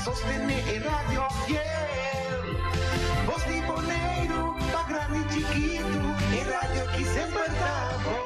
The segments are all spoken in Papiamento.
sostené e radio fiel. Bos di Boneiru, pa grandi i chikitu, e radio ki semper ta bon.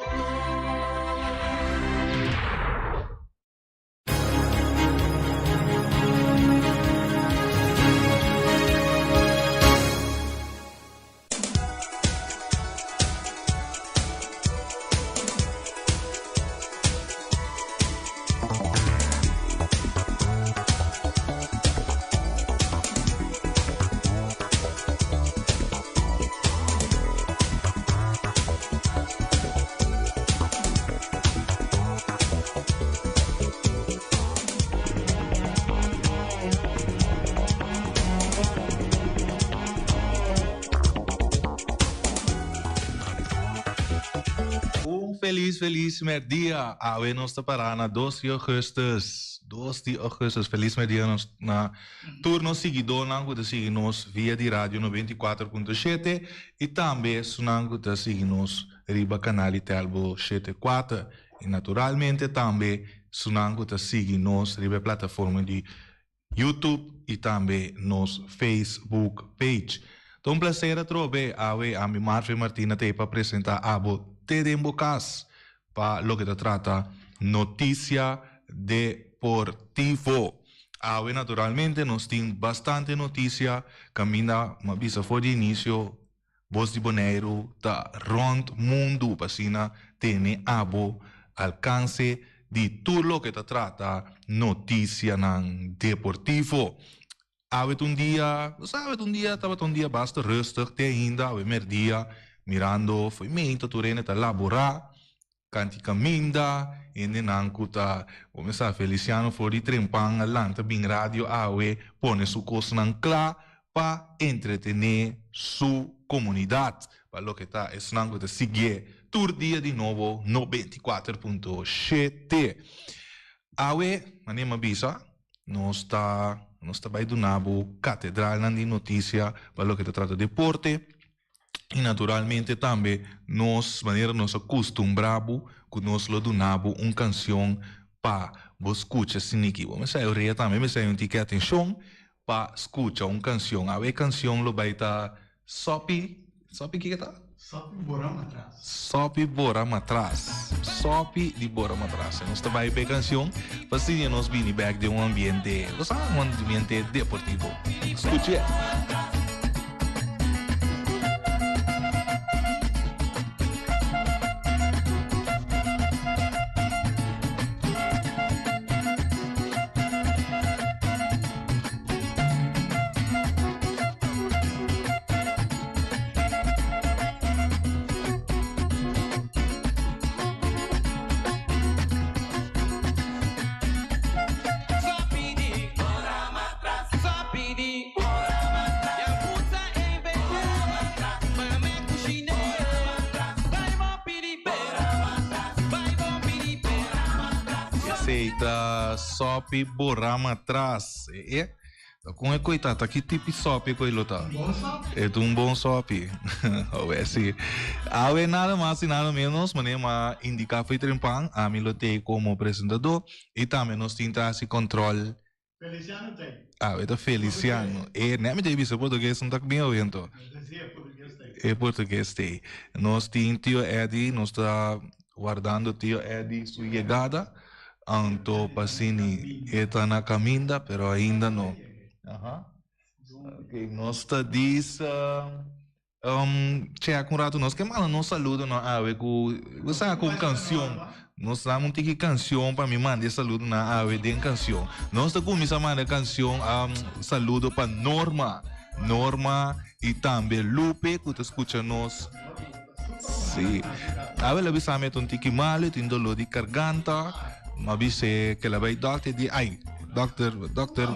Un felis felis merdia. Awe nos ta para na dos di augustus. Dos di augustus. Felis merdia nos na tur nos siguidónan ku ta sigui nos via di radio 94.7 i tambe esunnan ku ta sigui nos riba kanal di Telbo shete kuater i naturalmente tambe esunnan ku ta sigui nos riba e plataforma di YouTube i tambe nos Facebook page. Ta un placer atrobe awe ami Marvin Martina ta ei pa presenta abo te den bo kas pa loke ta trata noticia deportivo. Awe naturalmente nos tin bastante noticia kaminda mi a bisa for di inicio Bos di Boneiru ta rònt mundu pa asina tene abo alkanse di tur loke ta trata notisianan deportivo. Awe ta un dia, bo sa awe ta un dia, tabata un dia basta rustig te ainda awe merdia mirando fo'i meinta tur hende ta laborá. Kanti kaminda, hendenan ku ta kuminsá Feliciano for di trempan a lanta bin radio awe pone su kosnan kla pa entretené su komunidat pa loke ta esnan ku ta siguié tur dia di nobo 94.7. Awe, manera mi a bisa, nos ta nos ta bai duna bo katedralnan di notisia pa loke ta trata deporte. I naturalmente tambe nos, manera nos a kustumbrá bo, ku nos lo duna bo un kansion pa bo skucha siniki. Bo mester orea tambe, mester hay un tiki atenshon pa skucha un kansion. Awe e kansion lo bai ta Sopi, Sopi kiko ta? Sopi bora matras. Sopi bora matras. Sopi di bora matras. Nos ta bai pa e kansion pa siña nos bini bèk den un ambiente, bo sa, un ambiente deportivo. Skuch'é! Esey ta sopi bora matras. E e. Ta con e coi ta? Ta ki tipi sopi e coi lo ta? E ta un bon sopi. Awe si. Awe nada mas y nada menos, manera m'a indica fo'i trempan, ami lo tei como presentador y tambe nos tin ta haci control. Feliciano ta ei. Awe ta Feliciano. E ne mi ta bisa portugues no ta bien oye anto. E portugues ta ei. Nos tin tio Eddie, nos ta wardando tio Eddie su yegada. Anto pa asini e ta na caminda pero ainda no. Aha. Ok, nos ta bisa check un rato nos ke manda nos saludo no awe ku bo sa ku un cancion. Nos dam un tiki cancion pa mi manda e saludo na awe den cancion. Nos ta cuminsa manda cancion saludo pa Norma. Norma y tambe Lupe ku ta scucha nos. Sí. Awe el a bisa mi e ta un tiki malu, e tin doló di karganta. Mi a bis'é ke el a bai dòkter, e di, ai, dòkter, dòkter.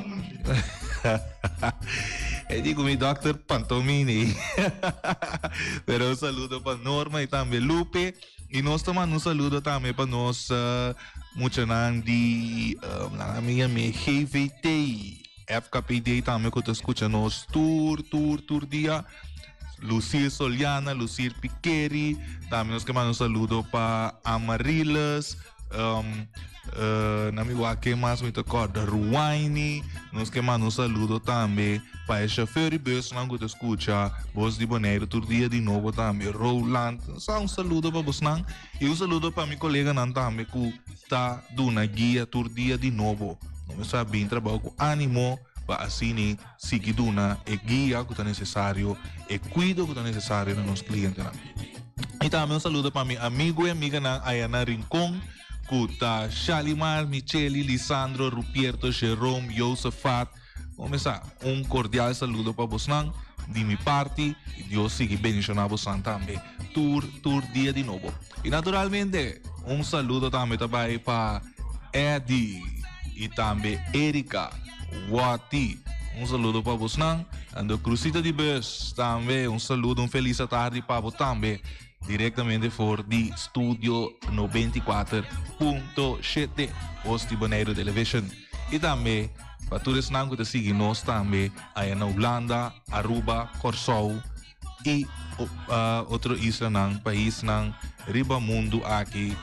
E di ku mi dòkter Pantomini. Pero un saludo pa Norma i tambe Lupe. I nos ta manda un saludo tambe pa nos muchanan di, nan a mi yam'é GVT, FKPD tambe ku ta skucha nos tur, tur, tur dia. Lucir Soliana, Lucir Piqueri, tambe nos ke manda un saludo pa Amarilis, Um, uh, na mi wak ken mas mi ta kòrda Ruwaini. Nos ke manda un saludo tambe pa e chauffeur di busnan ku ta skucha Bos di Boneiru tur dia di nobo tambe. Roland, sa un saludo pa bosnan i un saludo pa mi koleganan tambe ku ta duna guia tur dia di nobo. Nos sa bin trabou ku ánimo pa asini sigui duna e guia ku ta nesesario, e kuido ku ta nesesario na nos klientenan. I tambe un saludo pa mi amigu i amiganan aya na Rincon ku ta Shalimar, Micheli, Lisandro, Rupierto, Jerome, Josefat. Kumesa, un kordial saludo pa bosnan di mi parti i Dios sigui bendishoná bosnan tambe tur tur dia di nobo. I naturalmente un saludo tambe ta bai pa Eddie i tambe Erika Wati. Un saludo pa bosnan. Ando Cruzita di Bus tambe un saludo, un feliz atardi pa bo tambe. Directamente for di Studio 94.7 Bos di Boneiru Television. I tambe pa tur esnan ku ta sigui nos tambe aya na Hulanda, Aruba, Kòrsou i otro islanan, paisnan riba mundu aki.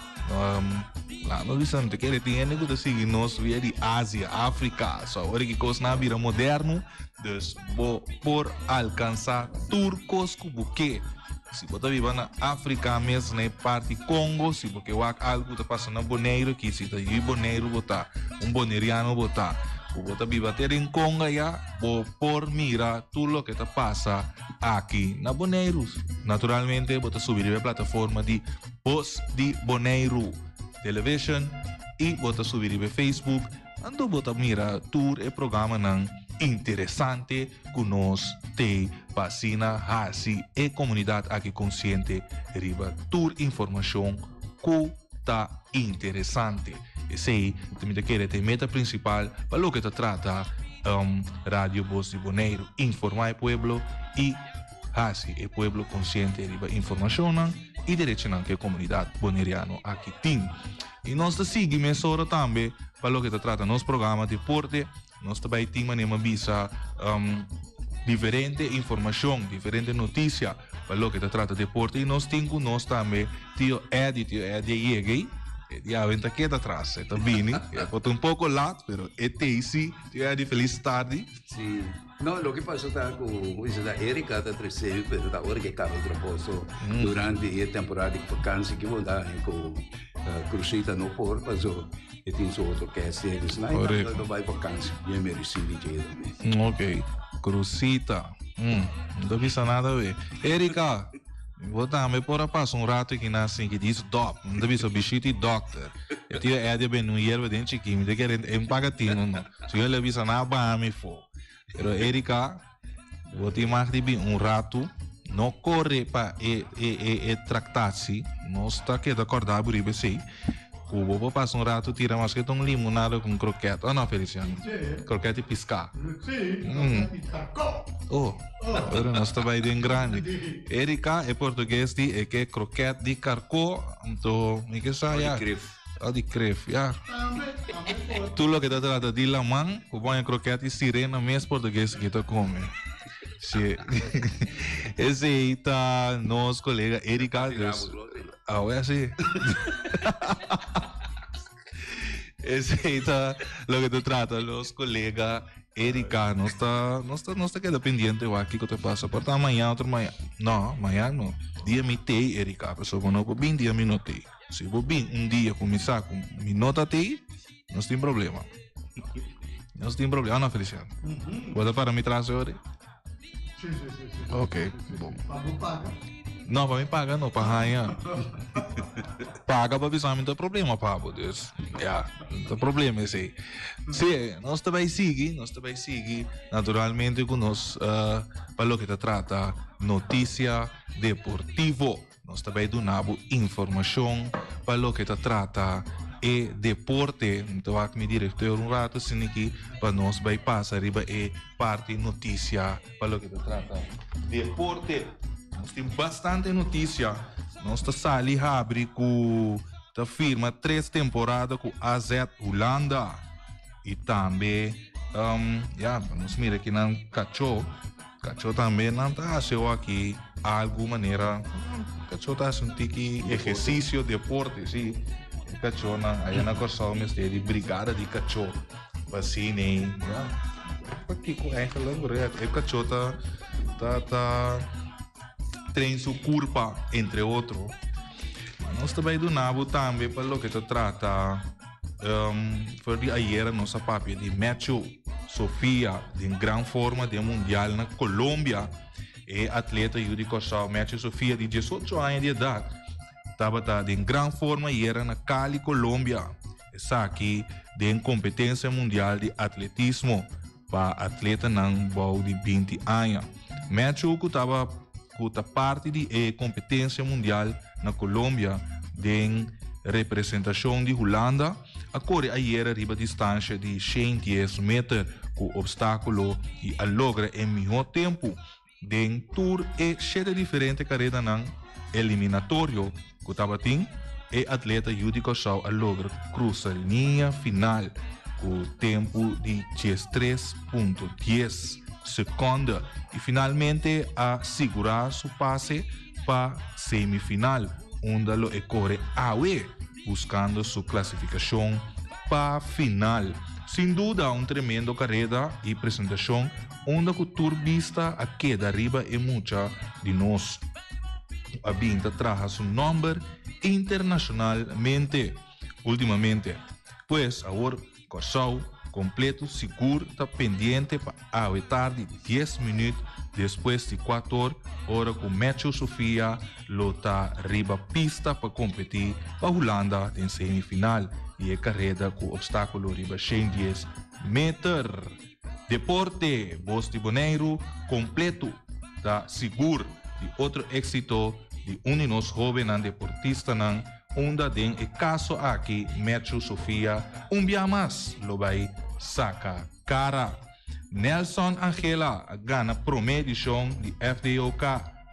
Laat nos bisa, mi ta kere tin hende ku ta sigui nos via di Asia, Afrika. So awor ki kosnan a bira moderno, dus bo por alkansá tur kos ku bo ke. Si bo ta biba na Afrika mes, na e parti Kongo, si bo ke wak algu ku ta pasa na Boneiru aki, si ta yu Boneiru bo ta, un boneriano bo ta, ku bo ta biba te den Kongo aya, bo por mira tur loke ta pasa aki na Boneiru. Naturalmente bo ta subi riba e plataforma di Bos di Boneiru Television i bo ta subi riba e Facebook, anto bo ta mira tur e programanan interesante ku nos tei pa asina hasi e komunidat aki konsiente riba tur informashon ku ta interesante. Esei ta mi ta kere ta e meta prinsipal pa loke ta trata Radio Bos di Boneiru, informá e pueblo i hasi e pueblo konsiente riba informashonnan i derechonan ku e komunidat boneriano aki tin. I nos ta sigui mesora tambe pa loke ta trata nos programa Deporte. Nos ta bai tin manera mi a bisa diferente informacion, diferente noticia pa loke ta trata deporte y nos tin cu nos tambe Tio Eddie, Tio Eddie a yega ey, e di awe ta keda atras, e ta bini, e por ta un poco laat pero e t'ey si. Tio Eddie feliz tardi. Si, no loke pasa ta cu ta Erika ta trece mi pero ta ora ke caba e trabou so durante e temporada di vakantie ki bo ta cu Crucita no por paso. E tin su otro kesti dus na e ta bai vakantie bien mereci di dje tambe. Ok, Cruzita. Mm, no ta bisa nada we. Erika, bo tambe por a pasa un rato aki na sinki dis dop. No ta bisa bishiti dokter. E tio Eddie a bende un yerba den chiki, mi ta kere e paga tino no. Si yo le bisa na baha mi fo. Pero Erika, bo tin mag di bin un ratu, no kore pa e e e e traktatie, nos ta keda kòrda bo riba esei, ku bo por pasa un ratu tira maske ta un limonada ku un kroket, o no Feliciano? Sí. Kroket di piská. Sí, kroket di karkó. Oh, ora nos ta bai den grandi. Erika, e portugues di e ke kroket di karkó, anto mi ke sa ya. O di kref. Oh, di kref, ya. Tambe, tambe por. Tur loke ta trata di laman, ku pone kroket i sirena mes portugues ki ta kome. Si. Esei ta nos kolega Erika. Dus, awe asi. Esei ta loke ta trata nos kolega Erika. Nos ta, nos ta, nos ta keda pendiente wak kiko ta pasa. Por ta mañana otro mañana. No, mañana no. Dia mi tei, Erika. Pasobra bo no por bin dia mi no tei. Si bo bin un dia ku mi sa ku mi no ta tei, nos tin problema. Nos tin problema, no Feliciano? Bo ta para mi tras ori? Sí, sí, sí, sí. Ok, bon. Pa bo paga? No, pa mi paga no, pa haña. Paga pa bisa mi ta problema pa bo, dus ja, ta problema esei. Sí, nos ta bai sigui, nos ta bai sigui naturalmente ku nos uh, pa loke ta trata notisia deportivo. Nos ta bay duna bo informacion pa loke ta trata e deporte. Mi ta wak mi directeur un rato asina aki pa nos bay pasa riba e parti noticia pa loke ta trata deporte. Nos tin bastante noticia. Nos ta sali habri cu ta firma tres temporada cu AZ Hulanda. Y tambe, ya, nos mira kinan cacho. Cacho tambe nan ta haci o aki algo manera cacho ta haci un tiki ejercicio, deporte, si. E kachónan aya na Kòrsou mester di brigada di kachó pa asina ya. Pakiko eigenlijk bro e kachó ta ta ta train su kurpa entre otro. Nos ta bai duna bo tambe pa loke ta trata for di ayera nos a papia di Matthew Sofia den gran forma den mundial na Colombia. E atleta yu di Kòrsou Matthew Sofia di diesocho aña di edat tabata den gran forma ayera na Cali, Colombia. Esaki den kompetensia mundial di atletismo pa atletanan bou di 20 aña. Matthew ku taba ku ta parti di e kompetensia mundial na Colombia den representashon di Hulanda a kore ayera riba distansha di 110 meter ku opstákulo i a logra e mihó tempu Den tur e shete diferente karedanan eliminatorio ku tabatin, e atleta yu di Kòrsou a logra krusa liña final ku tempu di 13.10 sekònde i finalmente a sigurá su pase pa semifinal unda lo e kore awe buskando su klasifikashon pa final. Sin duda un tremendo kareda i presentashon Unda ku tur bista a keda riba e mucha di nos ku a bin ta traha su nòmber internashonalmente últimamente. Pues awor Kòrsou kompleto sigur ta pendiente pa awe tardi dies minüt despues di kuator ora ku Matthew Sofia lo ta riba pista pa kompetí pa Hulanda den semifinal di e kareda ku opstákulo riba 110 meter. Deporte, Bos di Boneiru kompletu ta sigur di otro éksito di un di nos hóbennan deportistanan unda den e kaso aki Matthew Sofia un bia mas lo bai saka kara. Nelson Angela a gana promé edishon di FDOK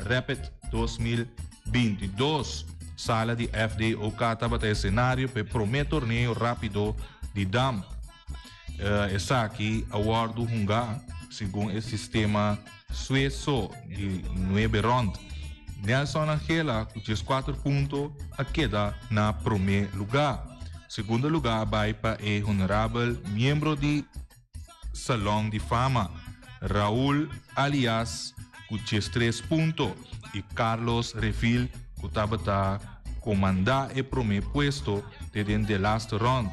Rapid 2022. Sala di FDOK tabata esenario pa e promé torneo rápido di dam. Esaki a wòrdu hungá segun e sistema sueso di nuebe rònt. Nelson Angela ku 14 punto a keda na promé lugá. Segundo lugá a bai pa e honorabel miembro di Salon di Fama, Raul Alias ku 13 punto i Carlos Revil ku tabata komandá e promé puesto te den delaste rònt.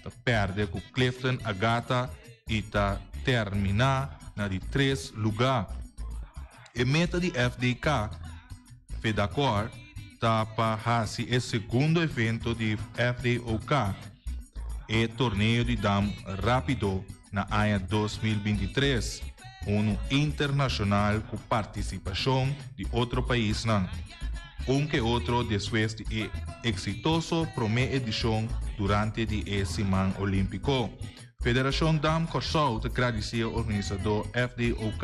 Ta pèrdè ku Clifton Agata i ta terminá na di tres lugá. E meta di FDK, Fedakor, ta pa hasi e segundo evento di FDOK, e torneo di dam rápido na aña 2023, unu internashonal ku partisipashon di otro paisnan. Un ke otro despues di e eksitoso promé edishon durante di e Siman Olímpiko. Federashon Dam Kòrsou ta gradisí e organisadó FDOK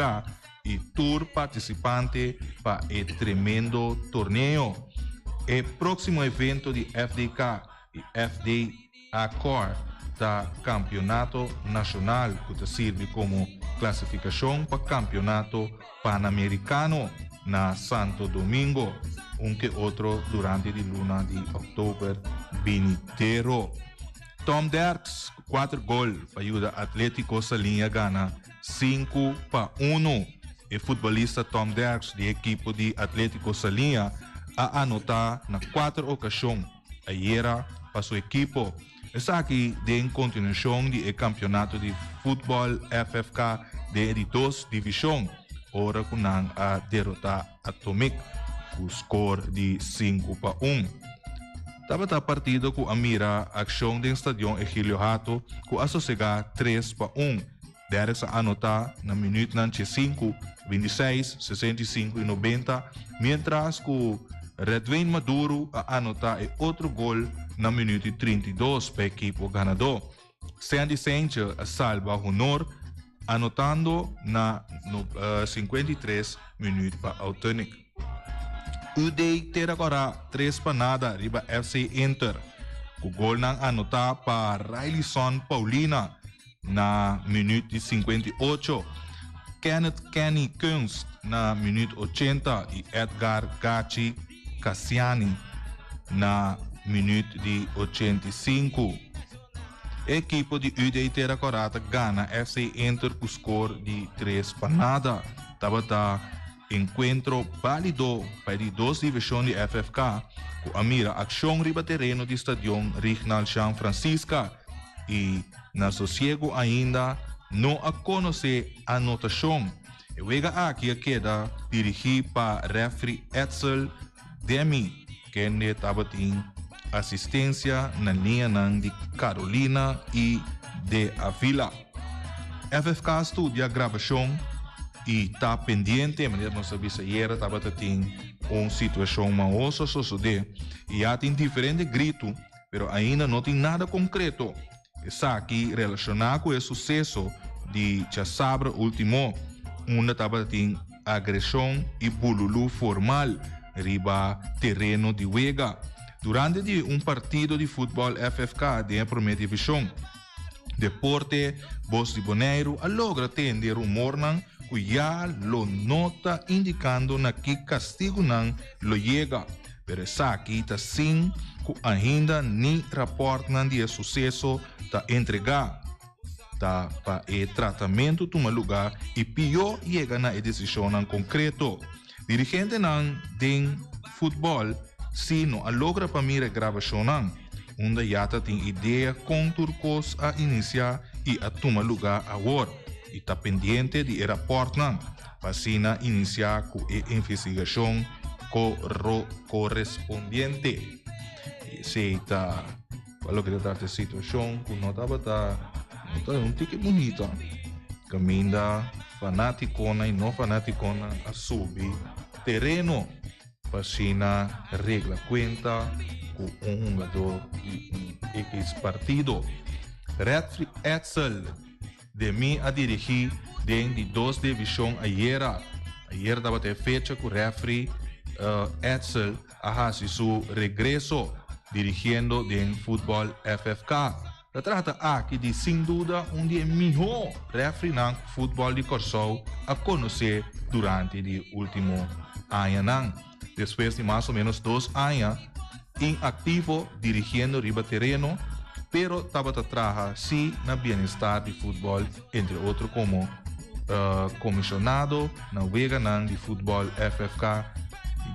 i tur partisipante pa e tremendo torneo. E próksimo evento di FDK i FDACOR ta Kampionato Nashonal ku ta sirbi komo klasifikashon pa Kampionato Panamerikano na Santo Domingo, un ke otro durante di luna di òktober binidero. Tom Derks ku kuater gol pa yuda Atletico Saliña gana 5-1. E futbolista Tom Derks di ekipo di Atletico Saliña a anotá na kuater okashon ayera pa su ekipo. Esaki den kontinuashon di e kampionato di futbòl FFK den e di dos divishon, ora ku nan a derotá Atomic ku skor di 5-1. Tabata partido ku a mira akshon den Stadion Egilio Hato ku a sosegá 3-1. Derks a anotá na minütnan 5, 26, 65 i 90, miéntras ku Redwayne Maduro a anotá e otro gol na minüt di 32 pa ekipo ganadó. Sandy Saintje a salba honor anotando na 53 minüt pa Autenic. UD Tera Kòrá 3-0 riba FC Inter, ku golnan anotá pa Railison Paulina na minüt di 58, Kenneth Kenny Kunst na minüt 80 i Edgar Gachi Cassiani na minüt di 85. E ekipo di UD Tera Kòrá ta gana FC Inter ku skor di 3-0. Tabata enkuentro bálido pa e di dos divishon di FFK ku a mira akshon riba tereno di Stadion Rignald Jean Francisca i na sosiegu ainda no a konosé anotashon. E wega aki a keda dirigí pa rèfri Edsel Demi, kende tabatin asistensia na liñanan di Carolina i De Avila. FFK a studia grabashon i ta pendiente, manera nos a bisa ayera tabata tin un situashon mahoso a sosodé i ya tin diferente gritu, pero ainda no tin nada konkreto. Esaki relashoná ku e suseso di djasabra último, unda tabatin agreshon i bululú formal riba tereno di wega durante di un partido di futbòl FFK den e promé divishon. Deporte Bos di Boneiru a logra tende rumornan ku ya lo no ta indikando na ki kastigunan lo yega. Pero esaki ta sin ku ainda ni rapòrtnan di e suseso ta entregá. Ta pa e tratamentu tuma lugá i pió yega na e desishonnan konkreto. Dirigentenan den futbòl si no a logra pa mira e grabashonnan, unda ya ta tin idea kon tur kos a inisiá i a tuma lugá awor i ta pendiente di e rapòrtnan. Pa asina inisiá ku e investigashon korespondiente. Esei ta pa loke ta trata e situashon ku no tabata no ta un tiki bunita kaminda fanátikonan i no fanátikonan a subi tereno pa asina regla kuenta ku un hungadó di un ekis partido. Redfree Edsel. Demi a dirigí den di dos divishon ayera. Ayera tabata e fecha ku rèfri Edsel a hasi su regreso dirigiendo den futbòl FFK. Ta trata aki di sin duda un di e mihó rèfrinan ku futbòl di Kòrsou a konosé durante di último añanan. Despues di mas o ménos dos aña inaktivo dirigiendo riba tereno, pero tabata traha sí na bienestar di futbòl, entre otro komo komishonado na weganan di futbòl FFK.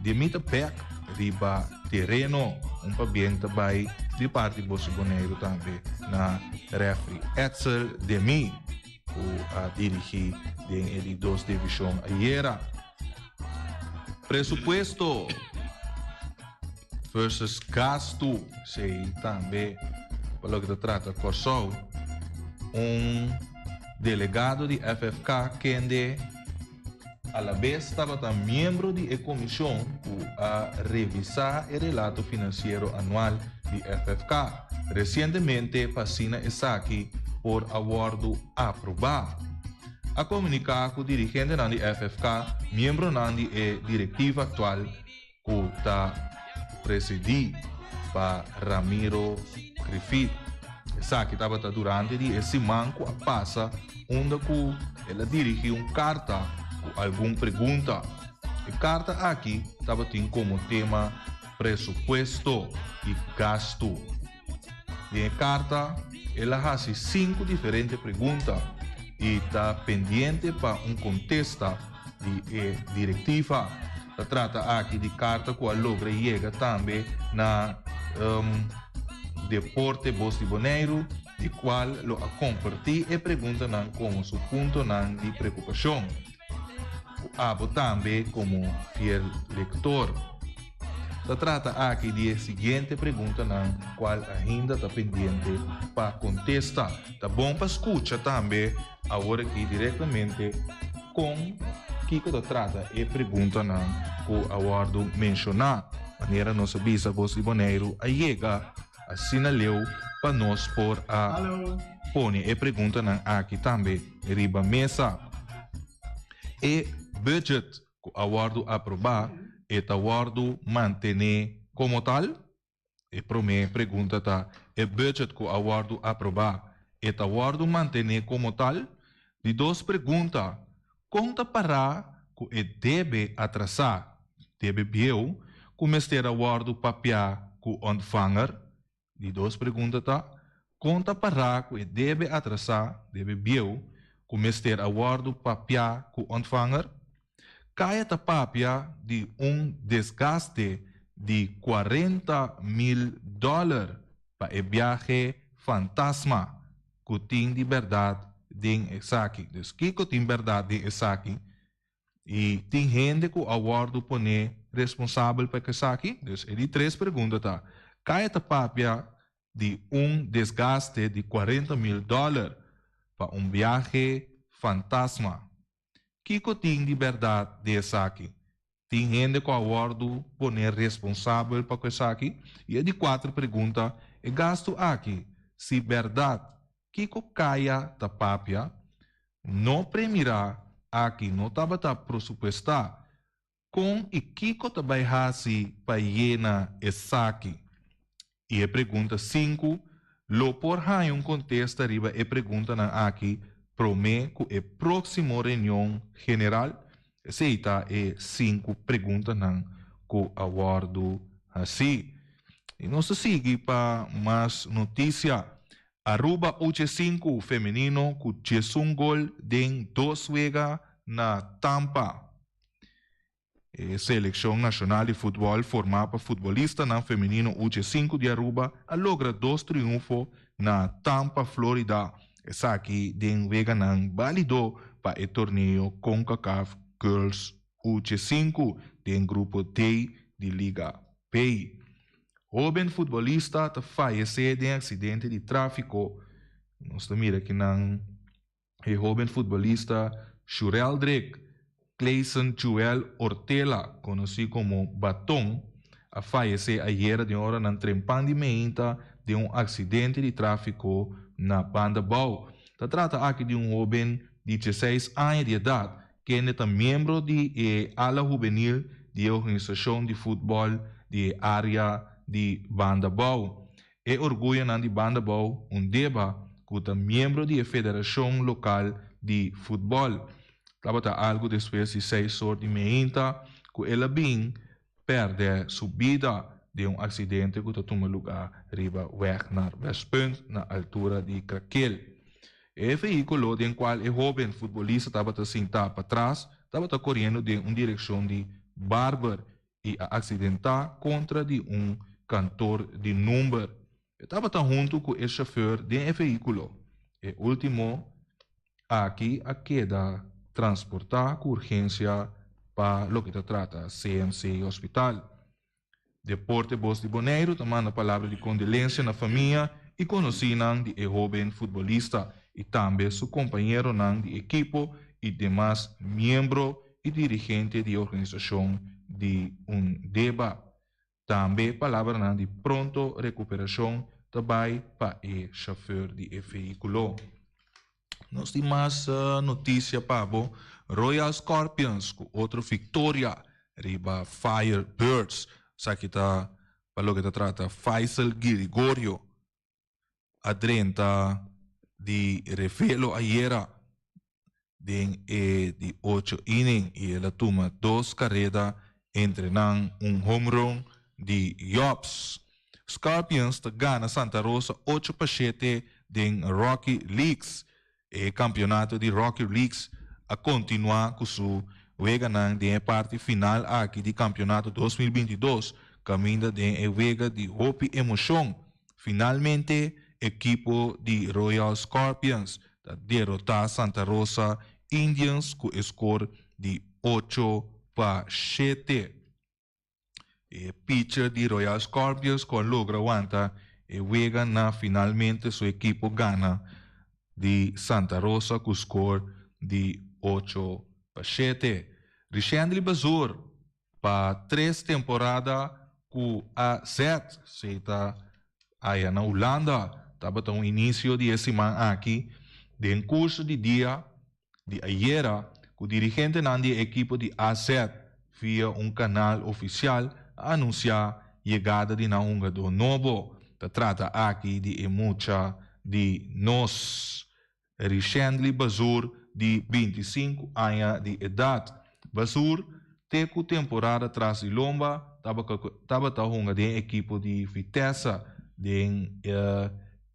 Demi ta bèk riba tereno, un pabien ta bai di parti Boso Boneiru tambe na rèfri Edsel Demi ku a dirigí den e di dos divishon ayera. Presupuesto versus gastu, esei tambe pa loke ta trata Kòrsou. Un delegado di FFK kende alabes tabata miembro di e komishon ku a revisá e relato finansiero anual di FFK resientemente pa asina esaki por a wòrdu aprobá. A komuniká ku dirigentenan di FFK, miembronan di e direktiva aktual ku ta presidí pa Ramiro Griffith. Esaki tabata durante di e siman ku a pasa unda ku el a dirigí un karta ku algun pregunta. E karta aki tabatin komo tema presupuesto i gastu. Den e karta el a hasi sinku diferente pregunta i ta pendiente pa un kontesta di e direktiva. Ta trata aki di karta ku a logra yega tambe na Deporte Bos di Boneiru, di kual lo a kompartí e preguntanan komo su puntonan di preokupashon. Ku abo tambe komo fiel lektor. Ta trata aki di e siguiente preguntanan kual ainda ta pendiente pa kontesta. Ta bon pa skucha tambe awor aki direktamente kon kiko ta trata e preguntanan ku a wòrdu menshoná. Manera nos a bisa Bos di Boneiru a yega asina leu pa nos por a pone e preguntanan aki tambe riba mesa. E budget ku a wòrdu aprobá, e ta wòrdu mantené komo tal? E promé pregunta ta, e budget ku a wòrdu aprobá, e ta wòrdu mantené komo tal? Di dos pregunta, kon ta pará ku e debe atrasá, debe bieu, ku mester a wòrdu papiá? ku Ontvanger? Di dos pregunta ta, Kon ta pará ku e debe atrasá, debe bieu, ku mester a wòrdu papiá ku Ontvanger? Kaya ta papia di un desgaste di 40.000 dòler pa e biahe fantasma ku tin di bèrdat den esaki. Dus kiko tin bèrdat den esaki? I tin hende ku a wòrdu poné responsabel pa esaki? Dus e di tres pregunta ta, Kaya ta papia di un desgaste di 40.000 dòler pa un biahe fantasma. Kiko tin di bèrdat den esaki? Tin hende ku a wòrdu poné responsabel pa ku esaki? I e di kuater pregunta, e gastu aki, si bèrdat, kiko kaya ta papia? No premirá aki no tabata prosupuestá. Kon i kiko ta bai hasi pa yena esaki? I e pregunta sinku, Lo por haña un kontesta riba e preguntanan aki promé ku e próksimo reunion general? Esei ta e sinku preguntanan ku a wòrdu hasí. I nos ta sigui pa mas notisia. Aruba uche sinku femenino ku 11 gol den dos wega na Tampa. E selekshon nashonal di futbòl formá pa futbolistanan femenino uche sinku di Aruba a logra dos triunfo na Tampa, Florida. Esaki den weganan bálido pa e torneo Concacaf Girls uche sinku den grupo D di Liga B. Hóben futbolista ta fayesé den aksidente di tráfiko. Nos ta mira kinan e hóben futbolista Shureldrick Clayson Joel Ortela, konosí komo Baton, a fayesé ayera den oranan trempan di meinta den un aksidente di tráfiko na Banda Bou. Ta trata aki di un hóben di 16 aña di edat, kende ta miembro di e ala hubenil di e organisashon di futbòl di e área di Banda Bou. E orguyonan di Banda Bou Undeba ku ta miembro di e federashon lokal di futbòl. Tabata algu despues di seis or di meinta ku el a bin pèrdè su bida den un aksidente ku ta tuma lugá riba wèg naar Westpunt na altura di Krakel. E vehíkulo den kual e hóben futbolista tabata sintá patras tabata koriendo den un direkshon di Barber i a aksidentá kontra di un kantor di number. E tabata huntu ku e shofùr den e vehíkulo. E último aki a keda transportá ku urgensia pa loke ta trata CMC Hospital. Deporte Bos di Boneiru ta manda palabra di kondolensia na famia i konosínan di e hóben futbolista i tambe su kompañeronan di ekipo i demas miembro i dirigente di e organisashon di Undeba. Tambe palabranan di pronto rekuperashon ta bai pa e shofùr di e vehíkulo. Nos tin mas notisia pa bo. Royal Scorpions ku otro viktoria riba Firebirds. Esaki ta pa loke ta trata Faisal Girigorio a drenta di revelo ayera den e di ocho inning i el a tuma dos kareda entre nan un home run di Jobs. Scorpions ta gana Santa Rosa 8-7 den Rocky Leagues. E kampeonato di Rocky Leagues a kontinuá ku su weganan den e parti final aki di kampeonato 2022 kaminda den e wega di hopi emoshon. Finalmente ekipo di Royal Scorpions ta derotá Santa Rosa Indians ku e skor di 8-7. E pitcher di Royal Scorpions ku a logra wanta e wega na finalmente su ekipo gana di Santa Rosa ku skor di 8-7. Richendly Bazoer pa tres temporada ku AZ ta aya na Hulanda tabata un inisio di e siman aki den kurso di dia di ayera ku dirigentenan di e ekipo di AZ via un kanal ofisial a anunsiá yegada di nan hungadó nobo. Ta trata aki di e mucha di nos Richendly Bazoer di 25 aña di edat. Bazoer. Te ku temporada tras di lomba tabata hunga den ekipo di Vitesse den e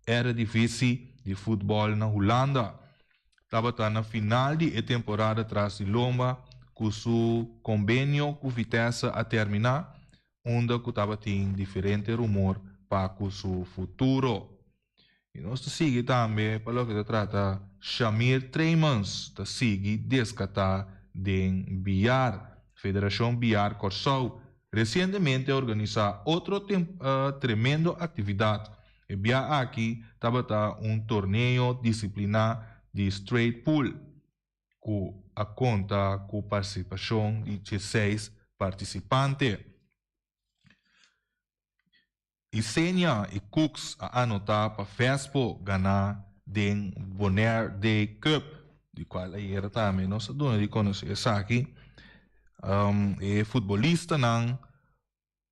Eredivisie di futbòl na Hulanda. Tabata na final di e temporada tras di lomba ku su kombenio ku Vitesse a terminá, unda ku tabatin diferente rumor pa ku su futuro. I nos ta sigui tambe pa loke ta trata Shamir Treymans ta sigui deskatá den biar. Federashon Biar Kòrsou resientemente a organisá otro tremendo aktividat. E bia aki tabata un torneo disipliná di straight pool ku a konta ku partisipashon di dieseis partisipante. Isenia i Cooks a anotá pa Vespo ganá den Bonaire Day Cup, di kual ayera tambe nos a duna di konosé esaki. E futbolistanan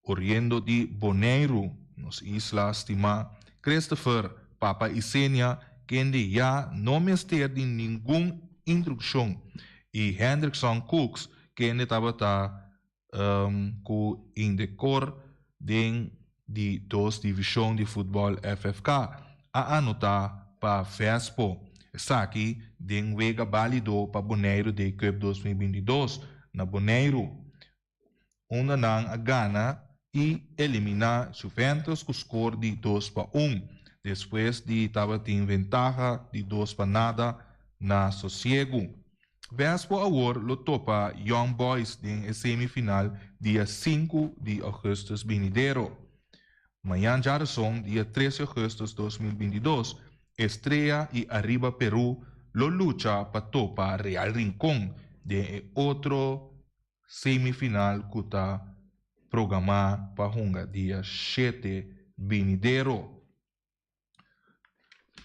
oriendo di Boneiru, nos isla stimá, Christopher Papa Isenia, kende ya no mester di ningun intrukshon, i Hendrickson Cooks, kende tabata ku Indekor den di dos divishon di futbòl FFK a anotá pa Vespo. Esaki den wega bálido pa Boneiru Day Cup 2022 na Boneiru, unda nan a gana i eliminá Juventus ku skor di 2-1, despues di tabatin ventaha di 2-0 na Sosiegu. Vespo awor lo topa Young Boys den e semifinal dia sinku di augustus binidero. Mañan djarason dia tres di augustus 2022 Estrella i Arriba Peru lo lucha pa topa Real Rincon den e otro semifinal ku ta programá pa hunga dia shete binidero.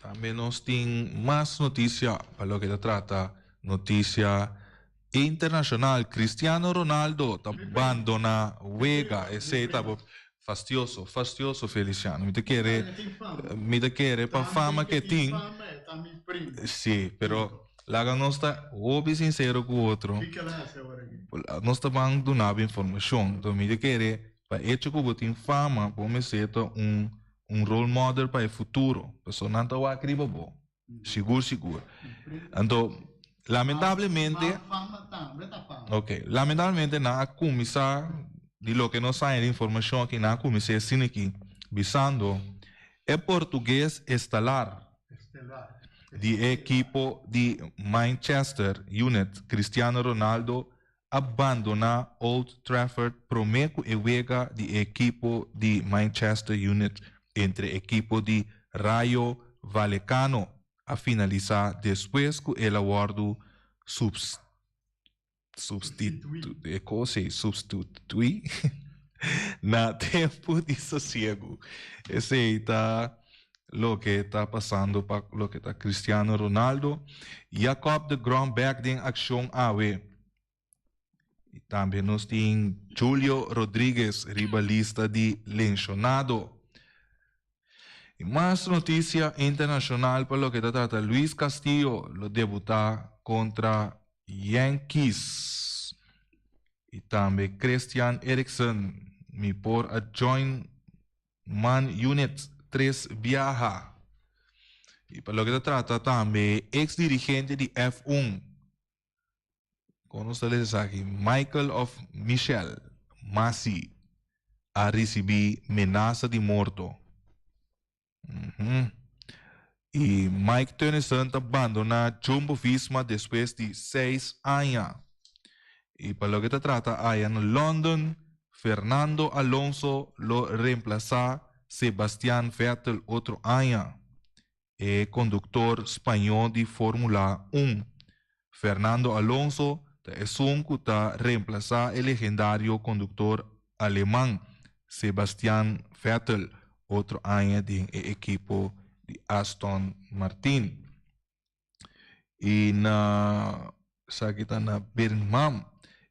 Tambe nos tin mas noticia pa loke ta trata noticia internacional. Cristiano Ronaldo ta bandona wega. Esey ta fastioso, fastioso Feliciano. Mi ta kere, mi ta kere pa fama ke tin. Si, pero laga nos ta hopi sincero cu otro. Nos ta ban duna bo informacion. Mi ta kere pa hecho cu bo tin fama, bo mester ta un un role model pa e futuro, pasobra nan ta wak riba bo, sigur sigur. Anto, lamentablemente, ok, lamentablemente nan a kuminsá, di loke nos haña di informashon aki, nan a kuminsá asina aki, bisando, e portugues estalar di e ekipo di Manchester United, Cristiano Ronaldo, a bandoná Old Trafford promé ku e wega di e ekipo di Manchester United entre ekipo di Rayo Vallecano a finalisá despues ku el a wòrdu supstituí na tempu di sosiegu. Esei ta loke ta pasando pa loke ta Cristiano Ronaldo. Jacob de Grom bek den akshon awe. I tambe nos tin Julio Rodriguez riba lista di lenshonado. I mas notisia internashonal pa loke ta trata Luis Castillo lo debuta kontra Yankees. I tambe Christian Eriksen mi por a join Man Unit tres biaha. I pa loke ta trata tambe ex dirigente di F1, kon nos ta lesa esaki, Michael of Michel Masi a risibí menasa di morto. I Mike Teunissen ta bandoná Jumbo Visma despues di seis aña. I pa loke ta trata aya na London, Fernando Alonso lo remplasá Sebastian Vettel otro aña. E konduktor spañó di Fórmula un, Fernando Alonso, ta esun ku ta remplasá e legendario konduktor aleman Sebastian Vettel otro aña den e ekipo di Aston Martin. I na esaki ta na Birmingham.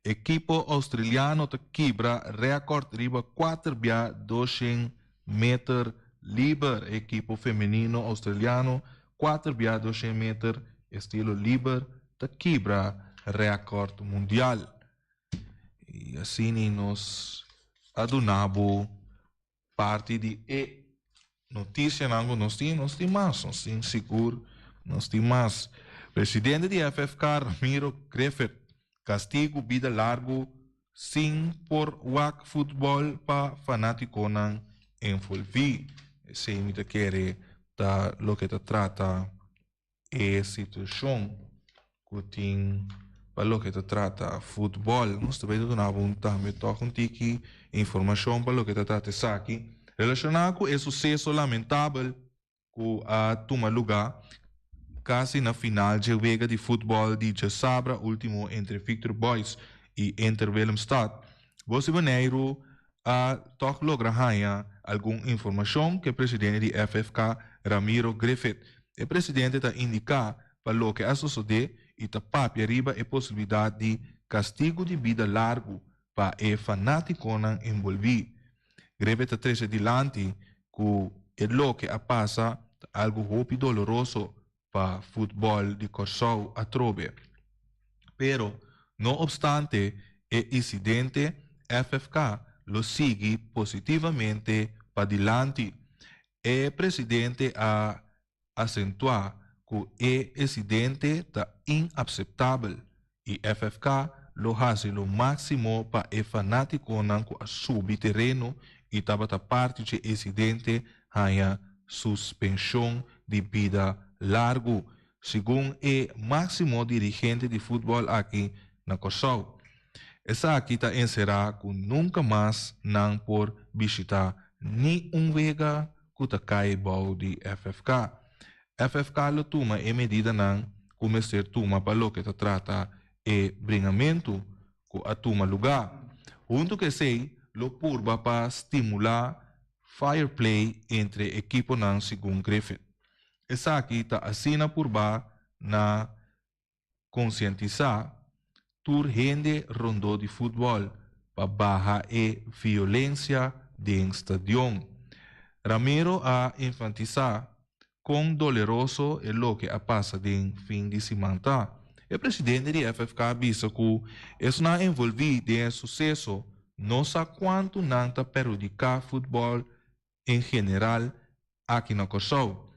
Ekipo australiano ta kibra rèkòrt riba kuater bia 200 meter liber. Ekipo femenino australiano kuater bia 200 meter estilo liber ta kibra rèkòrt mundial. I asina nos a duna bo parti di e notisianan ku nos tin. Nos tin mas, nos tin sigur, nos tin mas. Presidente di FFK Ramiro Griffith kastigu bida largu sin por wak futbòl pa fanátikonan envolví. Esei mi ta kere ta loke ta trata e situashon ku tin pa loke ta trata futbòl. Nos ta bay ta duna bo un tambe tòg un tiki informashon pa loke ta trata esaki. Relashoná ku e suseso lamentabel ku a tuma lugá kasi na final dje wega di futbòl di djasabra último entre Victory Boys i Inter Willemstad, Bos di Boneiru a tòg logra haña algun informashon ku e presidente di FFK, Ramiro Griffith. E presidente ta indiká pa loke a sosodé i ta papia riba e posibilidat di kastigu di bida largu pa e fanátikonan enbolbí. Griffith ta trese dilanti ku e loke a pasa ta algu hopi doloroso pa futbòl di Kòrsou atrobe. Pero, no opstante e insidente, FFK lo sigui positivamente padilanti. E presidente a asentuá ku e insidente ta inapseptabel i FFK lo hasi lo máksimo pa e fanátikonan ku a subi tereno i tabata parti dje insidente haña suspenshon di bida largu, segun e máksimo dirigente di futbòl aki na Kòrsou. Esaki ta enserá ku nunka mas nan por bishitá ni un wega ku ta kai bou di FFK. FFK lo tuma e medidanan ku mester tuma pa loke ta trata e bringamentu ku a tuma lugá. Huntu ku esei lo purba pa stimulá fair play entre ekiponan segun Griffith. Esaki ta asina purba na konsientisá tur hende rondó di futbòl pa baha e violensia den stadion. Ramiro a enfatisá kon doleroso e loke a pasa den fin di siman ta. E presidente di FFK a bisa ku esnan envolví den e suseso no sa kuantu nan ta perhudiká futbòl en general aki na Kòrsou.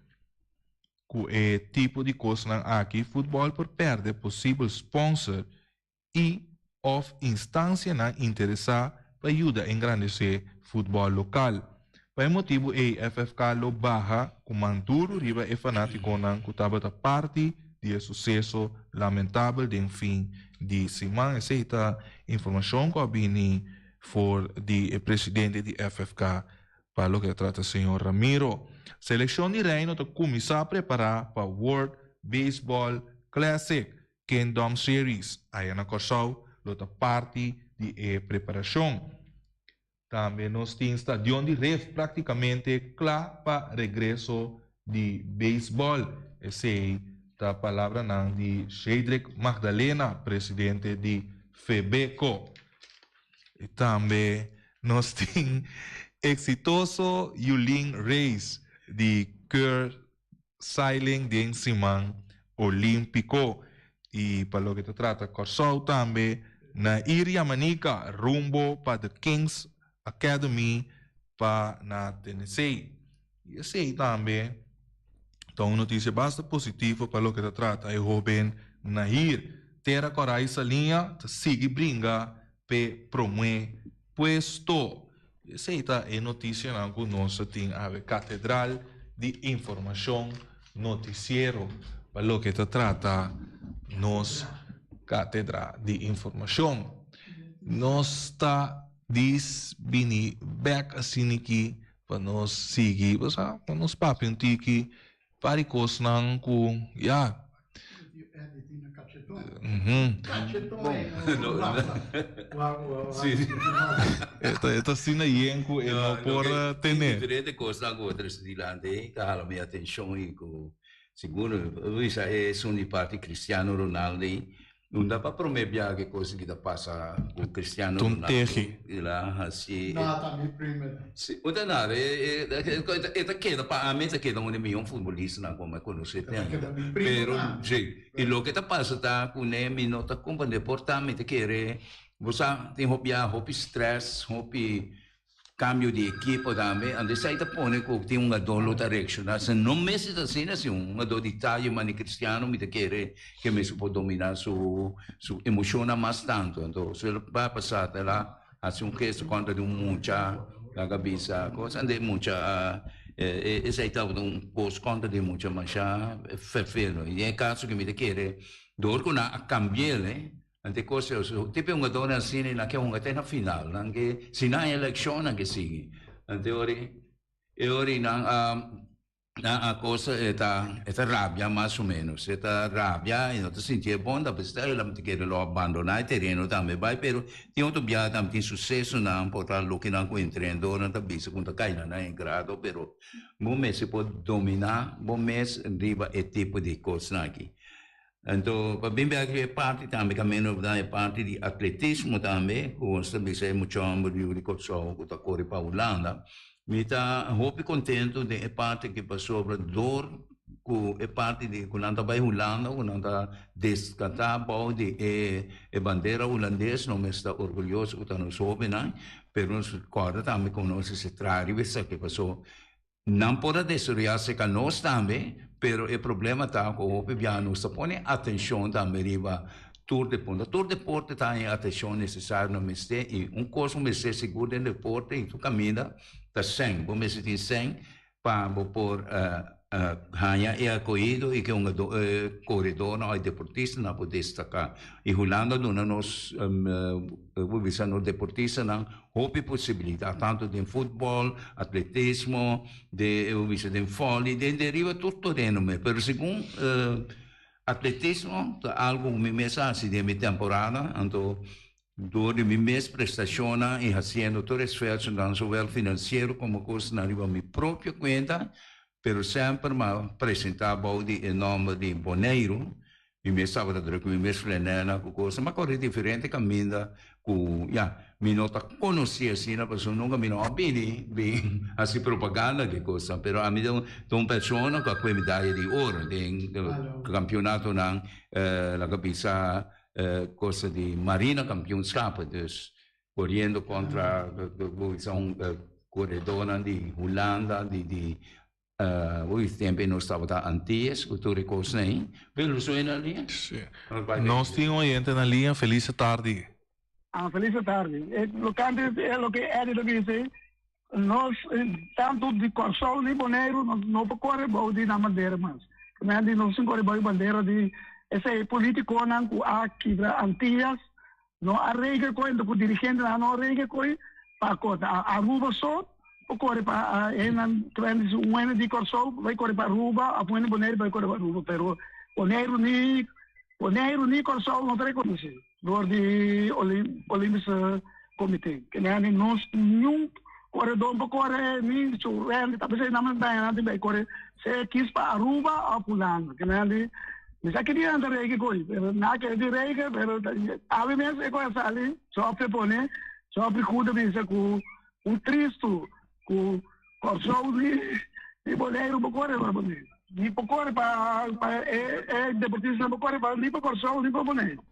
Ku e tipo di kosnan aki futbòl por pèrdè posibel spònser i òf instansianan interesá pa yuda engrandesé futbòl lokal. Pa e motibu ei FFK lo baha ku man duru riba e fanátikonan ku tabata parti di e suseso lamentabel den fin di siman. Esei ta informashon ku a bini for di e presidente di FFK pa loke ta trata señor Ramiro. Selekshon di Reino ta kuminsá prepará pa World Baseball Classic Kingdom Series aya na Kòrsou lo ta parti di e preparashon. Tambe nos tin stadion di Rif praktikamente kla pa regreso di beisbòl. Esei ta palabranan di Shadrick Magdalena, presidente di Febeko. I tambe nos tin eksitoso Yulin Reis di Keur Sailing den siman Olímpiko. I pa loke ta trata Kòrsou tambe Nair Yamanika rumbo pa The Kings Academy pa na Tennessee. I esei tambe ta un notisia basta positivo pa loke ta trata e hóben Nair. Tera Kòrá i Saliña ta sigui bringa p'e promé puesto. Esei ta e notisianan ku nos a tin awe. Katedral di Informashon Notisiero pa loke ta trata nos Katedra di Informashon. Nos ta dis bini bèk asin'iki pa nos sigui, bo sa, pa nos papia un tiki par di kosnan ku ya. E ta asina yen ku e no por tene. Diferente kosnan ku bo trese dilanti ta hala mi atenshon i ku sigur bo bisa esun di parti Cristiano Ronaldo ei. Unda pa prome biaha ke kos aki ta pasa ku Cristiano Ronaldo Tonteji. El a hasi. No, ta mi primer. Si, unda nada, e e ta keda pa ami e ta keda un di mihó futbolistanan ku mi a konosé te ainda. Pero, si, i loke ta pasa ta ku ne mi no ta komprende por ta mi ta kere. Bo sa tin hopi ya hopi stress, hopi cambio di ekipo tambe, anto esei ta pone cu tin un hungador lo ta reacciona. Si no mester ta asina, si un hungador di taya mane Cristiano mi ta kere ke mester por domina su su emocionnan mas tanto. Anto su el a pasa ta el a haci un gesto contra di un mucha laga bisa cos, anto e mucha a esei tabata un cos contra di e mucha masha fervelo. Y den e caso ke mi ta kere dor cu nan a cambiel. Nan te kos ei, so tipo e hungadónan asina i nan ke hunga te na final. Nan ke, si nan haña elekshon nan ke sigui. Anto e ora e ora nan a nan a kosa e ta e ta rabia mas o ménos. E ta rabia i no ta sinti e bon, ta bisa el a kere lo abandoná e tereno tambe bai, pero tin otro biaha tambe tin susesonan por ta loke nan ku entrenadornan ta bisa ku ta kai nan na e grado, pero bo mester por dominá bo mes riba e tipo di kosnan aki. Anto pa bin bek riba e parti tambe kaminda bo ta e parti di atletismo tambe ku nos ta bisa e mucha hòmber yu di Kòrsou ku ta kore pa Hulanda. Mi ta hopi kontentu den e parti aki pasobra dor ku e parti di ku nan ta bai Hulanda ku nan ta deskatá bou di e e bandera hulandes nos mes ta orguyoso ku ta nos hóbennan pero nos kòrda tambe ku nos mester traha riba esaki pasobra Nan por a desaroyá serka nos tambe, pero e problema ta ku hopi biaha nos ta pone atenshon tambe riba tur deporte. Tur deporte ta haña e atenshon nesesario nan mester i un kos ku mester sigur den deporte i tur kaminda ta sèn. Bo mester tin sèn pa bo por haña e akohido i ke un koredornan òf deportistanan por destaká. I Hulanda duna nos, bo bisa nos deportistanan Hopi posibilidat, tantu den futbòl, atletismo, de bo bisa den vòli, den den riba tur tereno mes. Pero segun atletismo ta algu ku mi mes a hasi den mi temporada, anto dor di mi mes prestashonnan i hasiendo tur esfuersonan zowel finansiero komo kosnan riba mi propio kuenta, pero semper mi a presentá bou di e nòmber di Boneiru. Mi mes tabata druk mi mes flenena ku kosa. Mi a kore diferente kaminda ku ya mi no ta konosí asina pasobra nunka mi no a bini bin hasi propaganda di kosa. Pero ami ta un persona ku a kue medaya di oro den kampionatonan laga bisa kosa di marina kampionskap. Dus koriendo kontra bisa un koredónan di Hulanda di Ui, tempu nos tabata Antillas ku tur e kosnan ei. Pero nos oye na liña? Sí. Nos tin un oyente na liña. Feliz tardi. Ah, feliz tardi. E lokante e loke Eddie ta bisa, nos tantu di Kòrsou ni Boneiru nos no por kore bou di nan bandera mas. Kimen di nos tin kore bou di bandera di esei politikonan ku a kibra Antillas No a regel koe, enton ku dirigentenan no a regel koe pa kota. Aruba so por kore pa hendenan trende si un hende di Kòrsou bai kore pa Aruba òf un hende di Boneiru bai kore pa Aruba, pero Boneiru ni Boneiru ni Kòrsou no ta rekonosé dor di Olympische Comité. Kende nos niun koredó por kore ni su hende ta p'esei nan nan tin bai kore sea kis pa Aruba òf Hulanda. Kende Mi sa ki dia nan ta rege koe, pero nan a kere di rege, pero awe mes e koe a sali, Geoffrey pone, Geoffrey Goede a bisa ku un tristu ku Kòrsou ni ni Boneiru por kore pa Boneiru. Ni por kore pa pa e e deportistanan por kore pa ni pa Kòrsou ni pa Boneiru.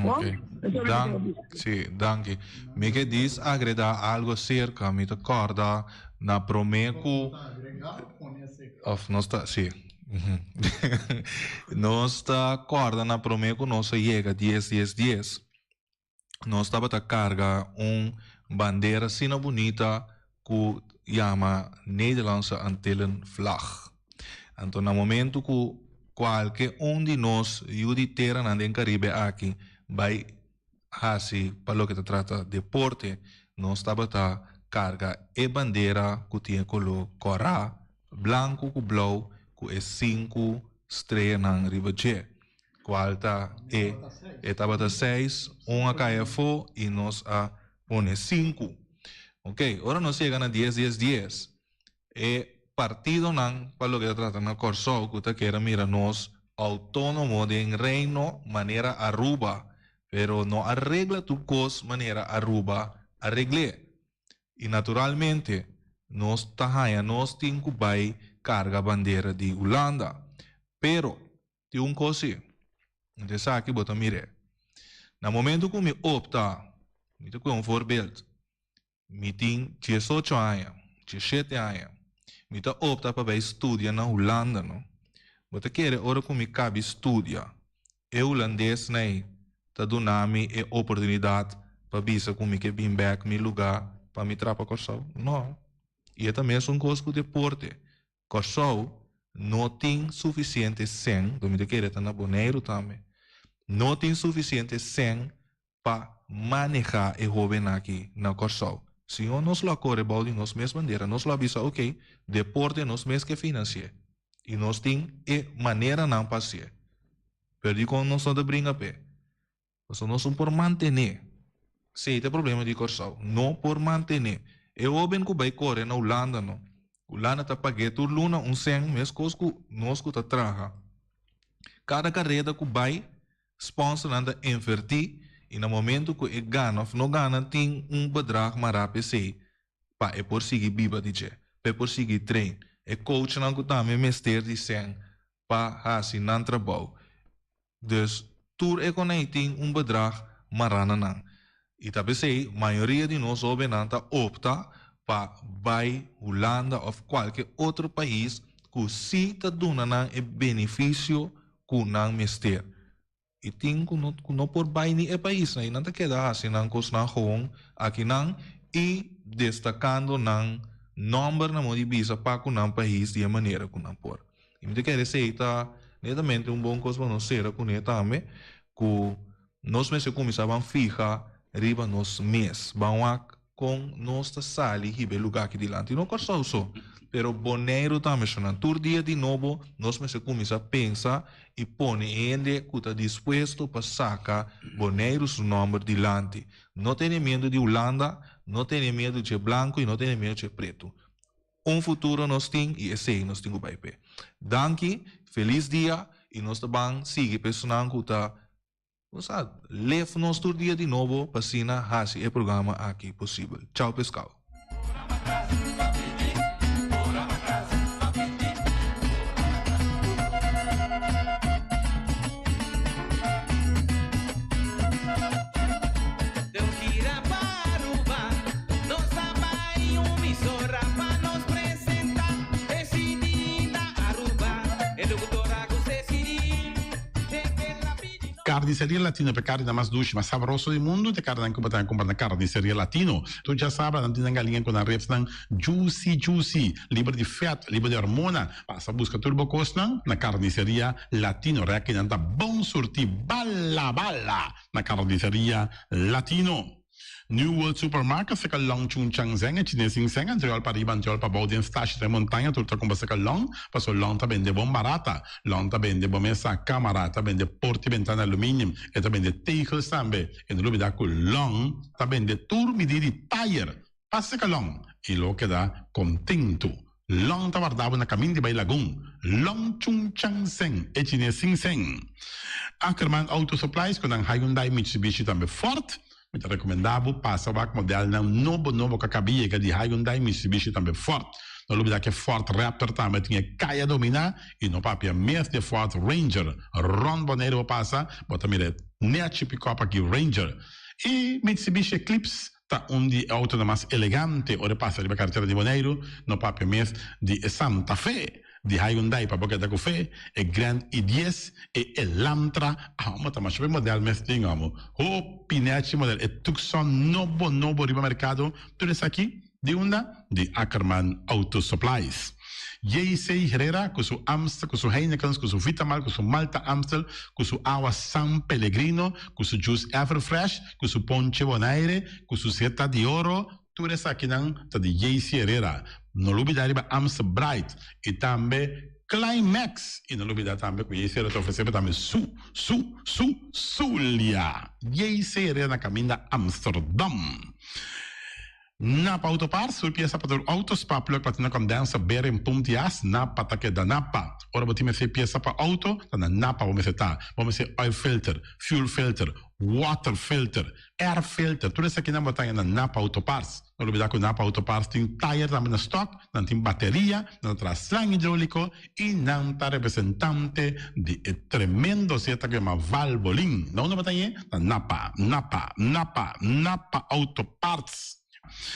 Ok. Dan, sí, danki. Mi ke dis agreda algo cerca, mi ta corda na prome cu of nos ta, sí. Nos ta corda na prome cu nos a yega dies dies dies, nos tabata carga un bandera asina bunita cu yama Nederlandse Antillen vlag. Anto na momento cu cualke un di nos yu di teranan den Caribe aki bay haci pa loke ta trata deporte, nos tabata carga e bandera cu tin e color cora, blanco cu blauw cu e sinku streanan riba dje, cual ta e e tabata seis, un a cay afo y nos a pone sinku. Ok, ora nos yega na dies dies dies, e partidonan pa loke ta trata na Kòrsou ku ta kere mira nos outónomo den Reino manera Aruba, pero no a regla tur kos manera Aruba a regl'é. I naturalmente nos ta haña nos tin ku bai karga bandera di Hulanda. Pero tin un kos si, esaki bo ta mir'é. Na momento ku mi opta, mi ta kue un voorbeeld, mi tin diesocho aña, diesshete aña, mi ta opta pa bai studia na Hulanda no. Bo ta kere ora ku mi kabi studia, e hulandesnan ei ta duna mi e oportunidat pa bisa ku mi ke bin bèk mi lugá pa mi traha pa Kòrsou? No. I e ta mesun kos ku deporte. Kòrsou no tin sufisiente sèn, mi ta kere ta na Boneiru tambe, no tin sufisiente sèn pa manehá e hóbennan aki na Kòrsou. Si no nos lo a kore bou di nos mes bandera, nos lo a bisa oke, deporte nos mes ke finansi'é i nos tin e maneranan pa hasié. Pero dikon nos no ta bringa p'e? Pasobra nos no por mantené. Esei ta e problema di Kòrsou. No por mantené. E hóben ku bai kore na Hulanda no. Hulanda ta pag'é tur luna un sèn meskos ku nos ku ta traha. Kada kareda ku bai, spònsernan ta invertí i na momentu ku e gana òf no gana tin un bedrag mará p'esei pa e por sigui biba di dje, pa e por sigui train. E coachnan ku tambe mester di sèn pa hasi nan trabou. Dus tur e konei tin un bedrag mará na nan. I ta p'esei mayoria di nos hóbennan ta opta pa bai Hulanda òf kualke otro pais ku sí ta duna nan e benefisio ku nan mester. I tin ku no ku no por bai ni e paisnan i nan ta keda hasi nan kosnan gewoon akinan i destakando nan nòmber na modo di bisa pa ku nan pais di e manera ku nan por. I mi ta kere esei ta netamente un bon kos pa nos sera kuné tambe, ku nos mester kuminsá ban fiha riba nos mes, ban wak kon nos ta sali hiba e lugá aki dilanti. No Kòrsou so, pero Boneiru tambe shonnan. Tur dia di nobo nos mester kuminsá pensa i pone hende ku ta dispuesto pa saka Boneiru su nòmber dilanti. No tene miedu di Hulanda, no tene miedu dje blanku i no tene miedu dje pretu. Un futuro nos tin y esey nos tin cu bay p'e. Danki, feliz dia y nos ta ban sigui p'e esunnan cu ta, bo sa, lef nos tur dia di nobo pa asina haci e programa aki posibel. Chao pescao. Carniceria Latino pa e carninan mas dushi, mas sabroso di mundu ta e carninan cu bo ta cumpra na Carniceria Latino. Tur djasabra nan tin nan galiña cu nan ribsnan juicy juicy, liber di vet, liber di hormona. Pasa busca tur bo cosnan na Carniceria Latino. Rekinan ta bon surti bala bala na Carniceria Latino. New World Supermarket seka Long Chun Chang Zeng e chines sin seng anterior pa riba anterior pa bou den stashi den montaña tur ta kumpra seka Long paso Long ta bende bon barata Long ta bende bo mesa kamara ta bende porta y bentana aluminium e ta bende tegels tambe e no lubida ku Long ta bende tur midi di tayer pa seka Long y lo keda kontentu Long ta warda bo na kamin di bai Lagun. Long Chung Chang Seng, e chines sin seng. Ackerman Auto Supplies ku nan Hyundai, Mitsubishi tambe Ford. Mi ta rekomendá bo pasa wak modelnan nobo nobo ku a kaba yega di Hyundai, Mitsubishi tambe Ford. No lubidá ku e Ford Raptor tambe tin e kaya dominá i no papia mes di e Ford Ranger. Rònt Boneiru bo pasa, bo ta mira e nèchi pikòp aki Ranger. I Mitsubishi Eclipse Ta un di e autonan mas elegante ora e pasa riba karetera di Boneiru, no papia mes di e Santa Fe, di Hyundai pa bo keda ku fe, e Grand i dies, e Elantra, amo ta masha be model mes tin amo, hopi nechi model, e Tucson nobo nobo riba merkado, tur esaki di unda? Di Ackerman Auto Supplies. JC Herrera ku su Amstel, ku su Heinekens, ku su Vitamal, ku su Malta Amstel, ku su awa San Pellegrino, ku su juice Everfresh, ku su ponche Bonaire, ku su seta di oro, tur esakinan ta di JC Herrera. No lubida riba Amstel Bright i tambe Climax. I no lubida tambe ku JC Herrera ta ofresé bo tambe su, su, su Zulia. JC Herrera na kaminda Amsterdam. Napa Auto Parts, tur piesa pa tur auto, spark plug, platina condenser, bearing, pump di as, Napa ta keda Napa. Ora bo tin mester piesa pa auto, ta na Napa bo mester ta. Bo mester oil filter, fuel filter, water filter, air filter, tur esakinan bo ta haña na Napa Auto Parts. No lubida ku Napa Auto Parts tin tayer tambe na stock, nan tin bateria, nan ta traha slang hidrolico y nan ta representante di e tremendo zeta ku yama Valvoline. Na unda bo ta hañ'e? Na Napa, Napa, Napa, Napa Auto Parts.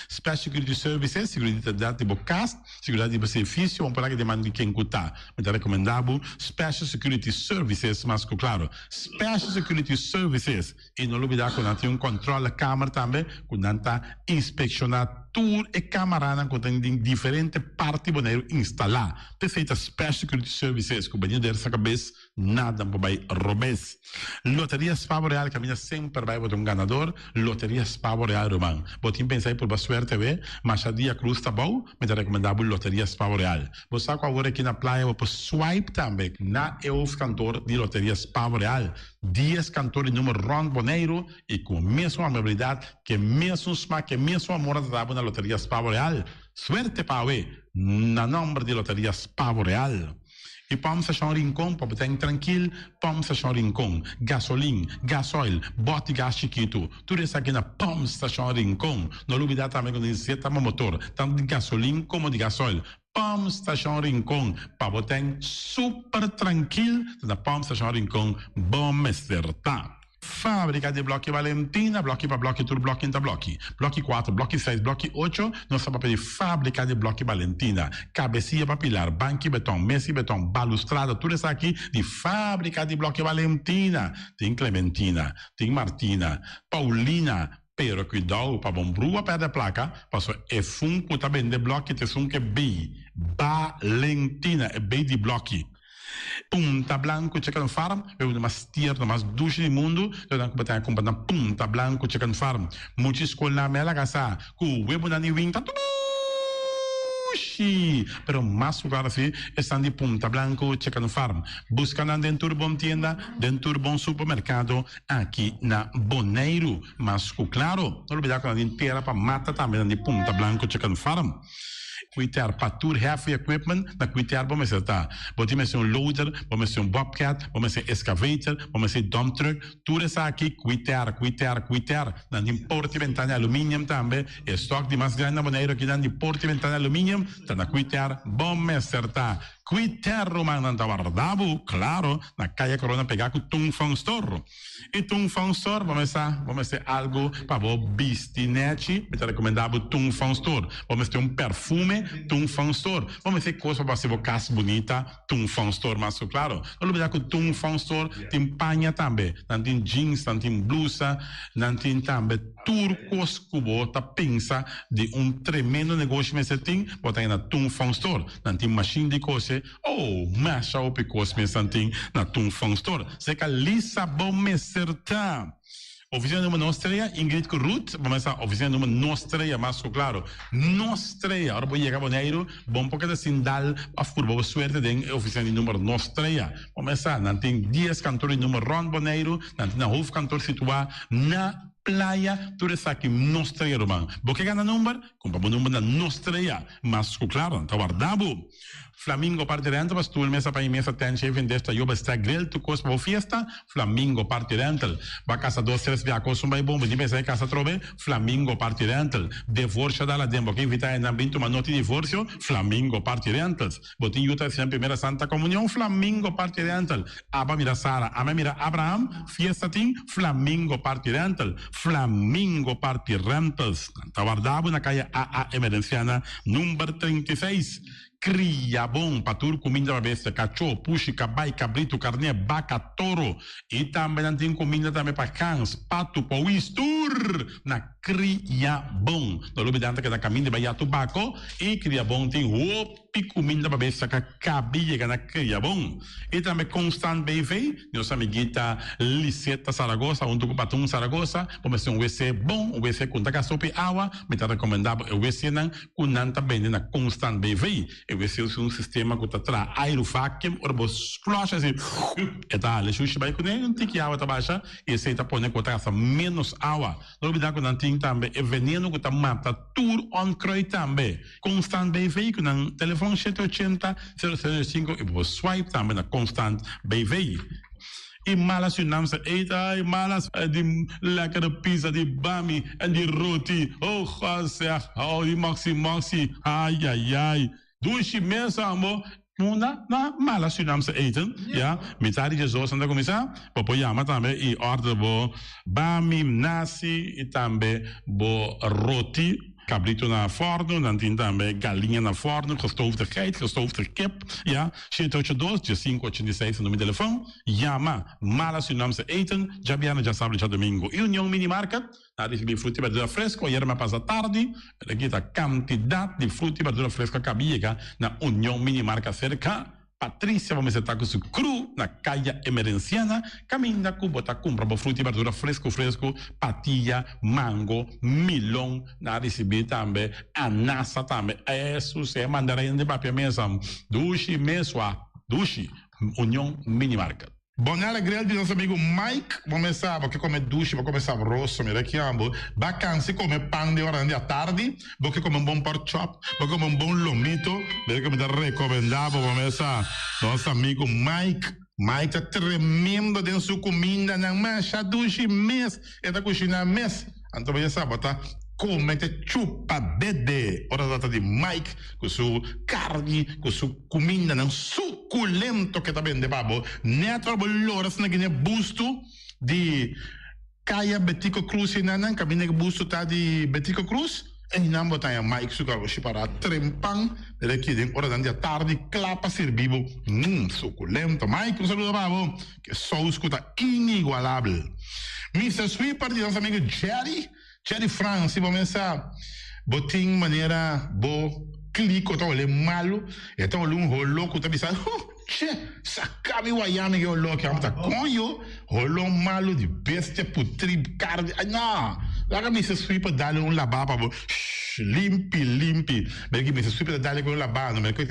Special Security Services, Seguridat di bo kas, seguridat di bo servicio, un por aki den man di ken ku ta. Mi ta rekomendá bo Special Security Services mas ku klaro. Special Security Services. I no lubidá ku nan tin un kòntròlekamer tambe ku nan ta inspekshoná tur e kamaranan ku tin den diferente parti Boneiru instalá. P'esei ta Special Security Services ku bini der sa kabes nada por bai robes. Loteria Spa Boreal kaminda semper bai bo ta un ganador. Loteria Spa Boreal ruman. Bo tin pensa di purba suerte awe? Masha dia krus ta bou, mi ta rekomendá bo Loteria Spa Boreal. Bo sa ku awor aki na playa bo por swipe tambe na e hoofdkantoor di Loteria Spa Boreal. Dies kantor di number rònt Boneiru i ku mesun amabilidat, ku e mesun smak, ku e mesun amor a trata bo na Loteria Spavo Real. Suerte pa awe! Na nòmber di Loteria Spavo Real. I Pòmp Stashon Rincon pa bo ten trankil, Pòmp Stashon Rincon, gasolin, gasoil, bòt di gas chikitu, tur esaki na Pòmp Stashon Rincon. No lubidá tambe ku nos tin zeta pa motor, tantu di gasolin komo di gasoil. Pump Station Rincon pa bo ten super trankil ta na Pump Station Rincon bo mester ta. Fabrica di bloki Valentina, bloki pa bloki tur bloki ta bloki. Bloki cuatro, bloki seis, bloki ocho, nos ta papia di fabrica di bloki Valentina. Cabecia pa pilar, banki beton, mesi beton, balustrada, tur esaki di fabrica di bloki Valentina. Tin Clementina, tin Martina, Paulina, Pero cuidao pa bon brua perde placa, paso esun cu ta bende bloki ta esun cu e bay Balentina, e bay di bloki. Punta Blanco Chicken Farm, e uno mas tierno, mas dushi di mundu, ta nan cu bo ta cumpra na Punta Blanco Chicken Farm. Muchi scol na mela casa cu webonan di winta dushi, pero mas cu claro si esnan di Punta Blanco Chicken Farm. Busca nan den tur bon tienda, den tur bon supermercado. Aki na Boneiru. Mas ku klaro, no lubidá ku nan tin tera pa mata tambe nan di Punta Blanco Chicken Farm. Kuiter pa tur heavy equipment, na kuiter bo mester ta. Bo tin mester un loader, bo mester un bobcat, bo mester excavator, bo mester dump truck, tur esaki kuiter, kuiter, kuiter. Nan tin porta y bentana di aluminium tambe. E stock di mas grandi na Boneiru aki nan di porta y bentana di aluminium ta na kuiter bo mester ta. Qui ter rumannan ta warda bo, claro, na Caya Corona pegá cu Tung Fong Store. Y Tung Fong Store, bo mester, bo mester algo pa bo bisti nechi, mi ta recomenda bo Tung Fong Store. Bo mester un perfume, Tung Fong Store. Bo mester cos pa bo haci bo cas bunita, Tung Fong Store mas cu claro. No lubida cu Tung Fong Store tin paña tambe, nan tin jeans, nan tin blusa, nan tin tambe Tur kos ku bo ta pensa di un tremendo negoshi mester tin, bo ta na Tung Fong Store. Nan tin mashin di kose, oh, masha hopi kos mes nan tin na Tung Fong Store. Seka Lisa bo mester ta. Ofisina number nos trea, Ingrid ku Ruth, bo mester sa ofisina number nos trea mas ku klaro. Nos trea, ora bo yega Boneiru, bon por keda sin dal of purba bo suerte den e ofisina di number nos trea. Bo mester sa, nan tin dies kantor di number rond Boneiru, nan tin nan hoofdkantoor situá na Playa, tur esaki nos trea ruman. Bo ke gana number? Kumpra bo number na nos trea. Mas ku klaro, nan ta warda bo. Flamingo Party Rental pa stoel, mesa pa i mesa, tent, shaving desk, tayoba, stack, grill, tur kos pa bo fiesta. Flamingo Party Rental. Bo a kasa dos, tres bia kos un bai bon, bo tin pensa e kasa atrobe? Flamingo Party Rental. Devorsio dal aden, bo ke invita hendenan bin tuma noti divorsio? Flamingo Party Rentals. Bo tin yu ta hasi nan primera Santa Comunion? Flamingo Party Rental. Aba mira Sara, ame mira Abraham, fiesta tin, Flamingo Party Rental, Flamingo Party Rentals. Nan ta warda bo na kaya AA Emerenciana number 36. Kria bon pa tur kuminda pa bestia, kachó, pushi, kabai, kabritu, karné, baka, toro. I tambe nan tin kuminda tambe pa gans, patu, pouwis, tur na Kria bon. No lubida nan ta keda kaminda bai ya tubako i Kria bon tin hopi. Pi kuminda pa bes saka kabi yega na Kriabon. I tambe Constant BV, nos amiguita Liseta Zaragoza huntu ku Patun Zaragoza, bo mester un wc bon, un wc ku no ta gasta hopi awa, mi ta rekomendá bo e wcnan ku nan ta bende na Constant BV. E wc usa un sistema ku ta traha airu vacuum, ora bo flush así, e ta hala e shushi bai kuné, un tiki awa ta basha i esei ta pone ku bo ta gasta ménos awa. No olbidá ku nan tin tambe e veneno ku ta mata tur onkruid tambe. Constant BV ku nan telefòn shete ochenta, sero sero sinku i bo por swipe tambe na Constant BV. I malas yu nam sa eet ai malas di lekkere pizza di bami en di roti oh God zeg oh di moxi moxi ayayay dushi mes ambo munda na malas yu nam sa eten ya mitad di djesdos nan ta cuminsa bo por yama tambe i order bo bami nasi i tambe bo roti. Cabrito na forno, nan tin tambe galiña na forno, gestoofde geit, gestoofde kip, ya. Shete ocho dos, diesinco ochenta i seis ta numero di telefon. Yama Mala Surinaamse Eten, djabièrnè, djasabra i djadomingo. Union Mini Market, nan a ricibi fruta i berdura fresco ayera mi a pasa tardi, pero aki ta cantidad di fruta i berdura fresco a caba yega na Union Mini Market cerca. Patricia bo mester ta ku su kru na Kaya Emerenciana kaminda ku bo ta kumpra bo fruta i berdura fresku fresku, patia, mango, milon, nan a risibí tambe anasa tambe, esus e mandarin di papia mesa dushi mesua dushi, Union Mini Market. Bonella Grill di nos amigo Mike, bo mes sa bo ke kome dushi, bo kome sabroso, mira ki amo, ba kansi kome pan den oranan di atardi, bo ke kome un bon pork chop, bo ke kome un bon lomito, mira ke mi ta rekomenda bo, bo mes sa nos amigo Mike, Mike ta tremendo den su kumindanan, masha dushi mes e ta kushina mes. Anto bo ya sa bo ta come te chupa dede ora ta trata di Mike cu su carni cu su cumindanan suculento ke ta bende pa bo. Net ora bo lora asina gine busto di Caya Betico Cruz enanan caminda ke busto ta di Betico Cruz einan bo ta haña Mike su garoshi para trempan mira aki den oranan di atardi cla pa sirbi bo. Mmm suculento Mike un saludo pa bo. Ke sous ku ta inigualabel. Mister Sweeper di nos amigo Jerry, Jerry Frans, si bo mesa bo tin manera bo kliko ta hole malu, e ta hole un holo ku ta bisa, huh, che, saka mi waya mi ke holo aki, amo ta koño, holo malu di bestia putri karni, ay no, laga Mister Sweeper dale un laba pa bo, shh, limpi, limpi, mira ki Mister Sweeper ta dale ku un laba, no mira ku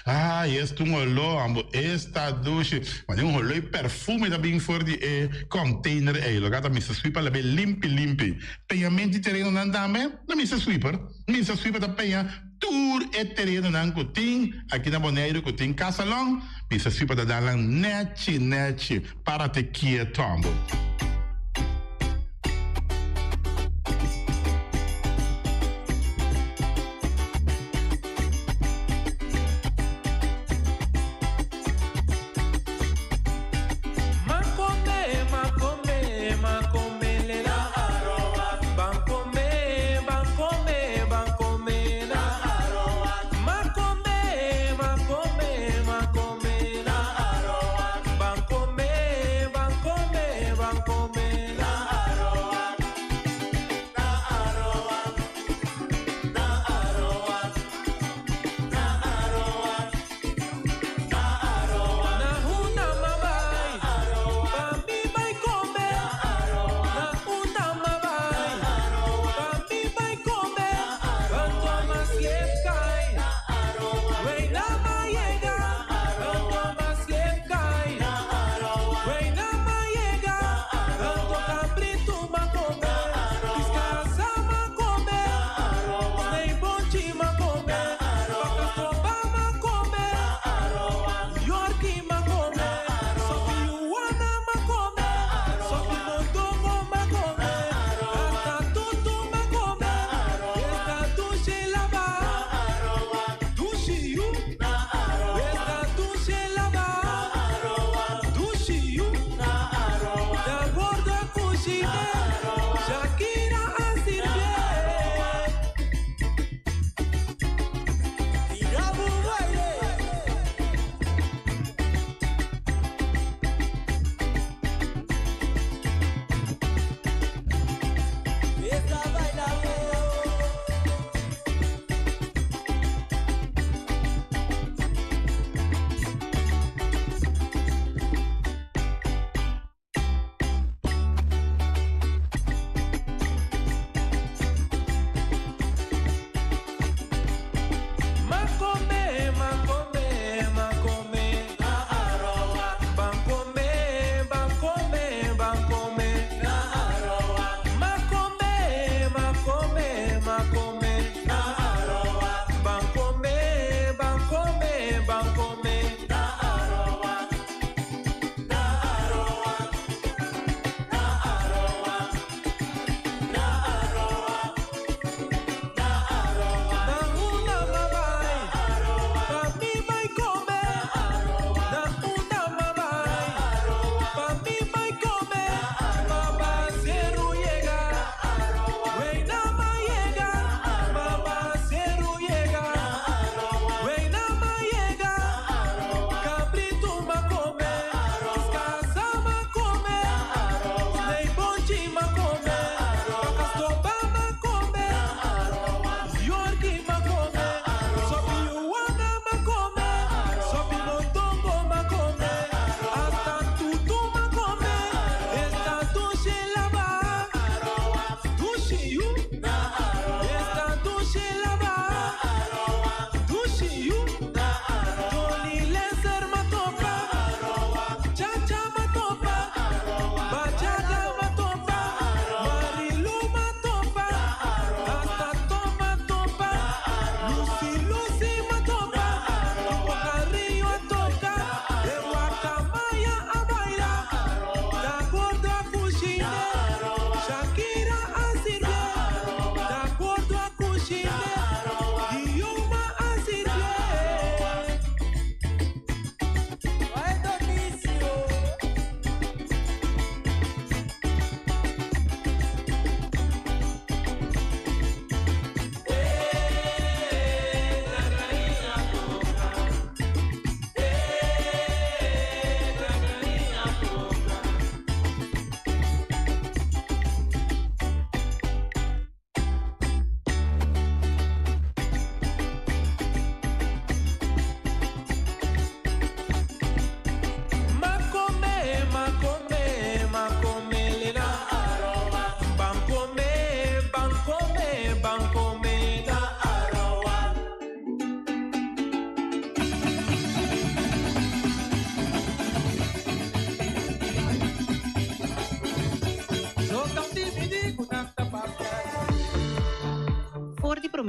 Ay, esta un oló, ambo, esta dushi. Mane un oló y perfume ta bin for di e container ey. Loke ta Mister Sweeper labe limpi limpi. Peñamento di terenonan tambe na Mister Sweeper. Mister Sweeper ta peña tur e terenonan cu tin aki na Boneiru cu tin casalon. Mister Sweeper ta dal nan nechi nechi. Parate kieto, ambo.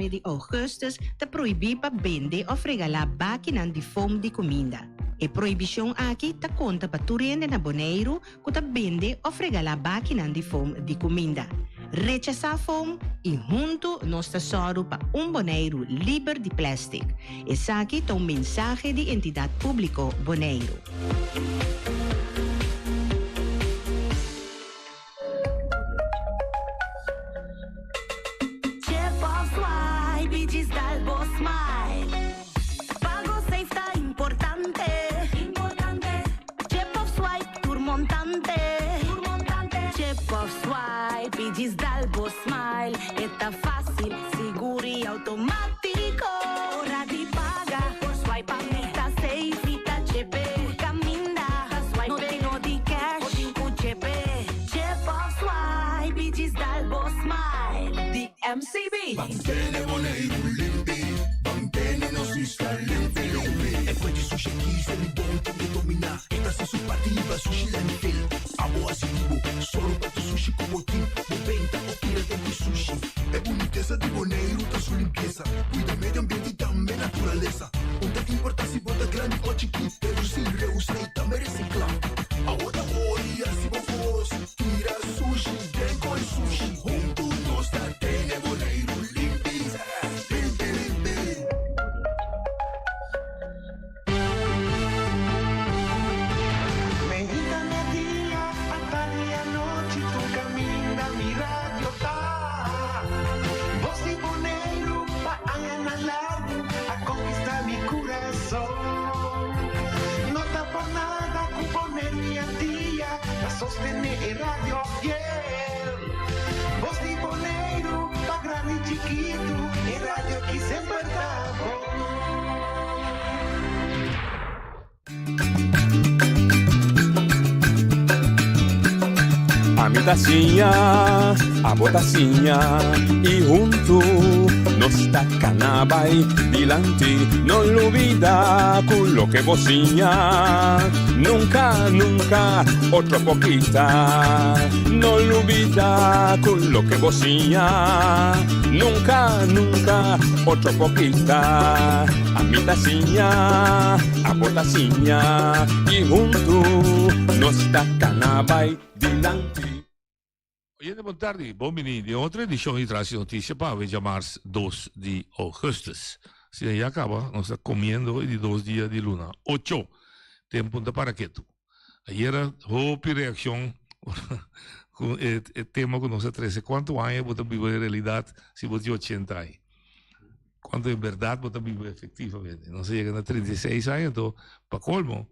promé di ougùstùs ta prohibí pa bende òf regalá bakinan di foam di kuminda. E prohibishon aki ta konta pa tur hende na Boneiru ku ta bende òf regalá bakinan di foam di kuminda. Rechasá foam i huntu nos ta sòru pa un Boneiru liber di plèstik. Esaki ta un mensahe di Entidat Públiko Boneiru. Mantene Boneiru limpi, mantene nos isla limpi limpi. E fuente sushi aki se mi bon tin ke dominá. E ta hasi su parti riba sushi landfill. Abo hasi di bo, solo pa tur sushi ku bo tin. Bo benta o tira den di sushi. E bunitesa di Boneiru ta su limpiesa. Kuida medio ambiente i tambe naturalesa. Un ta importá si bo ta grandi o chikí. Redusí, reusá i tambe resiklá. Awo ta ori hasi bo kos. Tira sushi den koi sushi. Huntu nos ta tene Boneiru limpi. Limpi limpi. Meinta media, atardi anochi, tur kaminda mi radio ta. Bos di Boneiru pa añanan largu a konkistá mi kurason. No ta por nada ku Boneiru i Antia ta sostené e radio fiel. Bos di Boneiru pa grandi i chikitu, e radio ki semper ta bon. Ami ta siña, abo ta siña i huntu nos ta kana bai dilanti. No lubida ku loke bo siña nunka, nunka otro por kita. No lubida ku loke bo siña nunka, nunka otro por kita. Ami ta siña, abo ta siña i huntu nos ta kana bai dilanti. Oyente bon tardi, bon bini den otro edicion di Tras di Noticia pa awe djamars dos di augustus. Asina ya caba nos ta comiendo e di dos dia di luna ocho. Tempo no ta para ketu. Ayera hopi reaccion cu e tema cu nos a trece. Cuanto aña bo ta biba en realidad si bo tin ochenta aña? Cuanto en berdad bo ta biba efectivamente? Nos a yega na 36 aña, anto pa colmo,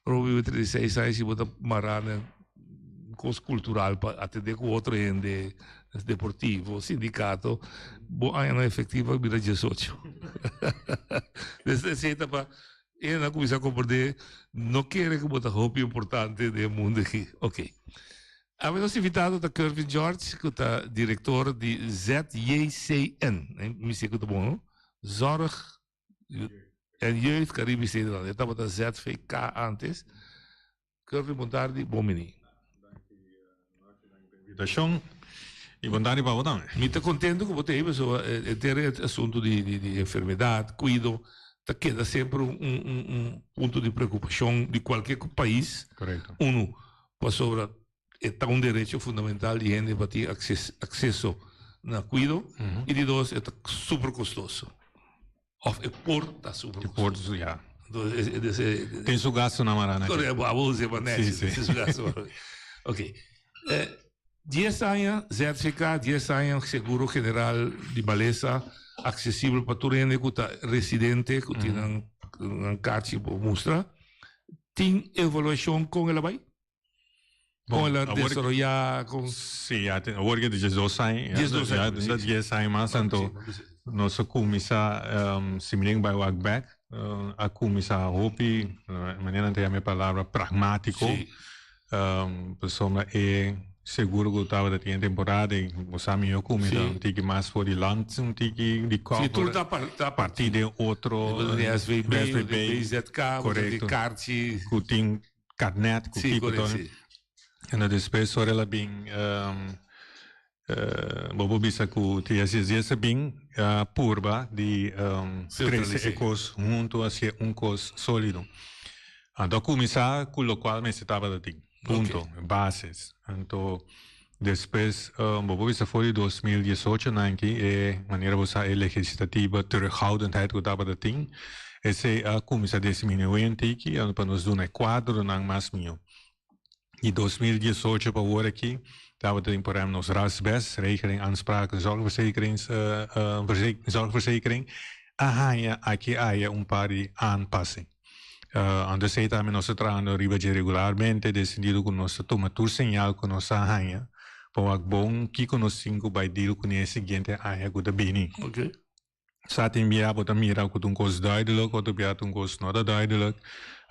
ora bo biba 36 aña si bo ta mara na cos cultural pa atende cu otro hende, deportivo, sindicato, bo añanan efectivo a bira 18. Desde esey ta pa hende a cuminsa comprende, no kere cu bo ta hopi importante den e mundo aki. Ok. Awe nos invitado ta Kervin George ku ta direktor di ZJCN. Mi si ku ta bon no? Zorg en Jeugd Caribisch Nederland. E tabata ZVK antes. Kervin bon tardi, bon bini. Invitashon i bon tardi pa bo tambe. Mi ta kontento ku bo ta ei pasobra henter e asuntu di enfermedat, kuido ta keda semper un punto di preokupashon di kualke pais. Korekto. Unu. Pasobra e ta un derecho fundamental di hende pa tin acceso na cuido y di dos e ta super costoso of e por ta super costoso. E por, ya. Entonces, Tin su gastonan mara na. Correcto, abo usa pa nechi, tin su gasto. Ok. Dies aña ZVK, dies aña Seguro General di Malesa accesibel pa tur hende cu ta residente cu tin nan kaartje por mustra. Tin evaluashon kon el a bai? Kon el a desaroyá? Kon. Sí, ya tin, awor ke diesdos aña. Diesdos aña, Ya dies aña mas, anto nos a kuminsá, si mi den bai wak bèk, a kuminsá hopi, manera nan ta yama e palabra, pragmátiko. Pasobra e seguro ku tabata tin e temporada ei, bo sa mihó ku mi ta un tiki mas for di land, un tiki di cover. Si, tur ta ta parti den otro. Bo ta tin SVB, bo tin BZK, bo ta tin karchi. Ku tin karnet, ku kiko todo. En despues ora el a bin. Bo por bisa ku TSSD a bin purba di trese e kos huntu hasié un kos sólido. Anto a kuminsá ku lokual mester tabata tin, punto, bases. Anto despues bo por bisa for di 2018 nan aki e manera bo sa e legislativa terughoudendheid ku tabata tin esei a kuminsá disminuí un tiki pa nos duna e kuadronan mas mihó. Di 2018 pa awor aki tabata tin por ehempel nos RASBES, Regeling Aansprakelijk Zorgverzekerings Zorgverzekering, a haña aki aya un par di aanpassing. Anto esei tambe nos ta trahando riba dje regularmente den sentido ku nos ta tuma tur señal ku nos a haña pa wak bon kiko nos tin ku bai deal kuné e siguiente aña ku ta bini. Sa tin bia bo ta mira ku ta un kos duidelijk, otro bia ta un kos no ta duidelijk.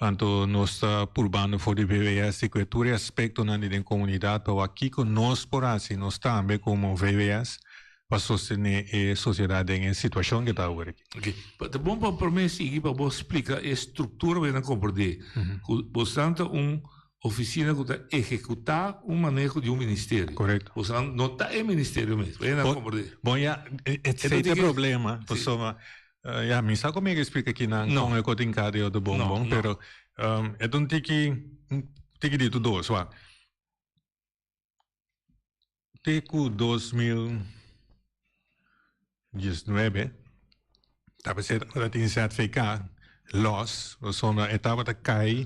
Anto nos ta purbando for di VWS di kue tur e aspektonan di den komunidat pa wak kiko nos por hasi nos tambe komo VWS pa sostené e sosiedat den e situashon ke ta awor aki. Ok, ta bon pa promé sigui pa bo splika e struktura pa nan komprendé ku bosan ta un Oficina cu ta ehecuta un maneho di un ministerio. Correcto. Osea, no ta e ministerio mes. Bo a comprende. Bon, ya, esey ta e problema. Pasobra, ya, mi sa con mi a explica kinan con e cos tin cada di otro bon bon, pero e ta un tiki, un tiki di tur dos, wak. Te ku 2019 tabata tabata tin ZVK los, pasobra e tabata kai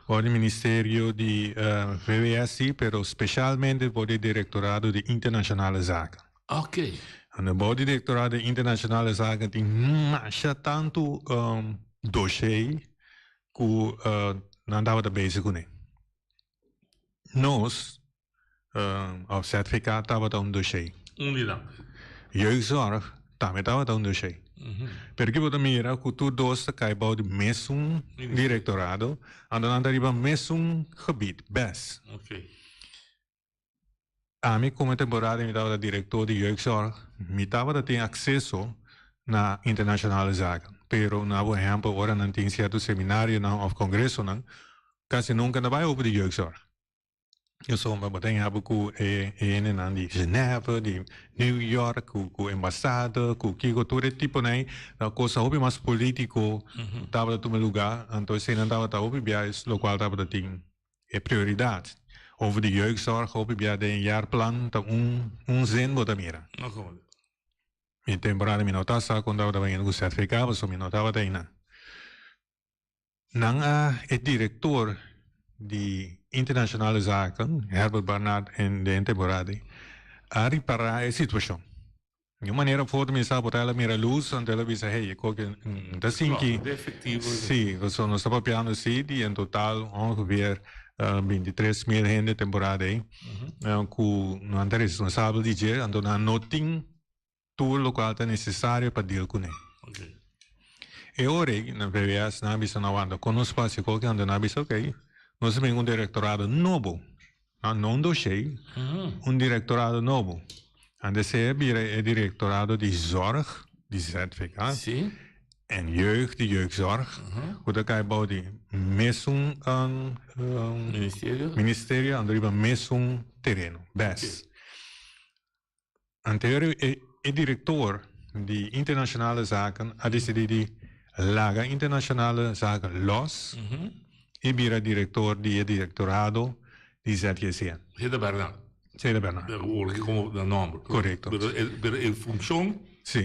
for di Ministerio di VWS si, pero specialmente for di Directorado di Internacionale Zaken. Oké. En bou di Directorado di Internacionale Zaken tin masha tantu dossier ku nan tabata bezig kuné. Nos, of ZVK tabata un dossier. Un di nan. Jeugdzorg tambe tabata un dossier. Pero ki bo ta mira ku tur dos ta kai bou di mesun direktorado, anto nan ta riba mesun gebied, bes. Ami komo temporada mi tabata direktor di Jeugdzorg, mi tabata tin akseso na internationale zaken. Pero na bo ehèmpel ora nan tin sierto seminarionan òf kongresonan, kasi nunka ta bai over di Jeugdzorg. Pasobra bo ta habo ku e hendenan di Genève, di New York, ku ku embasada, ku kiko, tur e tiponan ei, ta kos hopi mas polítiko tabata tuma lugá, anto eseinan tabata hopi biaha lokual tabata tin E prioridat over di jeugdzorg hopi bia den jaarplan ta un un zin bo ta mira. Mi temporada mi no ta sa kon tabata bayendo ku ZVK pasobra mi no tabata einan. Nan a e direktor di Internationale Zaken, Herbert Barnard en den temporada ei a ripara e situashon. Di un manera of otro mi sa por el a mira luz, anto el a bisa, hey, e koke no ta sinki. Sí, pasobra nos ta papiando si di en total ongeveer 23 mil hende temporada ei, ku nan ta responsabel di dje, anto nan no tin tur lokual ta nesesario pa deal kuné. E ora ei na VWS nan a bisa nan wanta kon nos por hasi koke, anto nan a bisa ok, nos a bin ku un direktorado nobo. No, no un dossier, un directorado nobo. Antes e bira e directorado di zorg, di ZVK. Sí. En jeugd, di jeugdzorg. Ku ta kai bou di mesun um, ministerio, ministerio anto riba mesun tereno, bes. Anterior e, e director di Internationale Zaken a decidi di laga Internationale Zaken los y bira director di e directorado di ZJCN. Zeta Bernard. Zeta Bernard. Porque como de nombre. Correcto. Pero, pero e funcion Sí.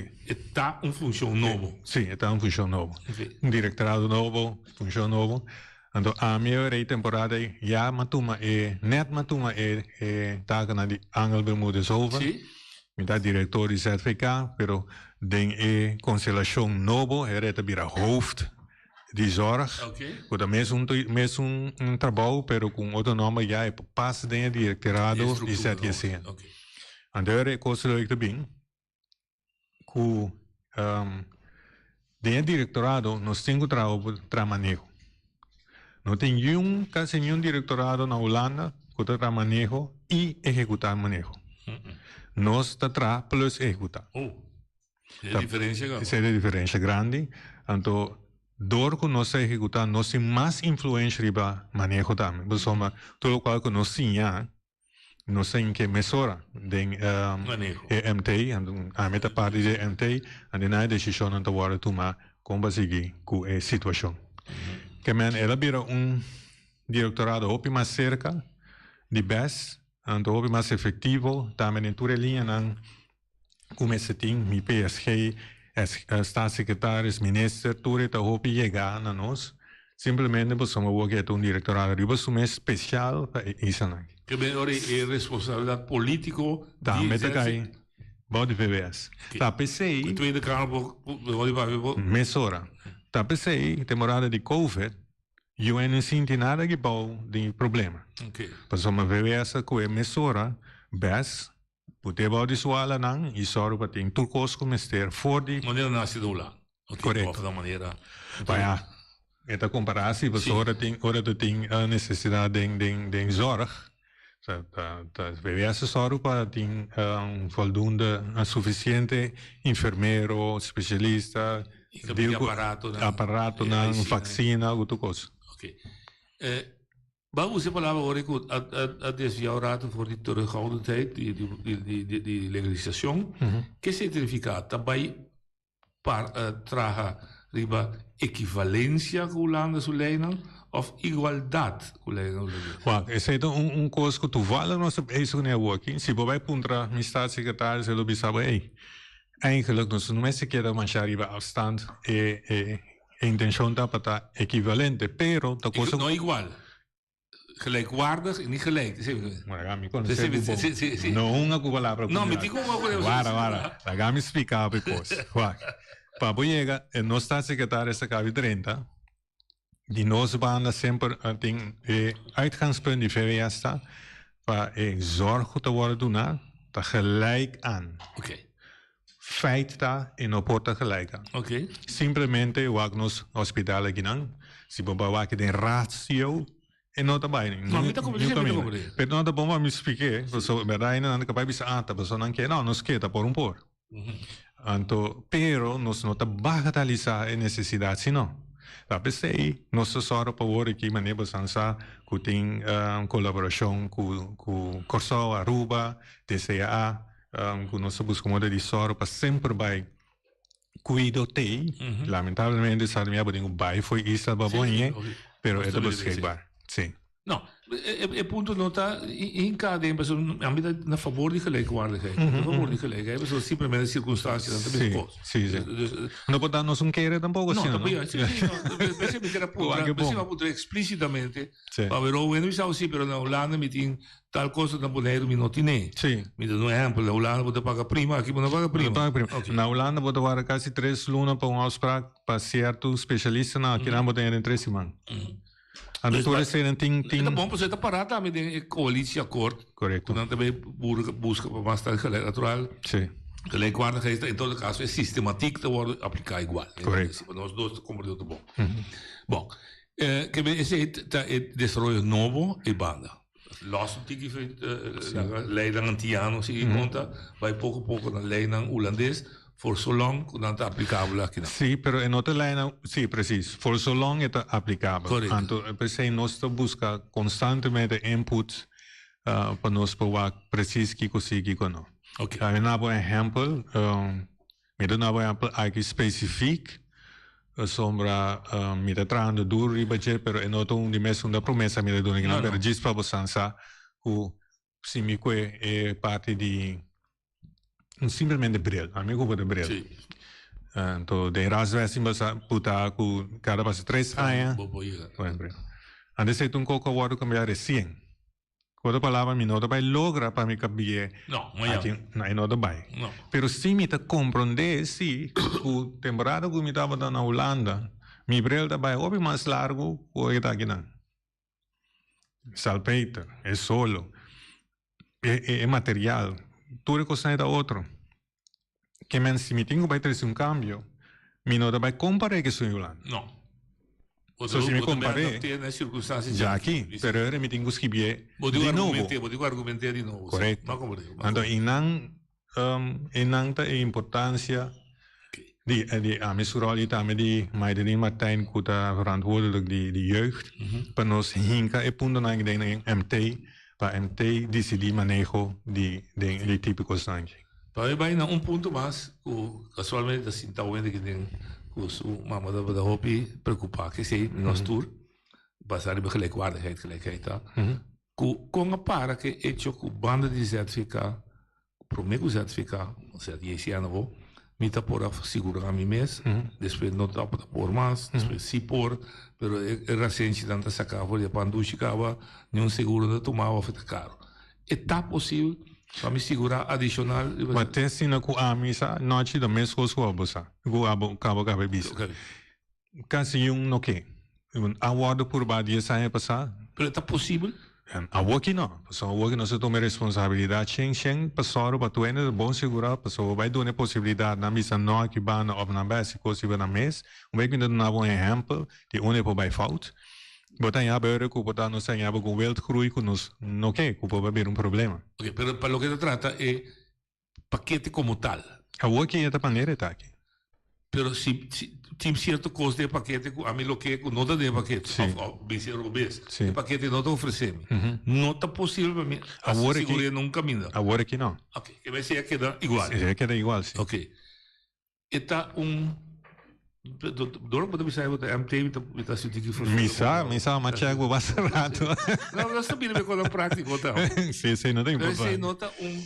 ta un funcion nobo. Sí, ta un funcion nobo. Un directorado nobo, funcion nobo. Anto ami e rei temporada ei ya m'a tuma e net m'a tuma e e takennan di Angel Bermudez over. Sí. Mi ta director di ZVK, pero den e constelacion nobo e rei ta bira hoofd di zorg. Oké. Cu ta mesun mesun trabou pero cu un otro nomber ya e por pasa den e directorado di ZJCN. Oké. Anto e rei cos leuk ta bin ku den e direktorado nos tin ku traha pa traha maneho. No tin niun, kasi niun direktorado na Hulanda ku ta traha maneho i ehekutá maneho. Nos ta traha plus ehekutá. Oh, e diferensia kaba. Esei ta e diferensia grandi. Anto dor ku nos ta ehekutá nos tin mas influensha riba maneho tambe. Pasobra tur lokual ku nos siña. Nos a hinke mesora den e MT, ami ta parti di e MT, anto nan e desishonnan ta wòrdu tumá kon pa sigui ku e situashon. Ke men el a bira un direktorado hopi mas serka di bes, anto hopi mas efektivo tambe den tur e liñanan ku mester tin, mi PSG, staatssecretaris, minister, tur e ta hopi yega na nos, simplemente pasobra bo ke ta un direktorado riba su mes spesial pa e islanan. Ke ben ora e responsabilidat politiko di Tambe ta kai bou di VWS. Ta p'esei. Ku Tweede Kamer bo di papia bo. Mesora. Ta p'esei temporada di Covid UN no sinti nada aki bou di problema. Pasobra VWS a kohe mesora bes Put'é bou di su alanan i sòru pa tin tur kos ku mester for di. Manera nan hasi dola. Korekto. Baya, e ta kompará si pasobra ora tin ora ta tin nesesidat den den den zòrg, ta ta ta VWS sòru pa tin voldoende sufisiente enfermero, spesialista, deal ku aparatonan, vaksina ku tur kos. Oke. Bo a usa e palabra ora ku a desviá un ratu for di terughoudendheid di di legalisacion. Ke significa? Ta bai par traha riba ekivalencia ku Hulanda su leinan of igualdad ku leinan hulandes? Wak, esei ta un kos ku toevallig nos ta bezig kuné awoki. Si bo bai puntra mi staatssecretaris e lo bisa bo, ey, eigenlijk nos no mester keda masha riba afstand e e E intencion ta pa ta equivalente, pero ta cosa. No igual. Gelijkwaardig y niet gelijk. Laga mi conoce bu bon. No hunga cu palabra cu mi. No, mi tin cu hunga cu Wara, wara. Laga mi splica bo e cos. Wak. Pa bo yega, e nos staatssecretaris ta cabi drenta, di nos banda semper a tin e uitgangspunt di VWS ta pa e zorg cu ta wordo duna ta gelijk aan. Oké. Feit ta e no por ta gelijk aan. Oké. Simplemente wak nos hospital akinan, si bo bai wak den ratio e no ta bai No, mi ta comprende, mi ta comprende. Pero no ta bon pa mi splik'é, pasobra berdad nan ta bai bisa ah ta pasobra nan ke, no nos ke ta por un por. Anto, pero nos no ta bagatelisá e nesesidat sino. Ta p'esei nos ta sòru pa wor aki manera bo san sa ku tin kolaborashon ku ku Kòrsou, Aruba, DCAA, ku nos ta buska moda di sòru pa semper bai kuido tei. Lamentablemente sa mi a bo tin ku bai for isla pa bo hañ'é, pero e ta beschikbaar. Sí. No, e punto no ta hinká den pasobra ami ta na fabor di gelijkwaardigheid. Na fabor di gelijkheid pasobra simplemente circunstancianan ta meskos. Sí, sí. No por da nos un kere tampoco No, asina, tampoco, no? sí, sí, no. P'esei mi kier a puntra, p'esei mi a puntra explícitamente pa wero wendo mi sa sí, pero na Hulanda mi tin tal cosa na Boneiru mi no tine. Sí. Mi ta duna un ehempel, na Hulanda bo ta paga prima, aki bo no paga prima. No paga prima. Na Hulanda bo ta warda casi tres luna pa un afspraak pa cierto specialistanan, akinan bo ta hende den tres siman. Anto tur eseinan tin tin. E ta bon pasobra e ta pará tambe den e coalitieakkoord. Correcto. Ku nan ta bay buska pa mas tal gelijk natural. Sí. Gelijkwaardigheid ta en todo caso e sistematiek ta wòrdu apliká igual. Correcto. Pa nos dos ta komprendé otro bon. Bon, ke men esei ta e desaroyo nobo e banda. Lòs un tiki leinan antiano sigui konta, bai poko poko na leinan hulandes. For so long ku nan ta aplikabel akinan. Sí, pero e no ta leinan, sí, precies. For so long e ta aplikabel. Correcto. Anto p'esei nos ta buska konstantemente input pa nos por wak precies kiko sí, kiko no. Oké. Mi na bo ehèmpel, mi ta duna bo ehèmpel aki spesifik, pasobra mi ta trahando duru riba dje, pero e no ta un di mes unda promesa mi ta duna akinan, pero djis pa bo san sa ku si mi kue e parti di simplemente bril, ami ocupa de bril. Sí. Anto den raswes tin basa puta ku kada pasa tres aña. Bo por yega. Bueno, bril. Antes ei un koko a wòrdu kambiá resien. Ku otro palabra mi no ta bai logra pa mi kambi'é. No, mañana. Aki, no, e no ta bai. No. Pero si mi ta komprondé si ku temporada ku mi tabata na Hulanda mi bril ta bai hopi mas largu ku e ta akinan. Salpeter, e solo, e e e material, tur e kosnan e ta otro. Ke men si mi tin ku bai trese un kambio, mi no ta bai kompar'é ku esun Hulanda. No. So si mi kompar'é djaki, pero ora mi tin ku skibié di nobo. Bo tin ku argument'é di nobo. Korekto. Anto einan Einan ta e importancia di di ami su rol y tambe di Maideline Martijn cu ta verantwoordelijk di di jeugd pa nos hinca e puntonan aki den MT. pa MT disidí maneho di den e tipo kosnan aki. Pa mi bai na un punto mas ku kasualmente ta sinta wende aki den ku su mama tabata hopi preokupá kesei nos tur basá riba gelijkwaardigheid gelijkheid ta ku kon a para ku e echo ku banda di ZVK Promé ku ZVK, osea di JCNO, mi ta por a sigurá mi mes, despues no tabata por mas, despues sí por, pero e rasenchinan ta saká for di e pan dushi kaba, niun seguro no ta tumá òf e ta karo. E ta posibel pa mi sigurá adishonal riba. Ma te asina ku ami sa nochi ta meskos ku abo sa, ku abo kaba kaba bisa. Kasi yun no ke. A wòrdu purbá dies aña pasá. Pero e ta posibel? Awoki no. Pasobra awoki nos ta tuma e responsabilidat shen shen pa sòru pa tur hende ta bon sigurá. Pasobra bo bai duna e posibilidat nan bisa no aki banda òf nan bai hasi kos riba nan mes. Un bes mi ta duna bo un ehèmpel di unda e por bai fout. Bo ta haña bo ku bo ta nos ta haña bo ku un wildgroei ku nos no ke ku por bai bira un problema. Oke, pero pa loke ta trata e pakete komo tal. Awor ki e ta manera e ta aki. Pero si si tin sierto kos den e pakete ku ami lo ke ku no ta den e pakete Sí. òf òf bisa e robes. Sí. E pakete no ta ofresé mi. No ta posibel pa mi Awor aki- sigur'é nun kaminda. Awor aki no. Oke, ke mester a keda igual. E a keda igual, si. Oke. E ta un Dor bo ta bisa bo ta MT mi ta mi ta sinti ki Mi sa, mi sa, ma check bo basta rato. No, nos ta bira me práctico ta. Sí, sí, no ta importante. Esei no ta un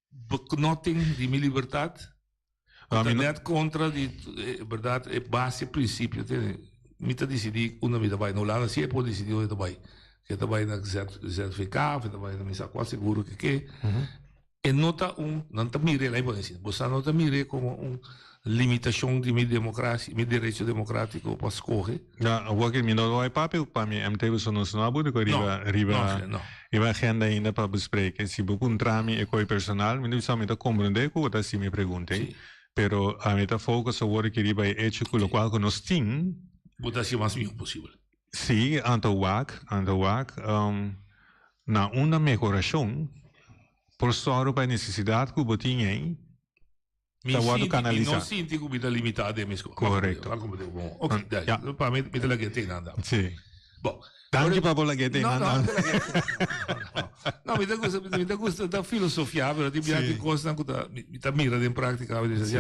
beknotting di mi libertad. No, Ta mi no- net contra di berdad e base principio tene. Mi ta dicidi unda mi ta bai. Na Hulanda si e por dicidi unda e ta bai. Ke ta bai na ZVK of e ta bai na mi sa cual seguro ke ke. E no ta un, nan ta mir'é, la'i pone asina, boso no ta mir'é komo un limitashon di mi demokrasia, mi derecho demokratiko pa skohe? Ja, awor ke mi no lo bai papia pa mi MT boso nos no a budi ku riba riba riba agenda ainda pa bespreken. Si bo puntra mi e koi personal, mi ta bisa mi ta komprende ku bo ta hasi mi pregunta ei, pero ami ta focus awor aki riba e echo ku lokual ku nos tin. Bo ta hasi mas mihó posibel. Si, anto wak, anto wak na unda mehorashon. Por sòru pa e nesesidat ku bo tin ei Mi ta wòrdu sinti, mi kanalisá. no sinti ku mi ta limitá den mi skol. Korekto. Ok, dai. Ja. Pa mi, mi ta lag'é te nan. Sí. Bon. Danki pa bo lag'é te No, nan. no, mi ta lag'é. No, mi ta gusta, mi ta gusta ta filosofiá, pero tin bia Sí. tin kosnan ku ta, mi ta mira den práktika, mi ta bisa, Sí.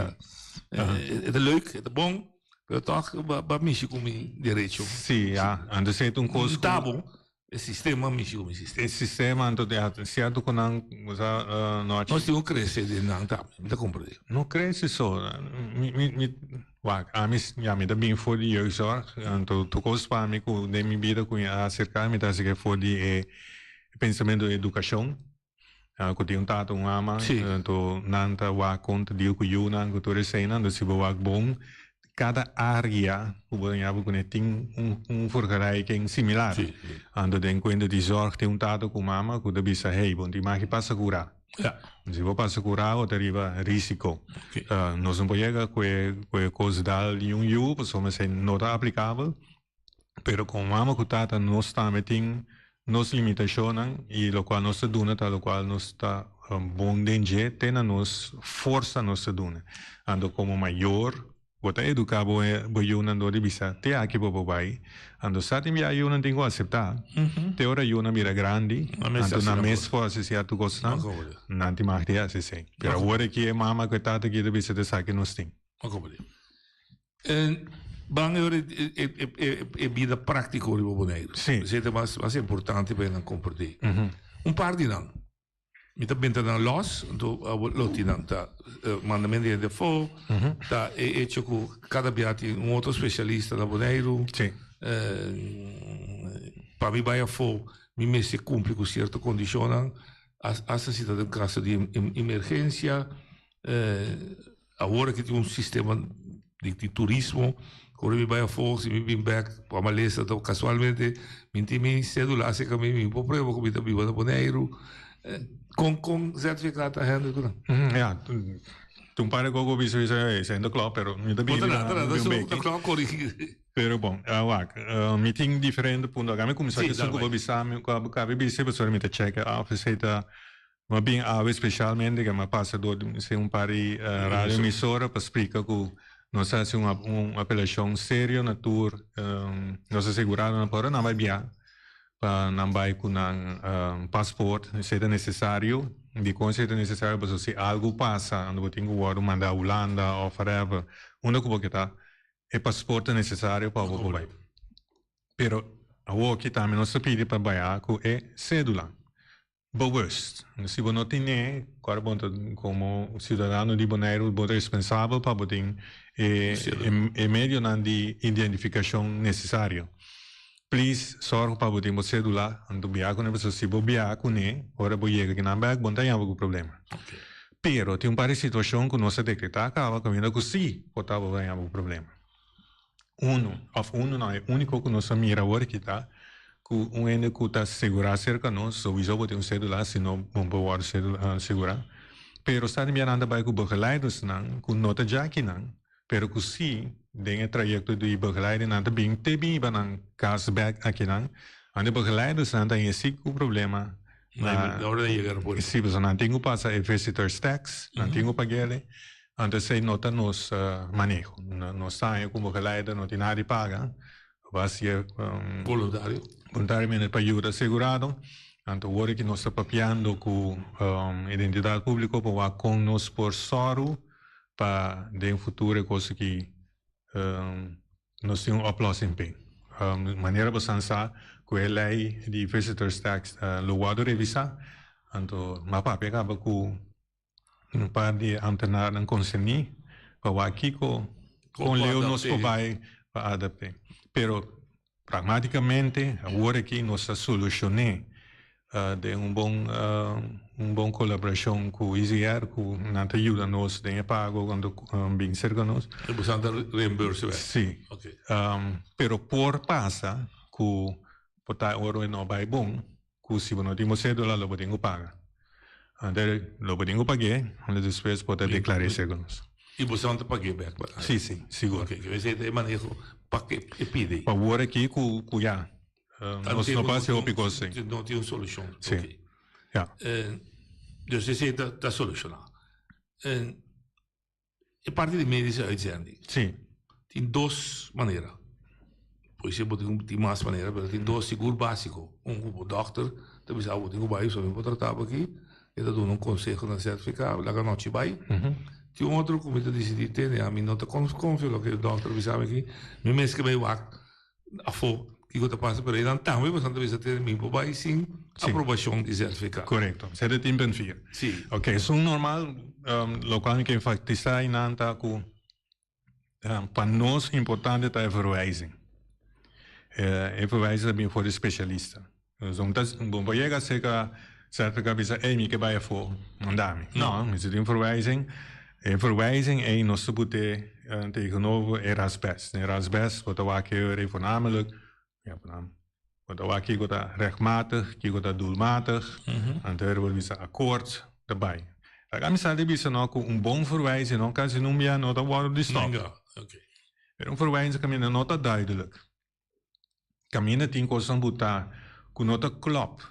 ja, e ta leuk, e ta bon, pero tòg ba, ba mishi ku mi derecho. Sí, ja. Anto esei ta un kos ku. Ta bon. E sistema mishi ku mi sistema. E sistema anto di a sierto ku nan usa no a. Nos tin ku krese den nan tambe, mi ta komprende. No krese so, mi mi mi wak ami ya mi ta bin for di jeugdzorg anto tur kos pa mi ku den mi bida ku mi a aserka mi ta aserka for di e pensamentu di edukashon ku tin un tata un mama anto nan ta wak kon ta deal ku yunan ku tur eseinan anto si bo wak bon Kada área ku bo ta bo kuné tin un un vergelijking similar. Anto den kuenta di zòrg tin un tata ku mama ku ta bisa hey bo no tin maki pasa kurá. Si bo pasa kurá bo ta riba risiko. Nos no por yega ku e ku e kos dal di un yu pasobra esei no ta aplikabel. Pero komo mama ku tata nos tambe tin nos limitashonnan i lokual nos ta duna ta lokual nos ta bon den dje te na nos forsa nos ta duna. Anto komo mayor bo ta eduká bo bo yunan dor di bisa te aki bo por bai. Anto sa tin bia yunan tin ku aseptá te ora yunan bira grandi anto nan mes por hasi sierto kosnan nan tin mag di hasi esei. Pero awor aki e mama ku e tata aki ta bisa ta esaki nos tin. En ban e ora e bida práktiko riba Boneiru. Sí. Esei ta mas mas importante pa nan komprendé. Un par di nan, mi ta benta nan lòs, anto abo lo tin nan ta mandamentu di hende afó, ta e echo ku kada bia tin un otro spesialista na Boneiru. Sí. Pa mi bai afó mi mester kumpli ku sierto kondishonnan, asta si ta den kaso di emergensia. Awor aki tin un sistema di di turismo, ora mi bai afó, si mi bin bèk pa malesa ta kasualmente mi tin mi sedula aserka mi, mi por prueba ku mi ta biba na Boneiru. Kon kon ZVK ta handle ku nan? Ja, tin un par di kos ku bo bisa bisa esei no ta klòp pero mi ta bini Bo ta ta klòp korigí. Pero bon, wak, mi tin diferente punto. Aka mi kuminsá ku esun ku bo bisa mi, ku abo kabi bisa pasobra mi ta chèk af esei ta Mi a bin awe specialmente ke mi a pasa door di si un par di radio emisora pa splica cu nos a haci un apelacion serio na tur nos aseguradonan pa ora nan bai bia. pa nan bai ku nan paspoort, esei ta nesesario. Dikon esei ta nesesario? Pasobra si algu pasa ando bo tin ku wòrdu manda Hulanda òf whatever, unda ku bo ke ta, e paspoort ta nesesario pa bo por bai. Pero awoki tambe nos ta pidi pa bai ku e sédula. Bewust. Si bo no tine, kòrda bo ta komo siudadano di Boneiru bo ta responsabel pa bo tin e e medionan di identifikashon nesesario. Please sòrg pa bo tin bo sédula anto bia kuné pasobra si bo bia kuné ora bo yega kinan bèk bo no ta yama ku problema. Pero tin un par di situashon ku nos a dekretá kaba kaminda ku si por ta bo ta yama ku problema. Unu, òf unu no, e úniko ku nos a mira awor aki ta ku un hende ku ta segurá serka nos, souiso bo tin un sédula, si no bo por wòrdu segurá. Pero sa di bia nan ta bai ku begeleidersnan ku no ta djakinan, pero ku si den e trayekto di begeleiding nan ta bin te bin hiba nan kas bèk akinan. Anto e begeleidersnan ta haña si ku problema na ora di yega aeropuerto. Si, pasobra nan tin ku pasa e visitors tax, nan tin ku pag'el. Anto esei no ta nos maneho. Nos ta haña ku begeleider no tin nada di paga. Bo hasié Voluntario. voluntariamente pa yuda asegurado. Anto wor ki nos ta papiando ku Identidat Públiko pa wak kon nos por sòru pa den futuro e kos aki nos tin un oplossing p'e. Manera bo san sa ku e lei di visitors tax lo wòrdu revisá. Anto m'a papia kaba ku Un par di e ambtenarnan konserní pa wak kiko kon leu nos por bai pa adapt'é. Pero pragmátikamente awor aki nos ta solushoné den un bon un bon kolaborashon ku ICR ku nan ta yuda nos den e pago cuando bin serka nos. E boso ta reimburse bek? Sí. Pero por pasa ku por ta ora e no bai bon Ku si bo no tin bo sédula lo bo tin ku paga. Anto lo bo tin ku pag'é, anto despues bo ta deklar'é segun nos. I bo sa ta pag'é bèk pa Sí, sí, sigur. Oke, ke esei ta e maneho pa ke e pidi. Pa wor aki ku ku ya, nos no por hasi hopi kos si. No tin un solushon. Sí, ya. Dus esei ta solushoná. E parti di medische uitzending. Sí. Tin dos manera. Por ser bo tin mas manera, pero tin dos sigur básiko. Un ku bo dòkter ta bisa bo tin ku bai, so mi por trata bo aki. E ta duna un konseho na sertifiká, laga nochi bai. Tin un otro ku mi ta disidí tende, ami no ta konfia loke e dòkter a bisa mi aki. Mi mes ke bai wak afó kiko ta pasa, pero einan tambe boso ta bisa tene mi por bai sin aprobashon di ZVK. Korekto, sete tin punt vier. Si. Ok, esun normal, lokual mi ke enfatisá einan ta ku pa nos importante ta e verwijzing. E verwijzing ta bin for di spesialista. Bo ta bo por yega serka ZVK bisa ey mi ke bai afó, manda mi. No, mester tin un verwijzing. E verwijzing ey nos ta put'é tegenover e rasbes. Den rasbes bo ta wak e ora voornamelijk, ja voornamelijk, bo ta wak kiko ta rechtmatig, kiko ta doelmatig, anto ora bo bisa akkoord ta bai. Laga mi sa di bisa no ku un bon verwijzing no kasi nunbia no ta wòrdu di stòp. Pero un verwijzing kaminda no ta duidelijk. Kaminda tin kosnan butá ku no ta klòp.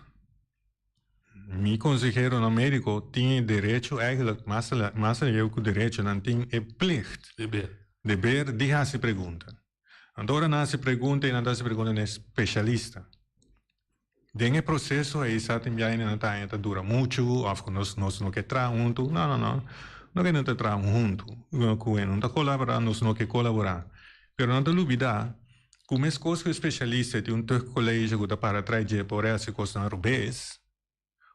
Mi konseheronan médiko tin e derecho eigenlijk, mas mas aleu ku derecho, nan tin e plicht, Deber. deber di hasi pregunta. Anto ora nan hasi pregunta i nan ta hasi pregunta na e speshalista. Den e proseso ei sa tin biaha nan ta haña ta dura muchu òf ku nos nos no ke traha huntu. No, no, no. No ke no ta traha huntu ku e no ta kolaborá, nos no ke kolaborá. Pero nan ta lubidá ku meskos ku e spesialista tin un tuchtcollege ku ta para trai dje por hasi kosnan robes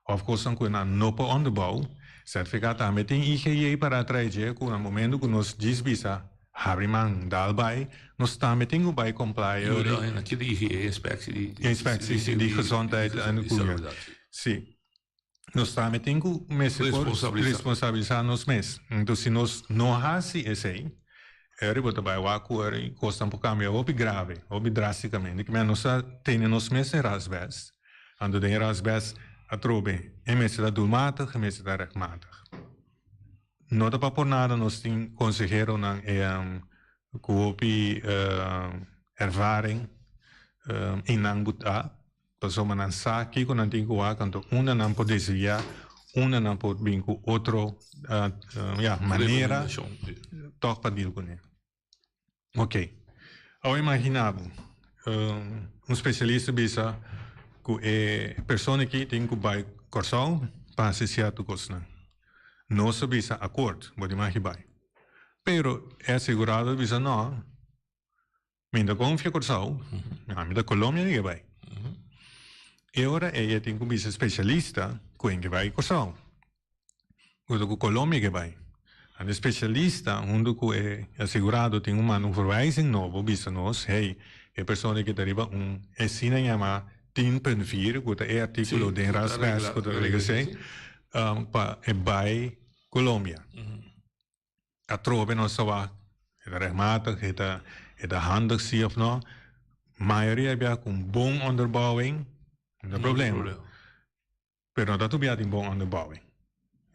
òf kosnan ku nan no por onderbouw, ZVK tambe tin IGJ para trai dje ku na momento ku nos djis bisa habri man dal bai, nos tambe tin ku bai comply. Yuda en aki di IGJ, inspectie di Inspectie di gezondheid en di Sí. Nos tambe tin ku mester por responsabilisá nos mes. Enton si nos no hasi esei, eri bo ta bai wak ku eri kosnan por kambia hopi grave, hopi drástikamente. Kimen nos ta tene nos mes den rasbes, anto den e rasbes atrobe e mester ta doelmatig, e mester ta rechtmatig. No ta pa por nada nos tin konseheronan ku hopi ervaring i nan butá. Pasobra nan sa kiko nan tin ku wak, anto unda nan por desviá, unda nan por bin ku otro ya manera tòg pa deal kuné. Oké, awe imaginá bo un spesialista bisa. Ku e persona aki tin ku bai Kòrsou pa hasi sierto kosnan. Nos a bisa akort, bo tin mag bai. Pero e asegurado a bisa no, mi no ta konfia Kòrsou, ami ta Colombia mi ke bai. E ora ei e tin ku bisa spesialista ku e ke bai Kòrsou. Huntu ku Colombia ke bai. Anto e spesialista huntu ku e asegurado tin un manda un verwijzing nobo bisa nos, hey, e persona aki ta riba un esina yama 10.4 ku ta e artíkulo den Rasbes ku ta regla esei, pa e bai Colombia. Atrobe nos ta wak e ta rechtmatig, e ta e ta handig si of no. Mayoria bia ku un bon onderbouwing no ta problema. Pero no ta tur bia tin bon onderbouwing.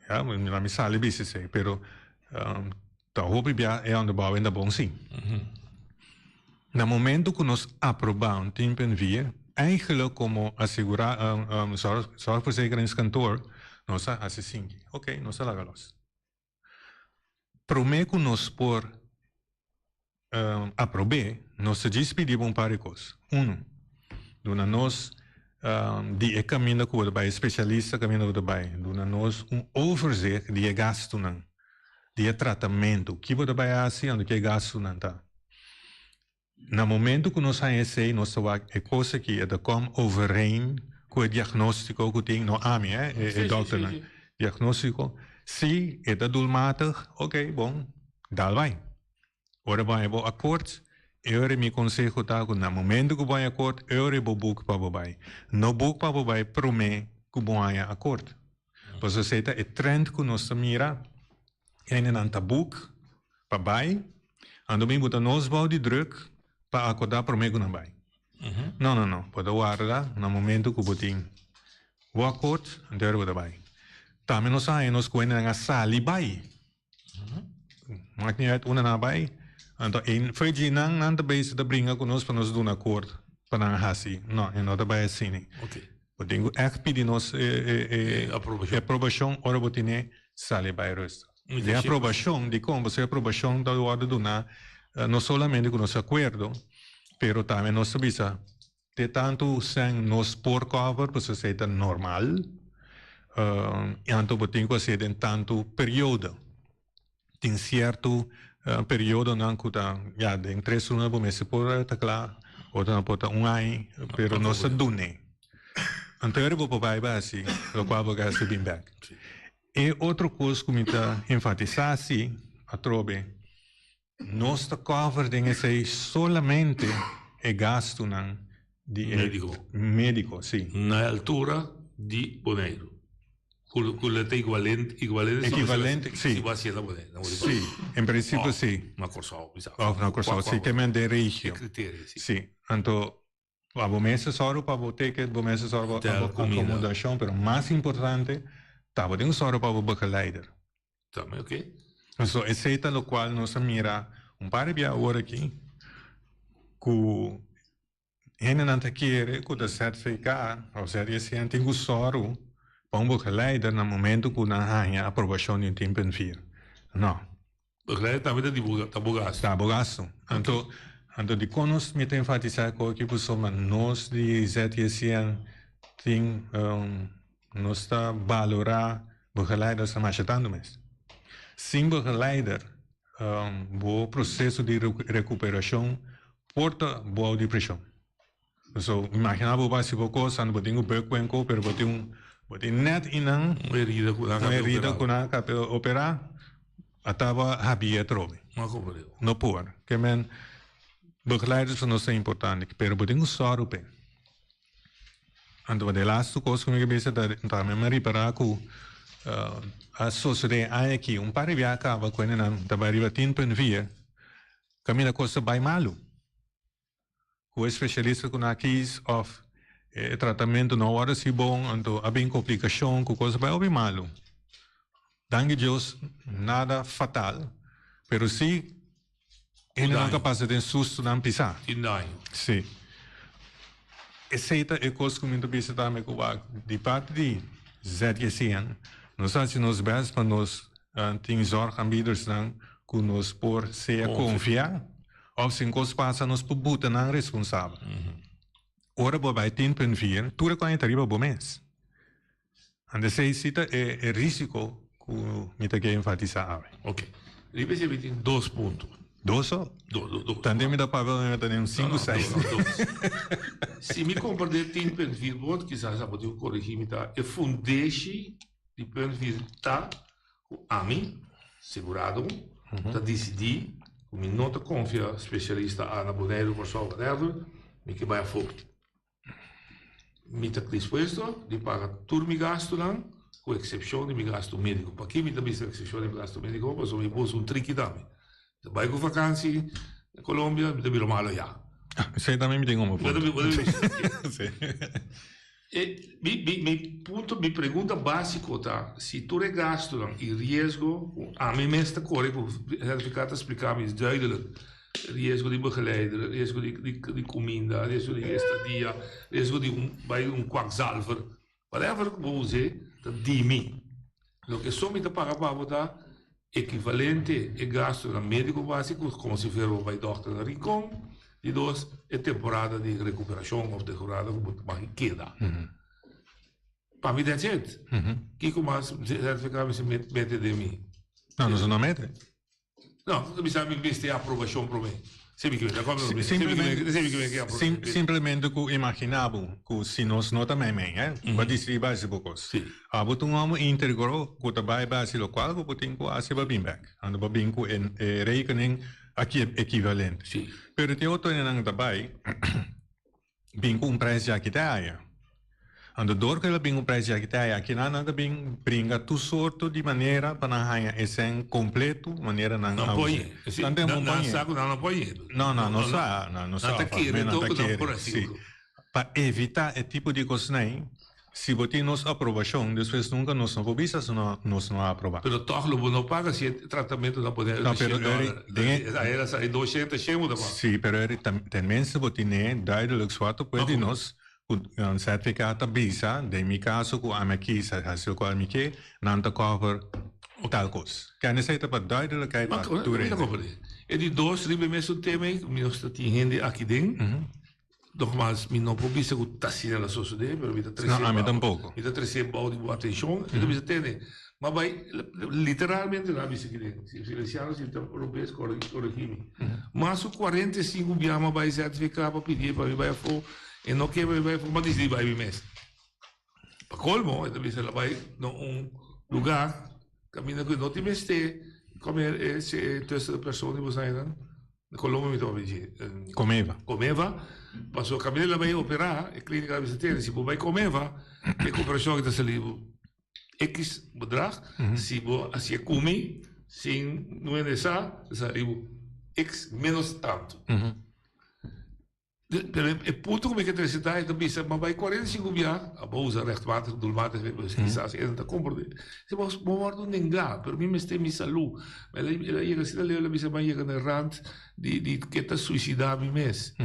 Ya, mi mi sali bisa esei, pero ta hopi bia e onderbouwing ta bon si. Na momento ku nos aprobá un 10.4, eigenlijk komo asegura zorgverzekeringskantoor nos a hasi sinki, oké, nos a laga los. Promé ku nos por aprob'é, nos ta djis pidi bo un par di kos. Unu, duna nos di e kaminda ku bo ta bai, e spesialista kaminda ku bo ta bai, duna nos un overzicht di e gastunan, di e tratamentu, ki bo ta bai hasi anto ki e gastunan ta. Na momento ku nos haña esei nos ta wak e kos aki e ta kom overeen ku e diagnostiko ku tin, no ami eh, e dokternan, diagnostiko, si e ta doelmatig, oke bon, dal bai. Ora bo haña bo akort, e ora mi konseho ta ku na momento ku bo haña akort, e ora bo boek pa bo bai. No boek pa bo bai promé ku bo haña akort. Pasobra esei ta e trend ku nos ta mira, hendenan ta boek pa bai, anto mi buta nos bou di druk pa akorda prome ku nan bai. No, no, no, bo ta warda na momento ku bo tin bo akort, anto ora bo ta bai. Tambe nos a haña nos ku hendenan a sali bai. Maakt niet uit unda nan a bai, anto e for dje nan, nan ta bezig ta bringa ku nos pa nos duna akort pa nan hasi. No, e no ta bai asina. Bo tin ku ègt pidi nos e aprobashon ora bo tene sali bai rustig. Den aprobashon, dikon? Pasobra e aprobashon ta wòrdu duná no solamente ku nos akuerdo, pero tambe nos ta bisa te tantu sèn nos por kòver, pasobra esei ta normal, i anto bo tin ku hasié den tantu periodo. Tin sierto periodonan ku ta, ya, den tres luna bo mester por ta kla, otronan por ta un aña, pero nos ta dun'é. Anto ora bo por bai bai hasi lokual bo ke hasi bin bèk. E otro kos ku mi ta enfatisá si, atrobe, nos ta cover den esei solamente e gastunan di e Médiko. médiko, si. Na e altura di Boneiru. Ku ku lo ta igualente, igualente si Ekivalente, si. si bo hasié na Boneiru, na Boneiru. Si, en prinsipio si. Òf na Kòrsou, bisa. Òf na Kòrsou, si, ke men den regio. E kriterio, si. Si, anto Pa bo mester sòru pa bo ticket, bo mester sòru pa Hotel, bo comida. acomodacion, pero mas importante ta bo tin ku sòru pa bo begeleider. Tambe oké. So esei ta lokual nos a mira un par di bia awor aki ku hendenan ta kere ku ta ZVK òf ZSN tin ku sòru pa un begeleider na momento ku nan haña aprobashon di un 10.4. No. Begeleider tambe ta di bo ta bo gastu. Ta bo gastu. Anto anto dikon nos mi ta enfatisá ku aki pasobra nos di ZJCN tin nos ta balorá begeleiders masha tantu mes. Sin begeleider bo proseso di rekuperashon por ta bou di preshon. So, imagina bo basi bo kos, anto bo tin ku bek wenko, pero bo tin un, bo tin net inan, Un herida ku nan un herida ku nan a operá, a taba habia atrobe. No comprende. No por. Ke men, begeleiders pa nos ta importante, pero bo tin ku sòru p'e. Anto de laatste kos ku mi ke bisa ta, tambe mi a ripará ku a sosodé aña aki, un par di bia a kaba ku hendenan ta bai riba 10.4, kaminda kos ta bai malu. Ku e spesialista ku nan a kis òf e tratamentu no a wòrdu hasi bon, anto a bin komplikashon ku kos a bai hopi malu. Danki Dios nada fatal, pero si hendenan ta pasa den sustonan pisá. Tin daño. Si. Esei ta e kos ku mi ta bisa tambe ku wak di parti di ZJCN nos a hasi nos bèst pa nos tin zorgaanbiedersnan ku nos por sea konfia. Of si un kos pasa nos por buta nan responsabel. Ora bo bai 10.4, tur e kos ta riba bo mes. Anto esei si ta e e risiko ku mi ta ke enfatisá awe. Ok. Riba esei mi tin dos punto. Dos so? Dos, dos, dos. Tante mi ta papia mi ta den un sinku, seis. No, no, dos, dos. Si mi komprendé 10.4 bon, kisas abo tin ku korigí mi ta e fundeshi di punt vier ta ku ami, segurado, ta disidí ku mi no ta konfia spesialista A na Boneiru, Kòrsou, whatever, mi ke bai afó. Mi ta dispuesto di paga tur mi gastunan ku eksepshon di mi gastu médiko. Pakí mi ta bisa eksepshon di mi gastu médiko? Pasobra mi buska un triki tambe. Mi ta bai ku vakansi na Colombia, mi ta bira malo ya. Esei tambe mi tin komo punto. E mi mi mi punto mi pregunta básiko ta si tur e gastunan i riesgo ku ami mes ta kore ku sertifikat ta splika mi is duidelijk. Riesgo di begeleider, riesgo di di di kuminda, riesgo di estadia, riesgo di un bai un kwakzalver, whatever ku bo us'é ta di mi. Loke so mi ta paga pa bo ta ekivalente e gastunan médiko básiko komo si fuera bo bai dòkter na Rincon, di dos e temporada di rekuperashon òf temporada ku bo ta keda. Pa mi that's it. Kiko mas sertifikado mester mete den mi? No, nos no mete. No, mi sa mi mester aprobashon promé. Simplemente, simplemente ku imagina bo ku si nos no ta meimei, eh, bo a disidí bai hasi bo kos. Abo ta un hòmber íntegro ku ta bai bai hasi lokual ku bo tin ku hasi pa bin bèk. Anto bo bin ku e rekening aki ekivalente. Pero tin otro hendenan ta bai. Bin ku un prijs djaki te aya. Anto dor ku el a bin un prijs djaki te aya akinan nan ta bin bringa tur sorto di manera pa nan haña e sèn kompleto manera nan a usa. Nan ten bon poñe. Nan no poñe. No, nan no sa, nan no sa. Nan ta kere to ku nan por hasi. Si. Pa evita e tipo di kosnan, si bo tin nos aprobashon, despues nunka nos no por bisa si nos no a aproba. Pero tòg lo bo no paga si e tratamentu ta pone No, pero shen dòler. Ayer a sali doshenta shen bo ta paga. Sí, pero eri tenminste bo tine duidelijk zwart op wit di nos ku ZVK ta bisa, den mi kaso ku ami a kisa hasi lokual mi ke, nan ta cover tal kos. Kende esei ta pa duidelijkheid pa tur hende. E di dos riba e mesun tema ei, mi nos ta tin hende aki den. Nogmaals, mi no por bisa ku ta asina la sosodé, pero mi ta trese No, ami tampoko. Mi ta trese bou di bo atenshon. Mi ta bisa tene, ma bai, literalmente nan a bisa kiden, si Feliciano si ta robes koregi mi. Mas ku 45 bia mi a bai ZVK pa pidié pa mi bai afó, e no ke pa mi bai afó, mi a disidí bai mi mes. Pa kolmo, e ta bisa el a bai na un lugá kaminda ku e no tin mester kome e tussen de persoon di bo sainan. Na Colombia mi tabata dje. Comeva. Comeva. Pasobra kaminda el a bai operá, e klínika a bisa tene, si bo bai Comeva, e operashon aki ta sali bo X bedrag, si bo hasié ku mi, sin no hende sa, ta sali bo X ménos tantu. Pero e punto ku mi ke trese ta, e ta bisa, ma bai 45 bia, abo usa rechtmatig, doelmatig, pues kisas e no ta komprende. Dice, bo bo wòrdu nengá, pero mi mester mi salú. El a el a yega asina leu, el a bisa, mi a yega na e rand di di ke ta suisidá mi mes.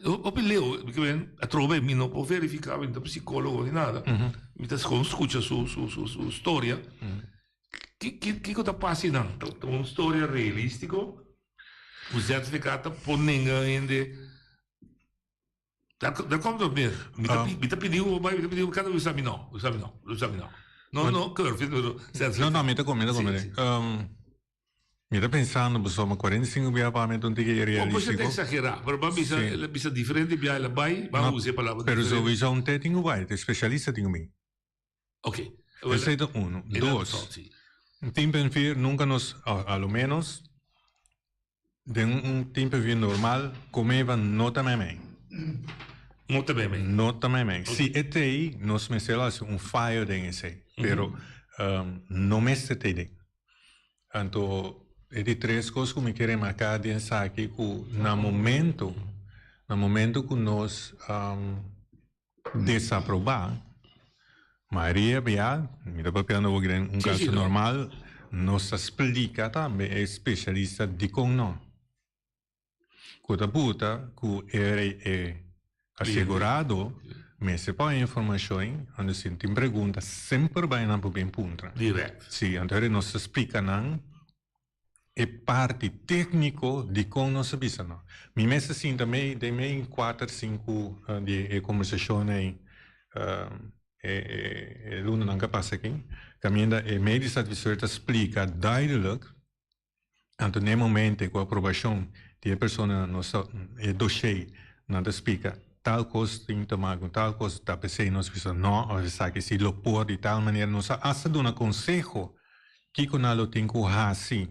Hopi leu, mi ke men, atrobe mi no por verifiká, mi no ta psikólogo ni nada, mi ta gewoon skucha su su su su storia. Ki ki kiko ta pasa einan? Ta un storia realístiko? Ku ZVK ta por nenga hende. Daar, daar komt het op neer. Mi ta, mi ta pidi bo bai, mi ta pidi bo kada bisa mi no, bisa mi no, bisa mi no. No, no, keur, pero ZVK. No, no, mi ta kom, mi ta kom. Sí, sí. Mi ta pensando pasobra 45 bia pa mi ta un tiki Bon, pues irrealístico. ta exagerá, pero ban bisa, Sí. el a bisa diferente bia el a bai, ban No, usa e palabra pero diferente. sowieso un te tin ku bai, te especialista tin ku bin. Ok. Esei ta uno. Dos, tin penvier nunca nos, a lo menos den un tin penvier normal, comeva no ta meimei. No ta meimei. No ta meimei. Si e tei, nos mester lo haci un fayo den esei. Pero no mester tei den. Anto e di tres cos cu mi ke remarca den esaki cu na momento, na momento cu nos Desaprobá, mayoria bia, mi ta papiando awor den un kaso normal, nos ta splika tambe e spesialista dikon no. Ku ta buta ku e e asegurado mester pone informashon, anto si tin pregunta semper bai nan por bin puntra. Dirèkt. Si, anto nos ta splika nan. E parti tékniko dikon nos a bisa no. Mi mes a sinta mei den mei kuater sinku di e kombersashon ei e e lunanan ku a pasa aki kaminda e medisch adviseur ta splika duidelijk anto na e momente ku aprobashon di e persona nos ta e doshé nan ta splika tal kos tin ta maka ku tal kos ta p'esei nos bisa no òf esaki si lo por di tal manera nos a asta duna konseho. Kiko nan lo tin ku hasi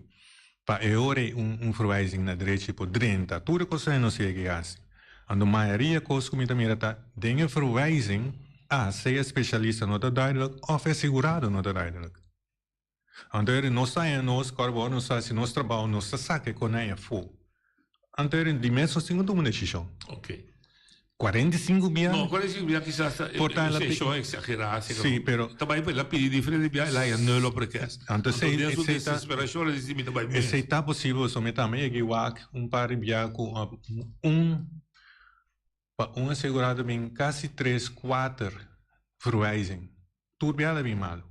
pa e ora ei un verwijzing na drechi por drenta? Tur e kosnan no sigue ki hasi. Anto mayoria kos ku mi ta mira ta den e verwijzing, a sea e spesialista no ta duidelijk òf e asegurado no ta duidelijk. Anto eri nos ta haña nos kòrba ora nos ta hasi nos trabou nos ta saka e konai afó. Anto eri di mes nos tin ku tuma un desishon. 45 bia. No, 45 bia kisas ta Por ta e shon exagerá. Sí, pero. Ta bai el a pidi diferente bia, el a haya nulo request. Anto esei den su desesperacion el a dici mi ta bai mes. Esei ta posibel pasobra mi tambe yega wak un par di bia ku un pa un asegurado bin kasi tres kuater verwijzing. Tur bia ta bin malu.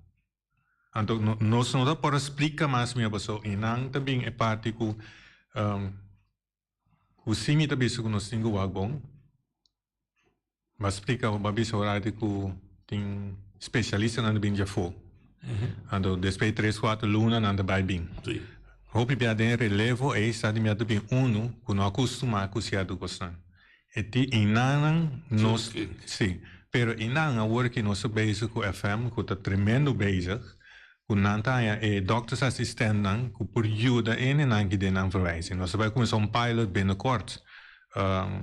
Anto nos no ta por a splika mas mihó pasobra einan ta bin e parti ku Ku si mi ta bisa ku nos tin ku wak bon, bo a splika bo a bisa ora di ku tin spesialistanan ta bin djafó. Anto despues di tres kuater luna nan ta bai bin. Hopi bia den relevo ei sa di mi a ta bin unu ku no a kustumá ku sierto kosnan. E ti einanan nos si, pero einan awor ki nos ta bezig ku FM ku ta tremendo bezig ku nan ta haña e doktersassistentnan ku por yuda e hendenan ki den nan verwijzing. Nos ta bai kuminsá un pilot binnenkort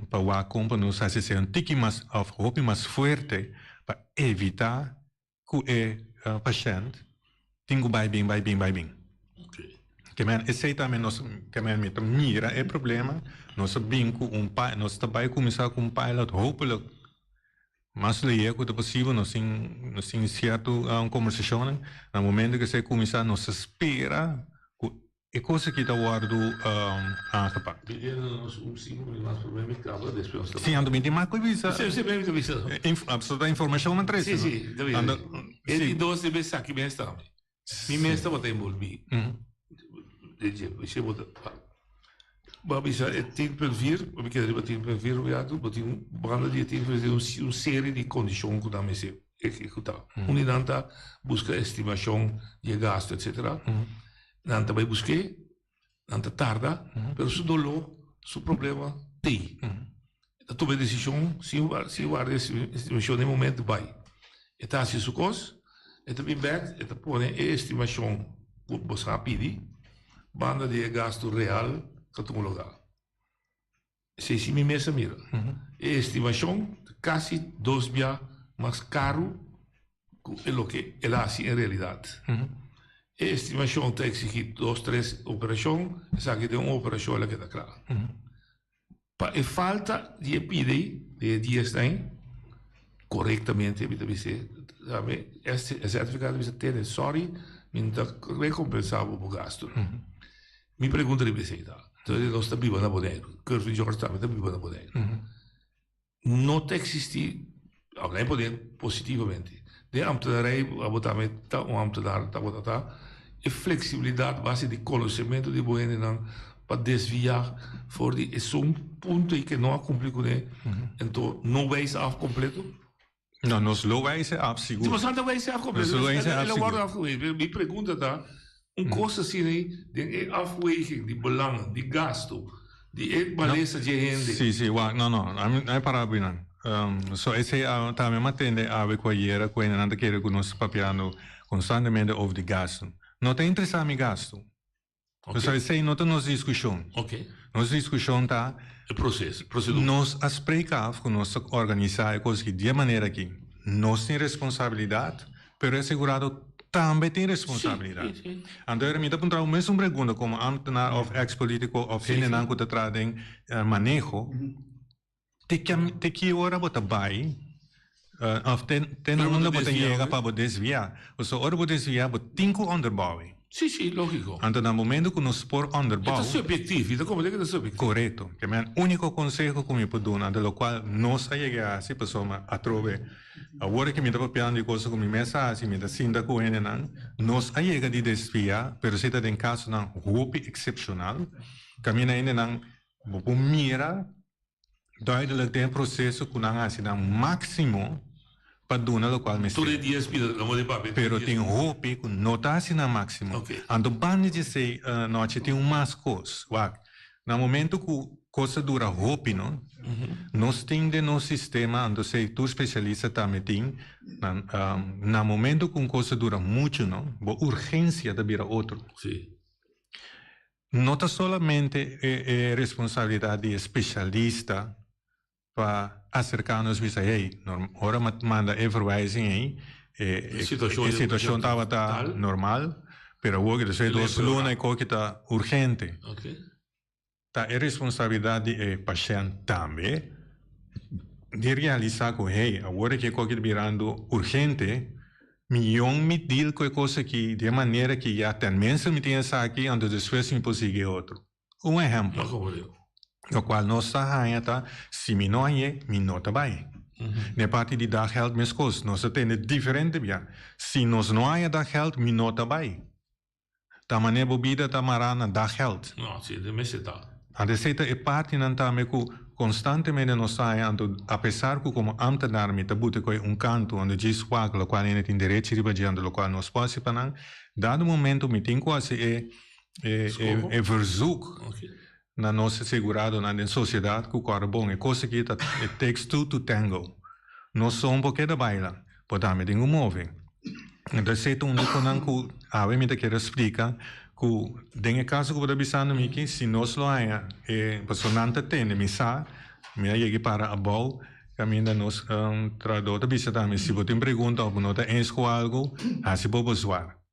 pa wak kon pa nos hasi esei un tiki mas òf hopi mas fuerte pa evitá ku e pashènt tin ku bai bin bai bin bai bin. Ke men esei tambe nos ke men mi ta mira e problema nos a bin ku un nos ta bai kuminsá ku un pilot hopelijk Mas lihé ku ta posibel nos tin nos tin sierto kombersashonnan. Na momento ku esei kuminsá nos ta spera ku e kos aki ta wòrdu aangepak. Pidiendo nos un sinku minüt mas promé mi kaba despues nos ta Sí, anto mi tin mas ku bisa. Sí, sí, mi ta bisa. Abso ta informashon nan trese, no? Sí, sí, ta bisa. Anto, E di dos debe sa ki mes tambe. Mi mes tabata envolví. Den dje, esei bo ta. Bo a bisa e 10.4, bo mi keda riba 10.4 un rato, bo tin banda di e 10.4 un serie di kondishon ku nan mester ehekutá. Un di nan ta buska estimashon di e gastu etsetera. Nan ta bai busk'é, nan ta tarda, pero su doló, su problema t'ei. E ta tuma e desishon sin sin warda e estimashon den momento bai. E ta hasi su kos, e ta bin bèk, e ta pone e estimashon ku bo sa pidi banda di e gastu real ku a tuma lugá. Esei si mi mes a mira. E estimashon ta kasi dos bia mas karu ku e loke el a hasi en realidat. E estimashon ta eksigí dos tres operashon, esaki den un operashon el a keda kla. Pa e falta di e pidi di e diesnan ei korektamente mi ta bis'é, sabe, e sertifikado ta bisa tene sòri mi no ta rekompensá bo bo gastunan. Mi pregunta riba esei ta, entonces nos ta biba na Boneiru, Curvin George tambe ta biba na Boneiru. No ta eksistí, aunke nan e pone positivamente, den ambtenarij abo tambe ta un ambtenar tabata ta, e fleksibilidat base di konosementu di bo hendenan pa desviá for di esun punto ei ke no a kumpli kuné, enton no wijs af kompleto? No, nos lo wijs e af sigur. Si boso ta wijs e af kompleto, Nos lo wijs e af el a sigur. wòrdu afgewezen. Pero mi pregunta ta, un kos asina ei den e afweging di belangen, di gasto, di e malesa dje hende. Si, si, wak, no, no, ami a para binan. So esei a tambe mi a tende awe ku ayera ku hendenan ta kere ku nos ta papiando konstantemente over di gastu. No ta interesá mi gastu. Pasobra esei no ta nos diskushon. Nos diskushon ta. E proces, prosedura. Nos a spreek af ku nos ta organisá e kos aki di e manera aki. Nos tin responsabilidat, pero e asegurado tambe tin responsabilidat. Anto mi ta puntra bo mesun pregunta komo ambtenaar òf eks polítiko òf hendenan ku ta traha den maneho. Te te ki ora bo ta bai of te te na unda bo ta yega pa bo desviá? Pasobra ora bo desviá bo tin ku onderbouwen. Sí, sí, lógiko. Anto na momento ku nos por onderbouw. E ta subjektief, i ta komprendé ku ta subjektief. Korekto. Ke men úniko konseho ku mi por duna, de lokual nos a yega a hasi pasobra atrobe. Awor ku mi ta papiando di kos ku mi mes a hasi, mi ta sinta ku hendenan, nos a yega di desviá, pero esei ta den kasonan hopi eksepshonal, kaminda hendenan bo por mira duidelijk den e proseso ku nan a hasi nan máksimo pa duna lokual mester. Tur e dies bida ta mori papia. Pero tin hopi ku no ta hasi nan máksimo. Anto banda di esei nochi tin un mas kos. Wak, na momento ku kos ta dura hopi no, nos tin den nos sistema, anto esei tur spesialista tambe tin, na momento ku un kos ta dura muchu no, bo urgensia ta bira otro. No ta solamente e responsabilidat di e spesialista pa aserká nos bisa, hey, ora mi a manda e verwijzing ei, e situashon tabata normal, pero awor ki despues di dos luna e koki ta urgente. Ta e responsabilidat di e pashènt tambe di realisá ku, hey, awor ki e koki ta birando urgente, mi yon mi deal ku e kos aki di e manera ki ya tenminste mi tin esaki, anto despues mi por sigui e otro. Un ehèmpel, lokual nos ta haña ta, si mi no hañ'é, mi no ta bai. Na e parti di daggeld meskos, nos ta tende diferente bia. Si nos no haña daggeld, mi no ta bai. Ta manera bo bida ta mará na daggeld. No, si, den mester ta. Anto esei ta e partinan tambe ku konstantemente nos ta haña, anto apesar ku komo ámtenar mi ta buta koe un kantu unda djis wak lokual hende tin derechi riba dje, anto lokual nos por hasi pa nan, dado momento mi tin ku hasi e e verzoek na nos aseguradonan den sociedad cu cora bon e cos aki ta it takes two to tango no son por keda baila por tambe tin cu move enton esey ta un di conan cu awe mi ta kier a splica cu den e caso cu bo ta bisando mi aki si nos lo haya e pasobra nan ta tende mi sa mi a yega para abou caminda nos trahador ta bisa tambe si bo tin pregunta of bo no ta eens cu algo haci bo bezwaar.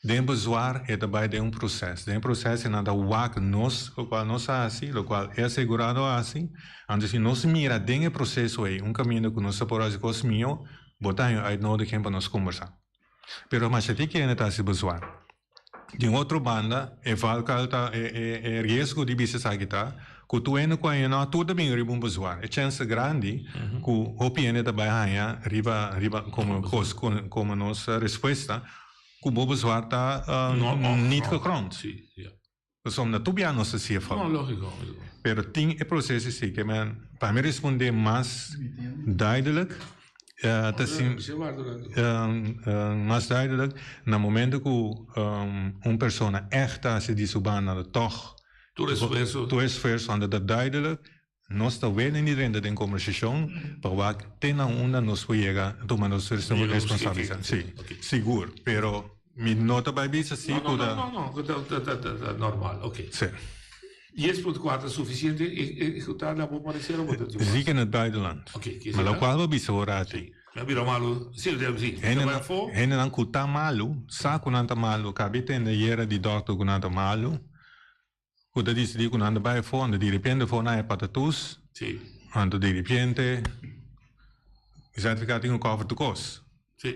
Den bezwaar e ta bai den un proces. Den e proces e nan ta wak nos locual nos a haci, locual e asegurado a haci. Anto si nos mira den e proceso ey un caminda cu nos ta por haci cos miho, bo ta haña un uitnodiging pa nos combersa. Pero masha tin kende ta haci bezwaar. Di un otro banda, e valkuil ta e e riesgo di bisa esaki ta cu tur hende cu haña no tur ta bin riba un bezwaar. E chens ta grandi cu hopi hende ta bai haña riba riba como cos como nos respuesta cu bo bezwaar ta niet gegrond. Pasobra tur bia nos ta siña fout. Pero tin e proceso si ke men pa mi responde mas duidelijk ta sin mas duidelijk na momento cu un persona echt ta haci di su banda toch Tur esfuerso. Tur esfuerso anda ta duidelijk. Nos ta wenen di drenta den kombersashon pa wak te na unda nos por yega tuma nos responsabilidat. Si, sigur. Pero mi no ta bai bisa si ku ta. No, no, no, ta normal, oké. Si. 10.4 sufisiente ehekutá na bo parecer o bo ta tin mas? Ziek in het buitenland. Oké, ke Ma lokual bo bisa ora ati. Mi a bira malu, si, si. Hendenan ku ta malu, sa ku nan ta malu, kabi tende yera di dòkter ku nan ta malu. Ku ta disidí ku nan ta bai afó, anto diripiente afó nan e patatus. Sí. Anto diripiente e sertifiká tin ku kòver tur kos. Sí.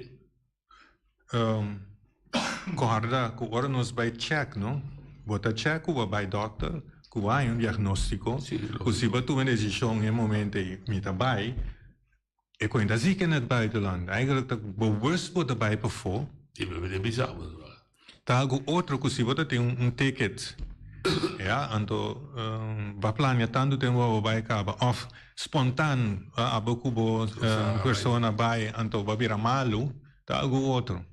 Kòrda ku ora nos bai chèk no, bo ta chèk ku bo a bai dòkter, ku bo a haña un diagnóstiko, ku si bo a tuma e desishon e momento ei mi ta bai, e koin ta ziek in het buitenland. Eigenlijk ta bewust bo ta bai pafó. Sí, mi a bisa bo. Ta algo otro ku si bo ta tin un ticket, ya, anto bo a plania tantu tempu pa bo bai kaba òf spontan abo ku bo persona bai anto bo a bira malu, ta algo otro.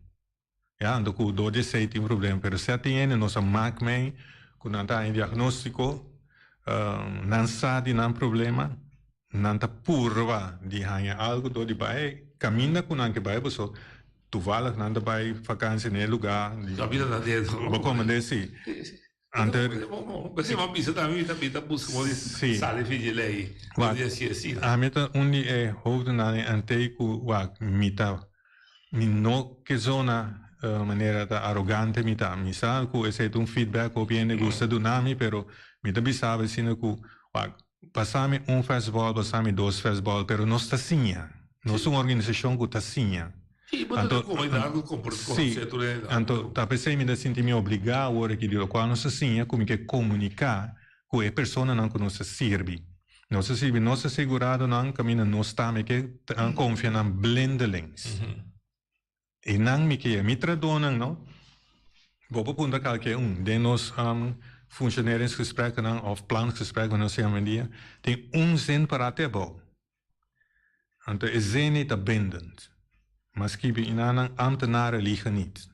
Ya, anto ku dor di esei tin problema. Pero si a tin hende nos a mak mei ku nan ta haña diagnóstiko, nan sa di nan problema, nan ta purba di haña algu dor di bai kaminda ku nan ke bai paso toevallig nan ta bai vakansi na e lugá di bo komprendé si. Anto P'esei mi a bisa tambe mi ta mi ta buska modo di sali fi dje lei Wak, di hasi asina. Ami ta un di e hoofdenan e ante ku wak mi ta mi no ke zona manera ta arogante mi ta. Mi sa ku esei ta un feedback ku hopi hende gusta duna mi pero mi ta bisa bo asina ku wak pasa mi un fastball pasa mi dos fastball pero nos ta siña. Nos ta un organisashon ku ta siña. Sí, bo ta Anto, komunidat ku kompor- sí, konosé tur e anto ta p'esei mi ta sinti mi obligá awor aki di lokual nos ta siña ku mi ke komuniká ku e personanan ku nos ta sirbi. Nos a sirbi nos aseguradonan kaminda nos tambe ke konfia nan blindelings. I nan mi ke mi tradonan no. Bo por puntra kalke un. Den nos functioneringsgesprekkennan of plangesprekken nos yama hoy tin un zin pará te abou. Anto e zin ei ta bindend. M'a skibi inanan ambtenaren liegen niet.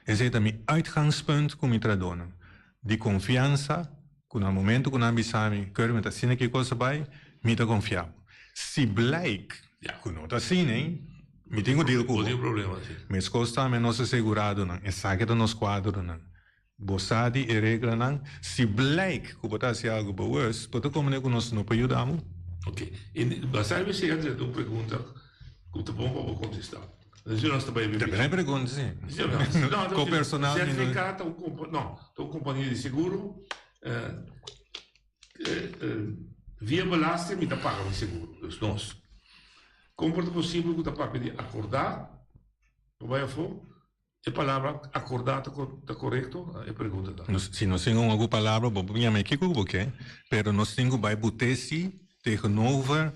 Esei ta mi uitgangspunt ku mi tradonan. Di konfiansa ku na momento ku nan bisa mi, Kermit asina ki kos a bai, mi ta konfia bo. Si blijk ku no ta asina ei, mi tin ku deal ku bo. Meskos tambe nos aseguradonan, esaki ta nos kuadronan. Bo sa di e reglanan. Si blijk ku bo ta hasi algu bewust, bo ta komprende ku nos no por yuda bo. Ok. I basá riba esei antes un pregunta ku ta bon pa bo kontestá. Nos ta bai Depende di e pregunta, si. Ko personal mi no. ZVK ta un kompa, no, ta un kompania di seguro. Via belasting mi ta paga mi seguro, dus nos. Kon por ta posibel ku ta papia di akordá pa bai afó? E palabra akordá ta ta korekto? E pregunta ta. Nos, si nos tin un algun palabra, bo por yama e kiko ku bo ke, pero nos tin ku bai butesi tegenover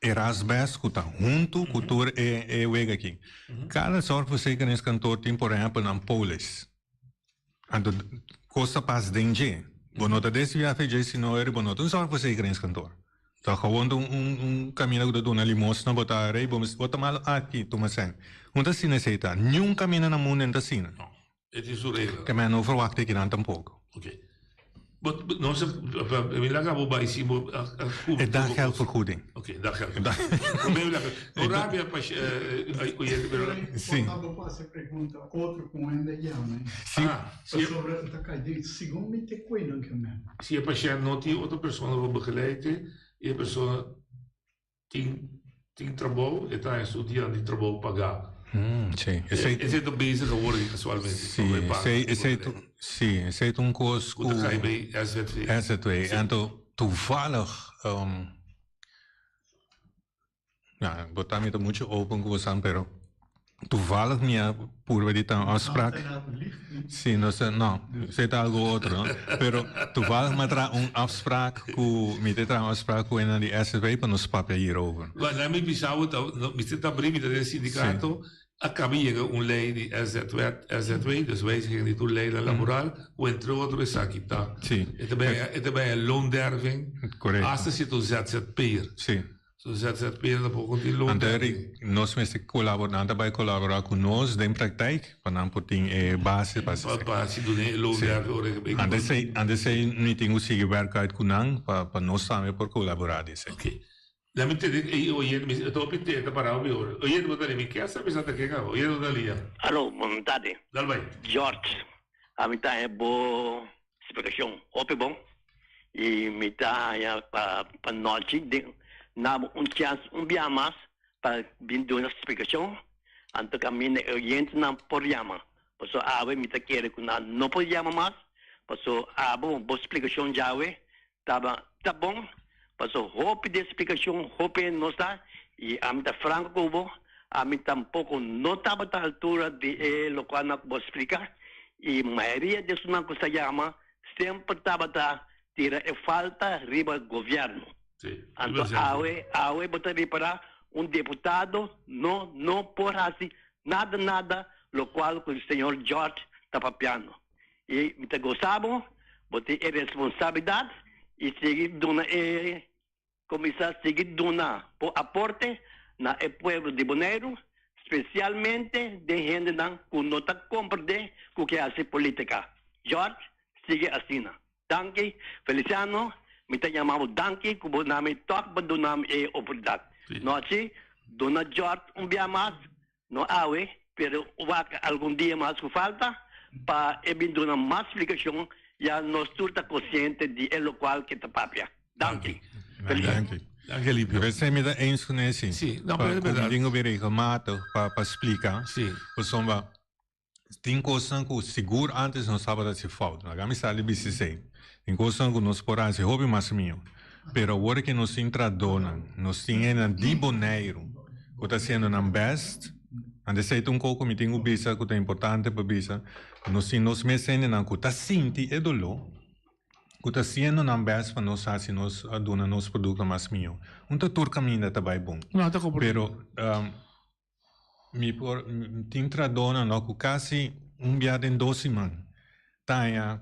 e rasbes ku ta huntu ku tur e e wega aki. Kada zorgverzekeringskantoor tin por ehèmpel nan polis. Anto kos ta pas den dje. Bo no ta desviá fe dje sino eri bo no ta un zorgverzekeringskantoor. Ta gewoon ta un un kaminda ku ta duna limosna bo ta rei bo bo ta mal aki tuma sèn. Un ta asina esei ta. Niun kaminda na mundu no ta asina. No. E tin su regla. Ke men no verwagt eki nan tampoko. Ok. Bo no sa mi laga bo bai si bo a a E daggeldvergoeding. Ok, daggeldvergoeding. Prome mi laga. No rabia pa oyente pero. Si. Por bo hasi pregunta otro ku hende yama. Si. Pasobra ta kai den segun mi te kuinan ke men. Si e pashènt no tin otro persona pa begeleid e i e persona tin tin trabou, e ta haña su dianan di trabou pagá. Si, esei. Esei ta bezig awor aki kasualmente. Si, esei, esei ta, si, esei ta un kos ku. Ku ta kai bei SZW. SZW. Anto toevallig, Ja, bo ta mi ta mucho open ku bosan, pero toevallig mi a purba di ta un afspraak. Si, no sé, no, esei ta algo otro, no? Pero toevallig mi a traha un afspraak ku, mi ta traha un afspraak ku esnan di SSB pa nos papia hierover. Well, laat mi bisa bo, ta, mi ta abri, mi ta den sindikato, a kaba yega un lei di SZW, SZW, dus wijziging di tur leinan laboral, ku entre otro esaki ta. Si. E ta bay, e ta bay loonderving, Korekto. hasta si ta un ZZP'er. Si. So ZZP'er tampoko tin loon Anto derving. Eric, nos mester kolabora, nan ta bai kolabora ku nos den praktijk pa nan por tin e base pa Pa pa hasi duna e loonderving ora e bay Anto esei, anto esei mi tin ku sigui werk uit ku nan pa pa nos tambe por kolaborá di esei. Ok. La mi tende e oyente mi e ta hopi tenta para hopi ora. Oyente bo ta li mi ke sa bisa ta ken awo. Oyente bo ta lia. Alo, bon tardi. Dal bai. George, ami ta haña bo splikashon hopi bon i mi ta haña pa pa nochi den na bo un chèns un bia mas pa bin duna splikashon anto kaminda e oyentenan por yama pasobra awe mi ta kere ku nan no por yama mas pasobra abo bo splikashon djawe Taba ta bon, paso hopi di e splikashon hopi hende no sa i ami ta franko ku bo, ami tampoko no tabata altura di e lokualnan ku bo a splika i mayoria di esunnan ku sa yama semper tabata tira e falta riba gobièrnu. Anto awe awe bo ta ripará un deputado no no por hasi nada nada lokual ku señor George ta papiando. I mi ta gosa bo, bo tin e responsabilidat i sigui duna e kuminsá sigui duna bo aporte na e pueblo di Boneiru, spesialmente den hendenan ku no ta komprendé ku ke hasi politika. George, sigui asina. Danki, Feliciano, mi ta yama bo danki ku bo na mi tòg bo duna mi e oportunidat. Nochi, duna George un bia mas No awe, pero wak algun dia mas ku falta pa e bin duna mas splikashon, ya nos tur ta konsiente di e lokual ke ta papia. Danki. Danki. Danki Alipio. Recién mi ta eens ku Nancy. Sí, no, pero es Pa verdad. ku mi tin ku bin regelmatig pa pa splika. Sí. Pasobra tin kosnan ku sigur antes nos tabata hasi fout. Laga mi sali bisa esei. Tin kosnan ku nos por hasi hopi mas mihó. Pero awor ke nos tin tradónan, nos tin hendenan di Boneiru ku ta hasiendo nan bèst, anto esei ta un kos ku mi tin ku bisa ku ta importante pa bisa, nos tin nos mes hendenan ku ta sinti e doló. ku ta hasiendo nan bèst pa nos hasi nos duna nos produkto mas mihó. Un ta tur kaminda ta bai bon. No, ta komprendé. Pero mi por tin tradónan no ku kasi un bia den dos siman ta haña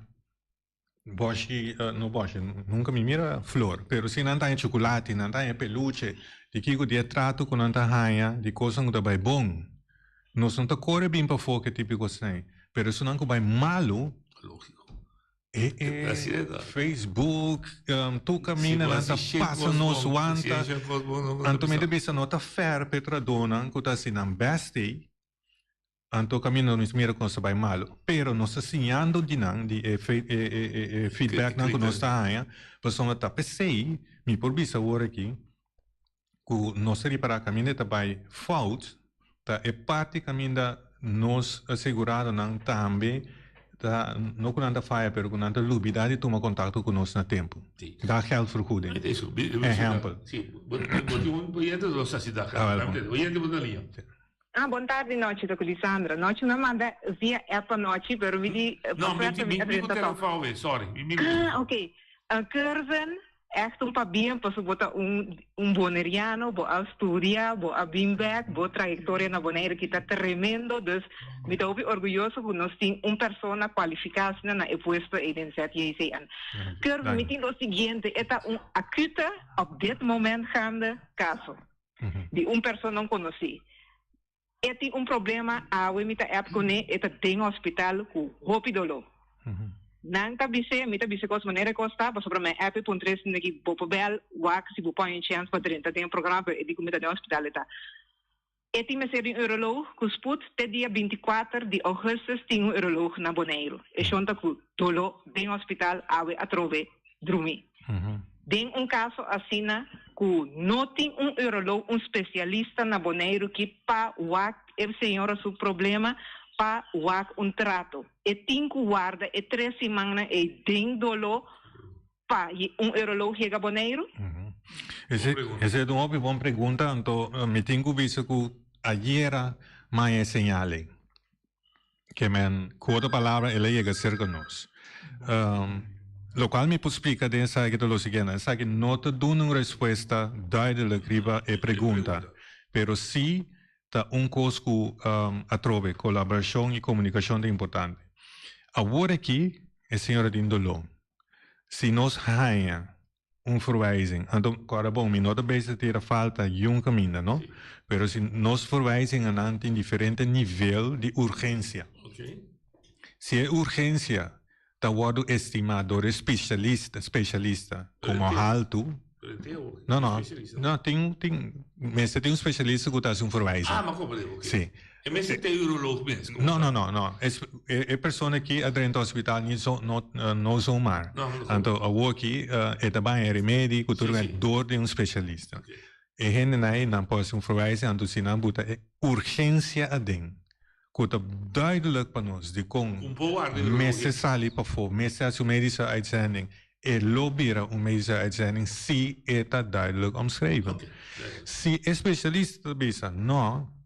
Bòshi, no bòshi, nunka mi mira flor, pero si nan ta haña chukulati, nan ta haña peluche, di kiko di e trato ku nan ta haña, di kosnan ku ta bai bon. Nos no ta kore bin pafó ku e tipo di kosnan ei, pero esunnan ku bai malu, e e Facebook, tur kaminda nan ta pasa nos wanta, anto mi ta bisa no ta fèr pa e tradónan ku ta hasi nan bèst ei. Anto kaminda nos mira ku nos ta bai malu. Pero nos ta siñando di nan, di e e feedbacknan ku nos ta haña, pasobra ta p'esei mi por bisa awor aki ku nos ta ripará kaminda e ta bai fout, ta e parti kaminda nos aseguradonan tambe ta, no ku nan ta faya, pero ku nan ta lubidá di tuma kontakto ku nos na tempu. Daggeldvergoeding. Ehèmpel. Ah, bon tardi Nochi, ta cu Lisandra. Nochi no a manda via app anochi, pero mi di No, mi pa mi mi mi cu adresa toch. telefon we, sorry. Mi mi Ah, ok. Curvin, echt un pabien pasobra bo ta un un boneriano, bo a studia, bo a bin bek, bo trayectoria na Bonaire ki ta tremendo, dus mi ta hopi orguyoso cu nos tin un persona cualifica asina na e puesto ey den ZJCN. Curvin, mi tin lo siguiente, e ta un acute, op dit moment gaande, caso. Di un persona conoci. E tin un problema awe mi ta app cune e ta den hospital cu hopi dolo. Nan ta bise mi ta bise cos manera e cos ta pasobra mi a app e puntra esaki ki bo por bel wak si bo pon un chance pa drenta den e programa pero e di cu mi ta den hospital e ta. E tin mester di un uroloog cu spoed te dia 24 di augustus tin un uroloog na Boneiru. E shon ta cu dolo den hospital awe atrobe drumi. Den un kaso asina ku no tin un uroloog, un spesialista na Boneiru ki pa wak e señora su problema, pa wak un trato. E tin ku warda e tres simannan ei den doló pa un uroloog yega Boneiru? Esei ta un hopi bon pregunta, anto mi tin ku bisa ku ayera maña e señal ei. Ke men, ku otro palabra, el a yega serka nos. Lokual mi por splika den esaki ta lo siguiente, esaki no ta duna un respuesta duidelijk riba e pregunta, pero sí ta un kos ku atrobe kolaborashon i komunikashon ta importante. Awor aki e señora tin doló. Si nos haña un verwijzing. Anto, kòrda bon, mi no ta bezig ta tira falta yun kaminda, no? Pero si nos verwijzingennan tin diferente nivel di urgensia. Si e urgensia ta wòrdu estimá dor e spesialista, spesialista komo haltu, no, no, no, tin, tin, mester tin un spesialista ku ta hasi un verwijzing. Ah, mi a komprendé, oké. Si. E mester ta e uroloog mes? No, no, no, no. E persona aki a drenta hospital ni zo, no, no zomaar. No, no. Anto awor aki e ta baña e remedi ku tur dor di un specialista. E hendenan ei nan por hasi un verwijzing anto si nan buta e urgensia aden ku ta duidelijk pa nos dikon mester sali pafó, mester hasi un medische uitzending, e lo bira un medische uitzending si e ta duidelijk omschreven. Si e specialista ta bisa no,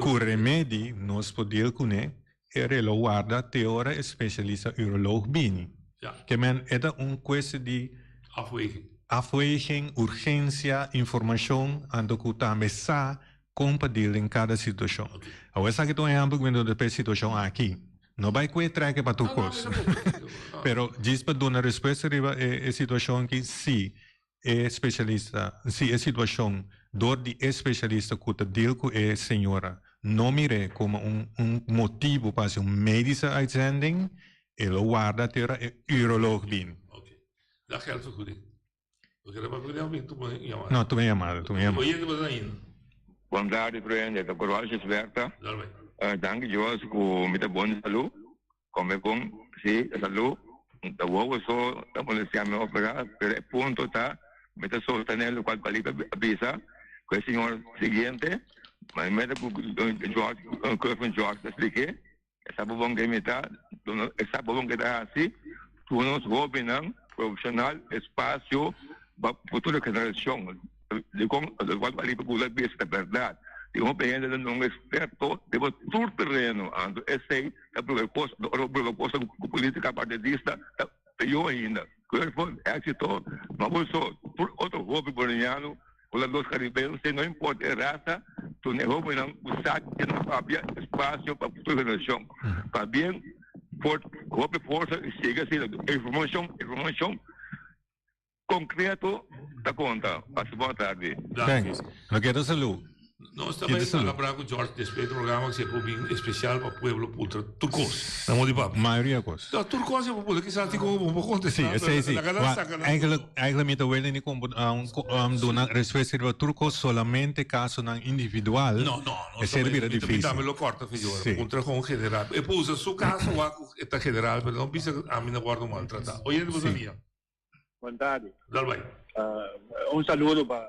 Ku remedi nos por deal kuné, e relo warda te ora e spesialista uroloog bini. Ke men e ta un kuesti di afweging, urgensia, informashon, anto ku tambe sa kon pa deal den kada situashon. Awor esaki ta un ehèmpel ku mi duna pa e situashon aki. No bai ku e trèke pa tur kos. Pero djis pa duna respuesta riba e situashon aki, si E specialista, si e situacion dor di e specialista cu ta deal cu e señora no mir'é como un un motibo pa haci un medische uitzending, e lo warda te ora e uroloog bini. Ok. Dat geldvergoeding. Bo kere papia cu den of mi tuma un yamada? No, tuma un yamada, tuma un yamada. Oyente bo ta ainda. Bon tardi Prende, ta Corval Gisberta. Dal bai. Danki Dios cu mi ta bon di salud. Come bon, si, ta salú. Ta wowo so ta molestia mi opera, pero e punto ta, mi ta sostené locual Palito a bisa cu e señor siguiente, ma mi meta cu George, Curvin George ta spliké, e sa bobon ke mi ta, e sa bobon ke ta haci, tur nos hobennan profesional espacio pa futuro generacion. Dikon lokual ku Alipe Gula bisa ta bèrdat. Tin hopi hende ta nunga eksperto riba tur tereno, anto esei ta probe kos, ora bo probe kos ku politika partidista ta. Pió ainda. Cuerpo, éxito, no bo so, tur otro hopi Boneiano, Hulandos Caribense, no importa e rasa, tur e hopinan cu sa ke nan papia espacio pa futuro generacion. Pabien, for, hopi forsa y sigui asina. Informacion, informacion concreto ta conta. Pasa bon tardi. Thanks. Lo keda salú. Nos ta bai palabra ku George despues di programa ku si e por bin especial pa pueblo puntra tur kos. Na modo di papia. Mayoria kos. No, tur kos e por puntra. Kisas tin komo bo por kontestá. Si, esei si. Eigenlijk, eigenlijk mi ta wele ni kon duna respuesta riba tur kos, solamente kasonan individual. No, no. Esei ta bira difisil. Mi tambe lo kòrta fe George. Puntra kon general. E por usa su kaso wak ku e ta general, pero no bisa ku ami na wòrdu maltratá. Oyente bo sa nia. Bon tardi. Dal bai. Un saludo pa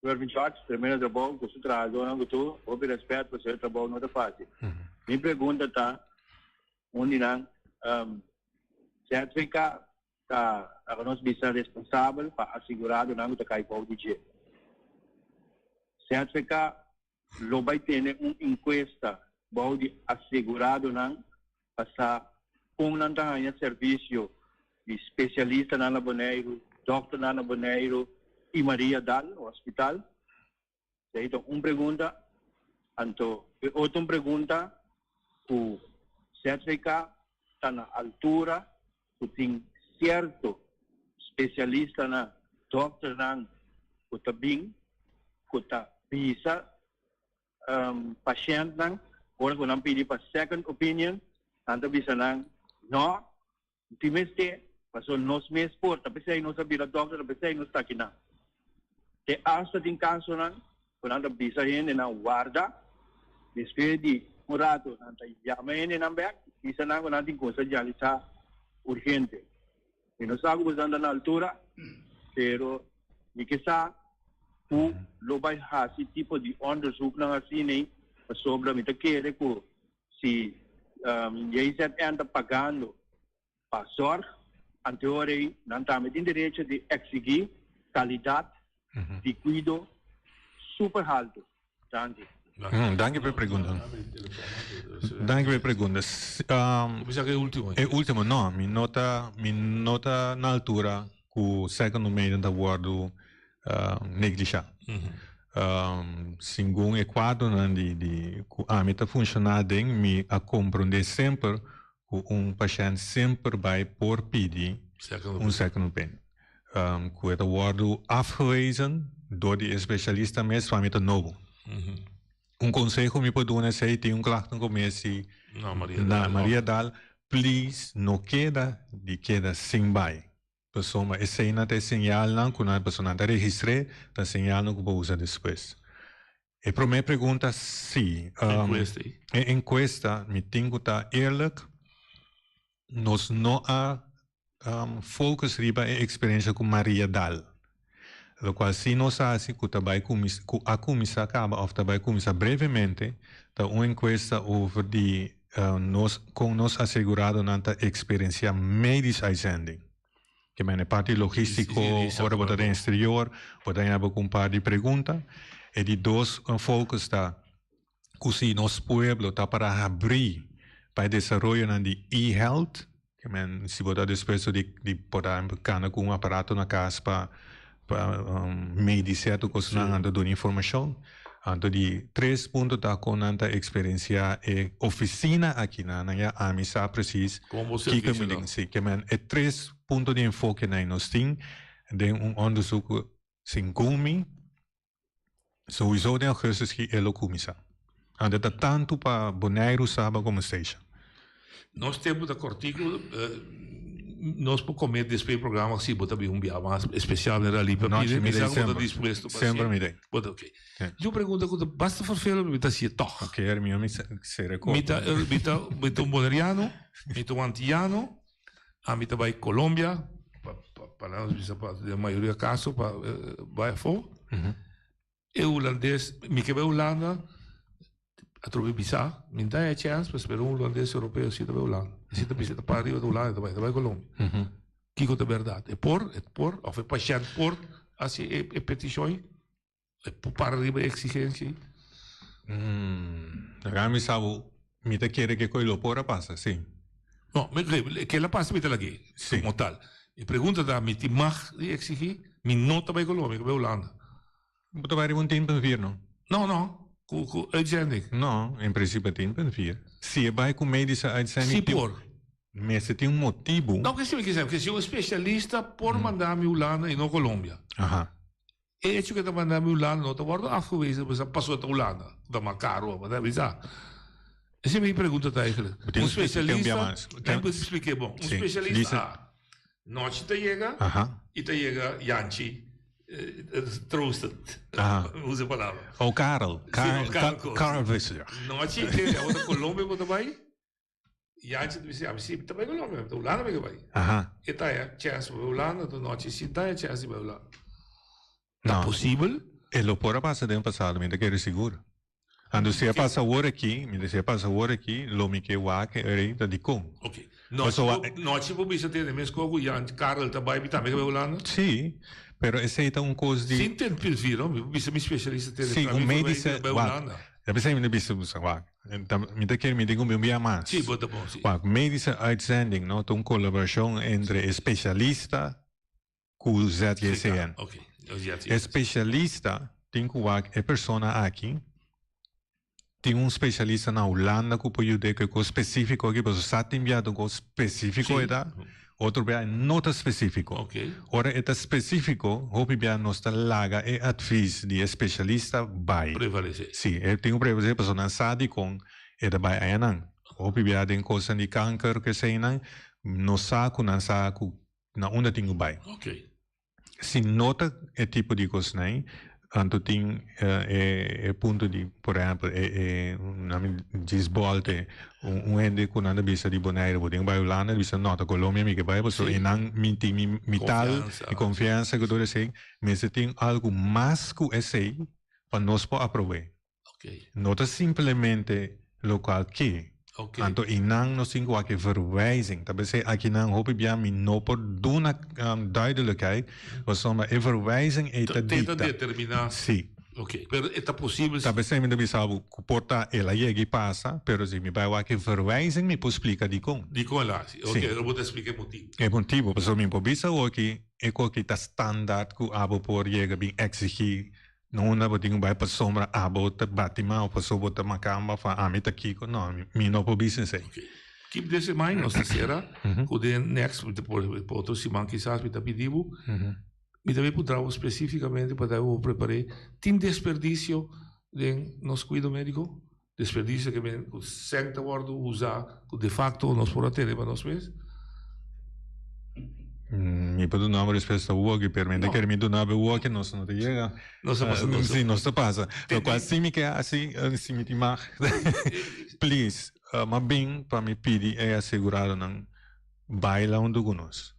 Irvin George, tremendo trabou ku su trahadónan ku tur, hopi rèspèt pasobra e trabou no ta fásil. Mi pregunta ta, un di nan, ZVK ta laga nos bisa responsabel pa aseguradonan ku ta kai bou di dje. ZVK lo bai tene un enkuesta bou di aseguradonan pa sa kon nan ta haña servisio di spesialistanan na Boneiru, dòkternan na Boneiru i Maria Dal Hospital? Esei ta un pregunta. Anto e otro un pregunta ku ZVK ta na altura ku tin sierto spesialistanan, dòkternan ku ta bin ku ta bisa pashèntnan ora ku nan pidi pa second opinion, nan ta bisa nan no, no tin mester pasobra nos mes por, ta p'esei nos a bira dòkter, ta p'esei nos ta akinan. Te asta tin kasonan ku nan ta bisa hendenan warda, despues di un rato nan ta yama hendenan bèk, bisa nan ku nan tin kos a dialisá urgente. Mi no sa ku boso ta na altura, pero mi ke sa ku lo bai hasi tipo di onderzoeknan asina pasobra mi ta kere ku si JZN ta pagando pa zorg, anteor ei nan tambe tin derecho di eksigí kalidat di kuido super haltu. Danki. Danki pa e pregunta. Danki pa e pregunta. Bisa ku e ultimo. E ultimo no, mi no ta mi no ta na altura ku second opinion ta wòrdu neglisha. Segun e kuadronan di di ku ami ta funshoná aden mi a komprondé semper ku un pashènt semper bai por pidi un second opinion. Ku e ta wòrdu afgewezen dor di e spesialista mes pa mi ta nobo. Un konseho mi por duna esei tin un klachten ku mester na Maria Dal, please no keda di keda sin bai. Pasobra eseinan ta e señalnan ku nan pasobra nan ta registr'é ta señalnan ku por usa despues. E promé pregunta si. Enkuesta ei. E enkuesta mi tin ku ta eerlijk nos no a focus riba e experiencia cu Maria Dal. Locual si nos a haci cu ta bay cuminsa, cu a cuminsa caba of ta bay cuminsa brevemente, ta un encuesta over di nos con nos aseguradonan ta experiencia medisch uitzending. Ke men e parti logistico, ora bo ta den exterior, bo ta yaba cu un par di pregunta. E di dos focus ta ku si nos pueblo ta para habrí pa e desaroyonan di e-health, ke men si bo ta dispuesto di di por ehempel kana ku un aparato na kas pa pa midi sierto kosnan anto duna informashon. Anto di tres punto ta kon nan ta eksperensiá e ofisina akinan, nan ya ami sa presis kiko mi den si. Ke men e tres punto di enfokenan nos tin den un onderzoek segun mi. Souiso den augustus ki e lo cuminsa. Anto ta tanto pa Boneiru, Saba como Statia. Nos tempo ta cortico, nos por come despues di programa si bo ta bin un bia mas especial den Rally pa pidi mi sa cu bo ta dispuesto pa Semper mi den. Bo ta ok. Yo pregunta cu ta basta vervelend mi ta hacié toch. Ok, mi mi sere corto. Mi ta mi ta mi ta un Boneriano, mi ta un Antillano, Ami ta bai Colombia, pa, pa, pa nos bisa pa den mayoria caso pa bai afó. E hulandes, mi ke bai Hulanda, atrobe bisa, mi no ta haya chance, pues pero un hulandes europeo si ta bai Hulanda. Si ta bisa ta para riba di Hulanda, e ta bai, e ta bai Colombia. Kiko ta berdad? E por, e por, of e pashent por hasi e, e peticion ei? E por para riba e exigencia ei? Laga mi sa bo, mi ta kere ke koe lo por a pasa, si. No, mi ke la pasa mi ta lag'é komo tal. E pregunta ta, mi tin mag di eksigí? Mi no ta bai Colombia, mi ta bai Hulanda. Bo ta bai riba un 10.4 no? No, no, ku ku uitzending. No, en principe 10.4. Si e bai ku medische uitzending. Si por. Mester tin un motibu. No, ke si mi ke sa, ke si un specialista por manda mi Hulanda y no Colombia. Aha. E hecho ke ta manda mi Hulanda no ta wordo afgewezen pasobra ta Hulanda, ta mas caro, bo ta bisa. Esei mi pregunta ta eigenlijk. Un specialista, mi por expliké bon. Un specialista a nochi ta yega y ta yega Yanchi troostend. Usa e palabra. O Karel. Karel Visser. Nochi te abo ta Colombia bo ta bai. Yanchi ta bisa, ami si mi ta bai Colombia, mi ta Hulanda mi ke bai. E ta haya chance pa bai Hulanda, anto nochi si ta haya chance di bai Hulanda. Ta posibel? E lo por a pasa den pasado, mi ta kere sigur. Anto si a pasa awor aki, mi ta si a pasa awor aki, lo mi ke wak e rei ta dikon. Ok. Nochi bo bisa tende mes kos ku Jan Karel ta bai, mi tambe ke bai Hulanda? Si, pero esei ta un kos di. Sin ten pilvi no, mi bisa mi spesialista tende Si, un medische, wak, ta bisa mi ta bisa wak, mi ta kere mi tin ku bin bia mas. Si, bo ta bon, si. Wak, medische uitzending no, ta un kolaborashon entre e spesialista ku ZJCN. E spesialista tin ku wak e persona aki tin un spesialista na Hulanda ku por yud'é ku e kos spesífiko aki pasobra sa tin bia ta un kos spesífiko e ta otro bia e no ta spesífiko. Ora e ta spesífiko hopi bia nos ta laga e advis di e spesialista bai. Si e tin ku prevalesé pasobra nan sa dikon e ta bai ayanan. Hopi bia den kosnan di kanker ku eseinan nos sa ku nan sa ku na unda tin ku bai. Si no ta e tipo di kosnan, anto tin e e punto di, por ehèmpel, e e nan mi djis bòlte un un hende ku nan ta bisa di Bonaire bo tin ku bai Hulanda, bisa no ta Colombia mi ke bai pasobra einan mi tin mi mi tal mi konfiansa ku tur esei, mester tin algu mas ku esei pa nos por aprob'é. No ta simplemente locual ke. Anto einan nos tin cu wak e verwijzing. Ta besey akinan hopi bia mi no por duna duidelijkheid, pasobra e verwijzing ei ta dicta. Te ta determina. Si. Ok, pero e ta posibel. Ta besey mi ta bisa bo cu por ta el a yega y pasa, pero si mi bay wak e verwijzing mi por splica dicon. Dicon el a haci. Ok, lo bo ta splica e motibo. E motibo, pasobra mi por bisa awoki e koki ta standaard cu abo por yega bin exigi No unda bo tin ku bai pasobra abo ta bati mao paso bo ta makamba fa ami ta kiko no mi no por bisa esei. Ok. Keep this in mind nos ta sera ku den next por otro siman kisas mi ta pidi bo mi ta bay puntra bo specificamente pa bo prepare tin desperdicio den nos cuido medico? Desperdicio ke men ku sèn ta wòrdu usá ku de facto nos por a tene pa nos mes. Mi por duna bo respuesta awoki, pero mi ta kere mi duna bo awoki nos no ta yega. Nos ta pasa nos. Si, nos ta pasa. Lokual si mi ke hasi, si mi tin mag, please, m'a bin pa mi pidi e aseguradonan baila huntu ku nos.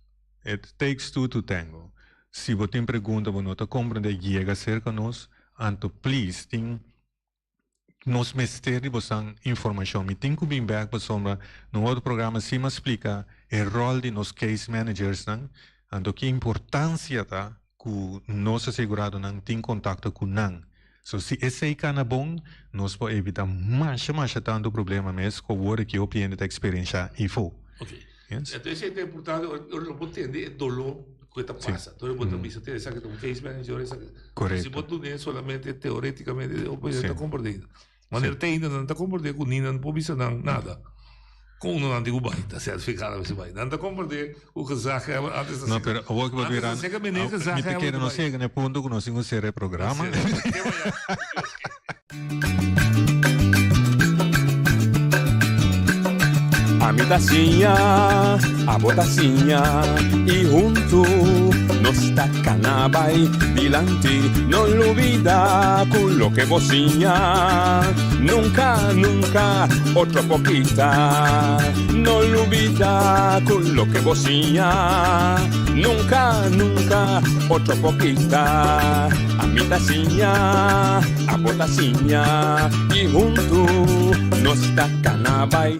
It takes two to tango. Si bo tin pregunta bo no ta komprende, yega serka nos, anto please tin. Nos mester di bosan informacion. Mi tin cu bin bek pasobra na un otro programa si m'a splica e rol di nos case managersnan, anto ki importancia ta cu nos aseguradonan tin contacto cu nan. So si esey cana bon, nos por evita masha masha tanto problema mes cu awor aki hopi hende ta experiencia ifo. Ok. Entonces esey ta importante ora lo bo tende e dolor cu e ta pasa. Entonces bo ta bisa te esaki ta un case manager esaki. Correcto. Si bo dun'e solamente teoreticamente bo ta comprende. Manera te ainda nan ta comprende cu ni nan por bisa nan nada. Con uno nan tin cu bay ta certificado a bisa bay. Nan ta comprende cu gezaghebber antes ta No, pero awor cu bo bira mi ta kere nos yega na e punto cu nos tin cu cera e programa. Ami ta siña, abo ta siña y huntu nos ta cana bay dilanti. No lubida cu loke bo siña nunca, nunca otro por kita. No lubida cu loke bo siña nunca, nunca otro por kita. Ami ta siña, abo ta siña y huntu nos ta cana bay.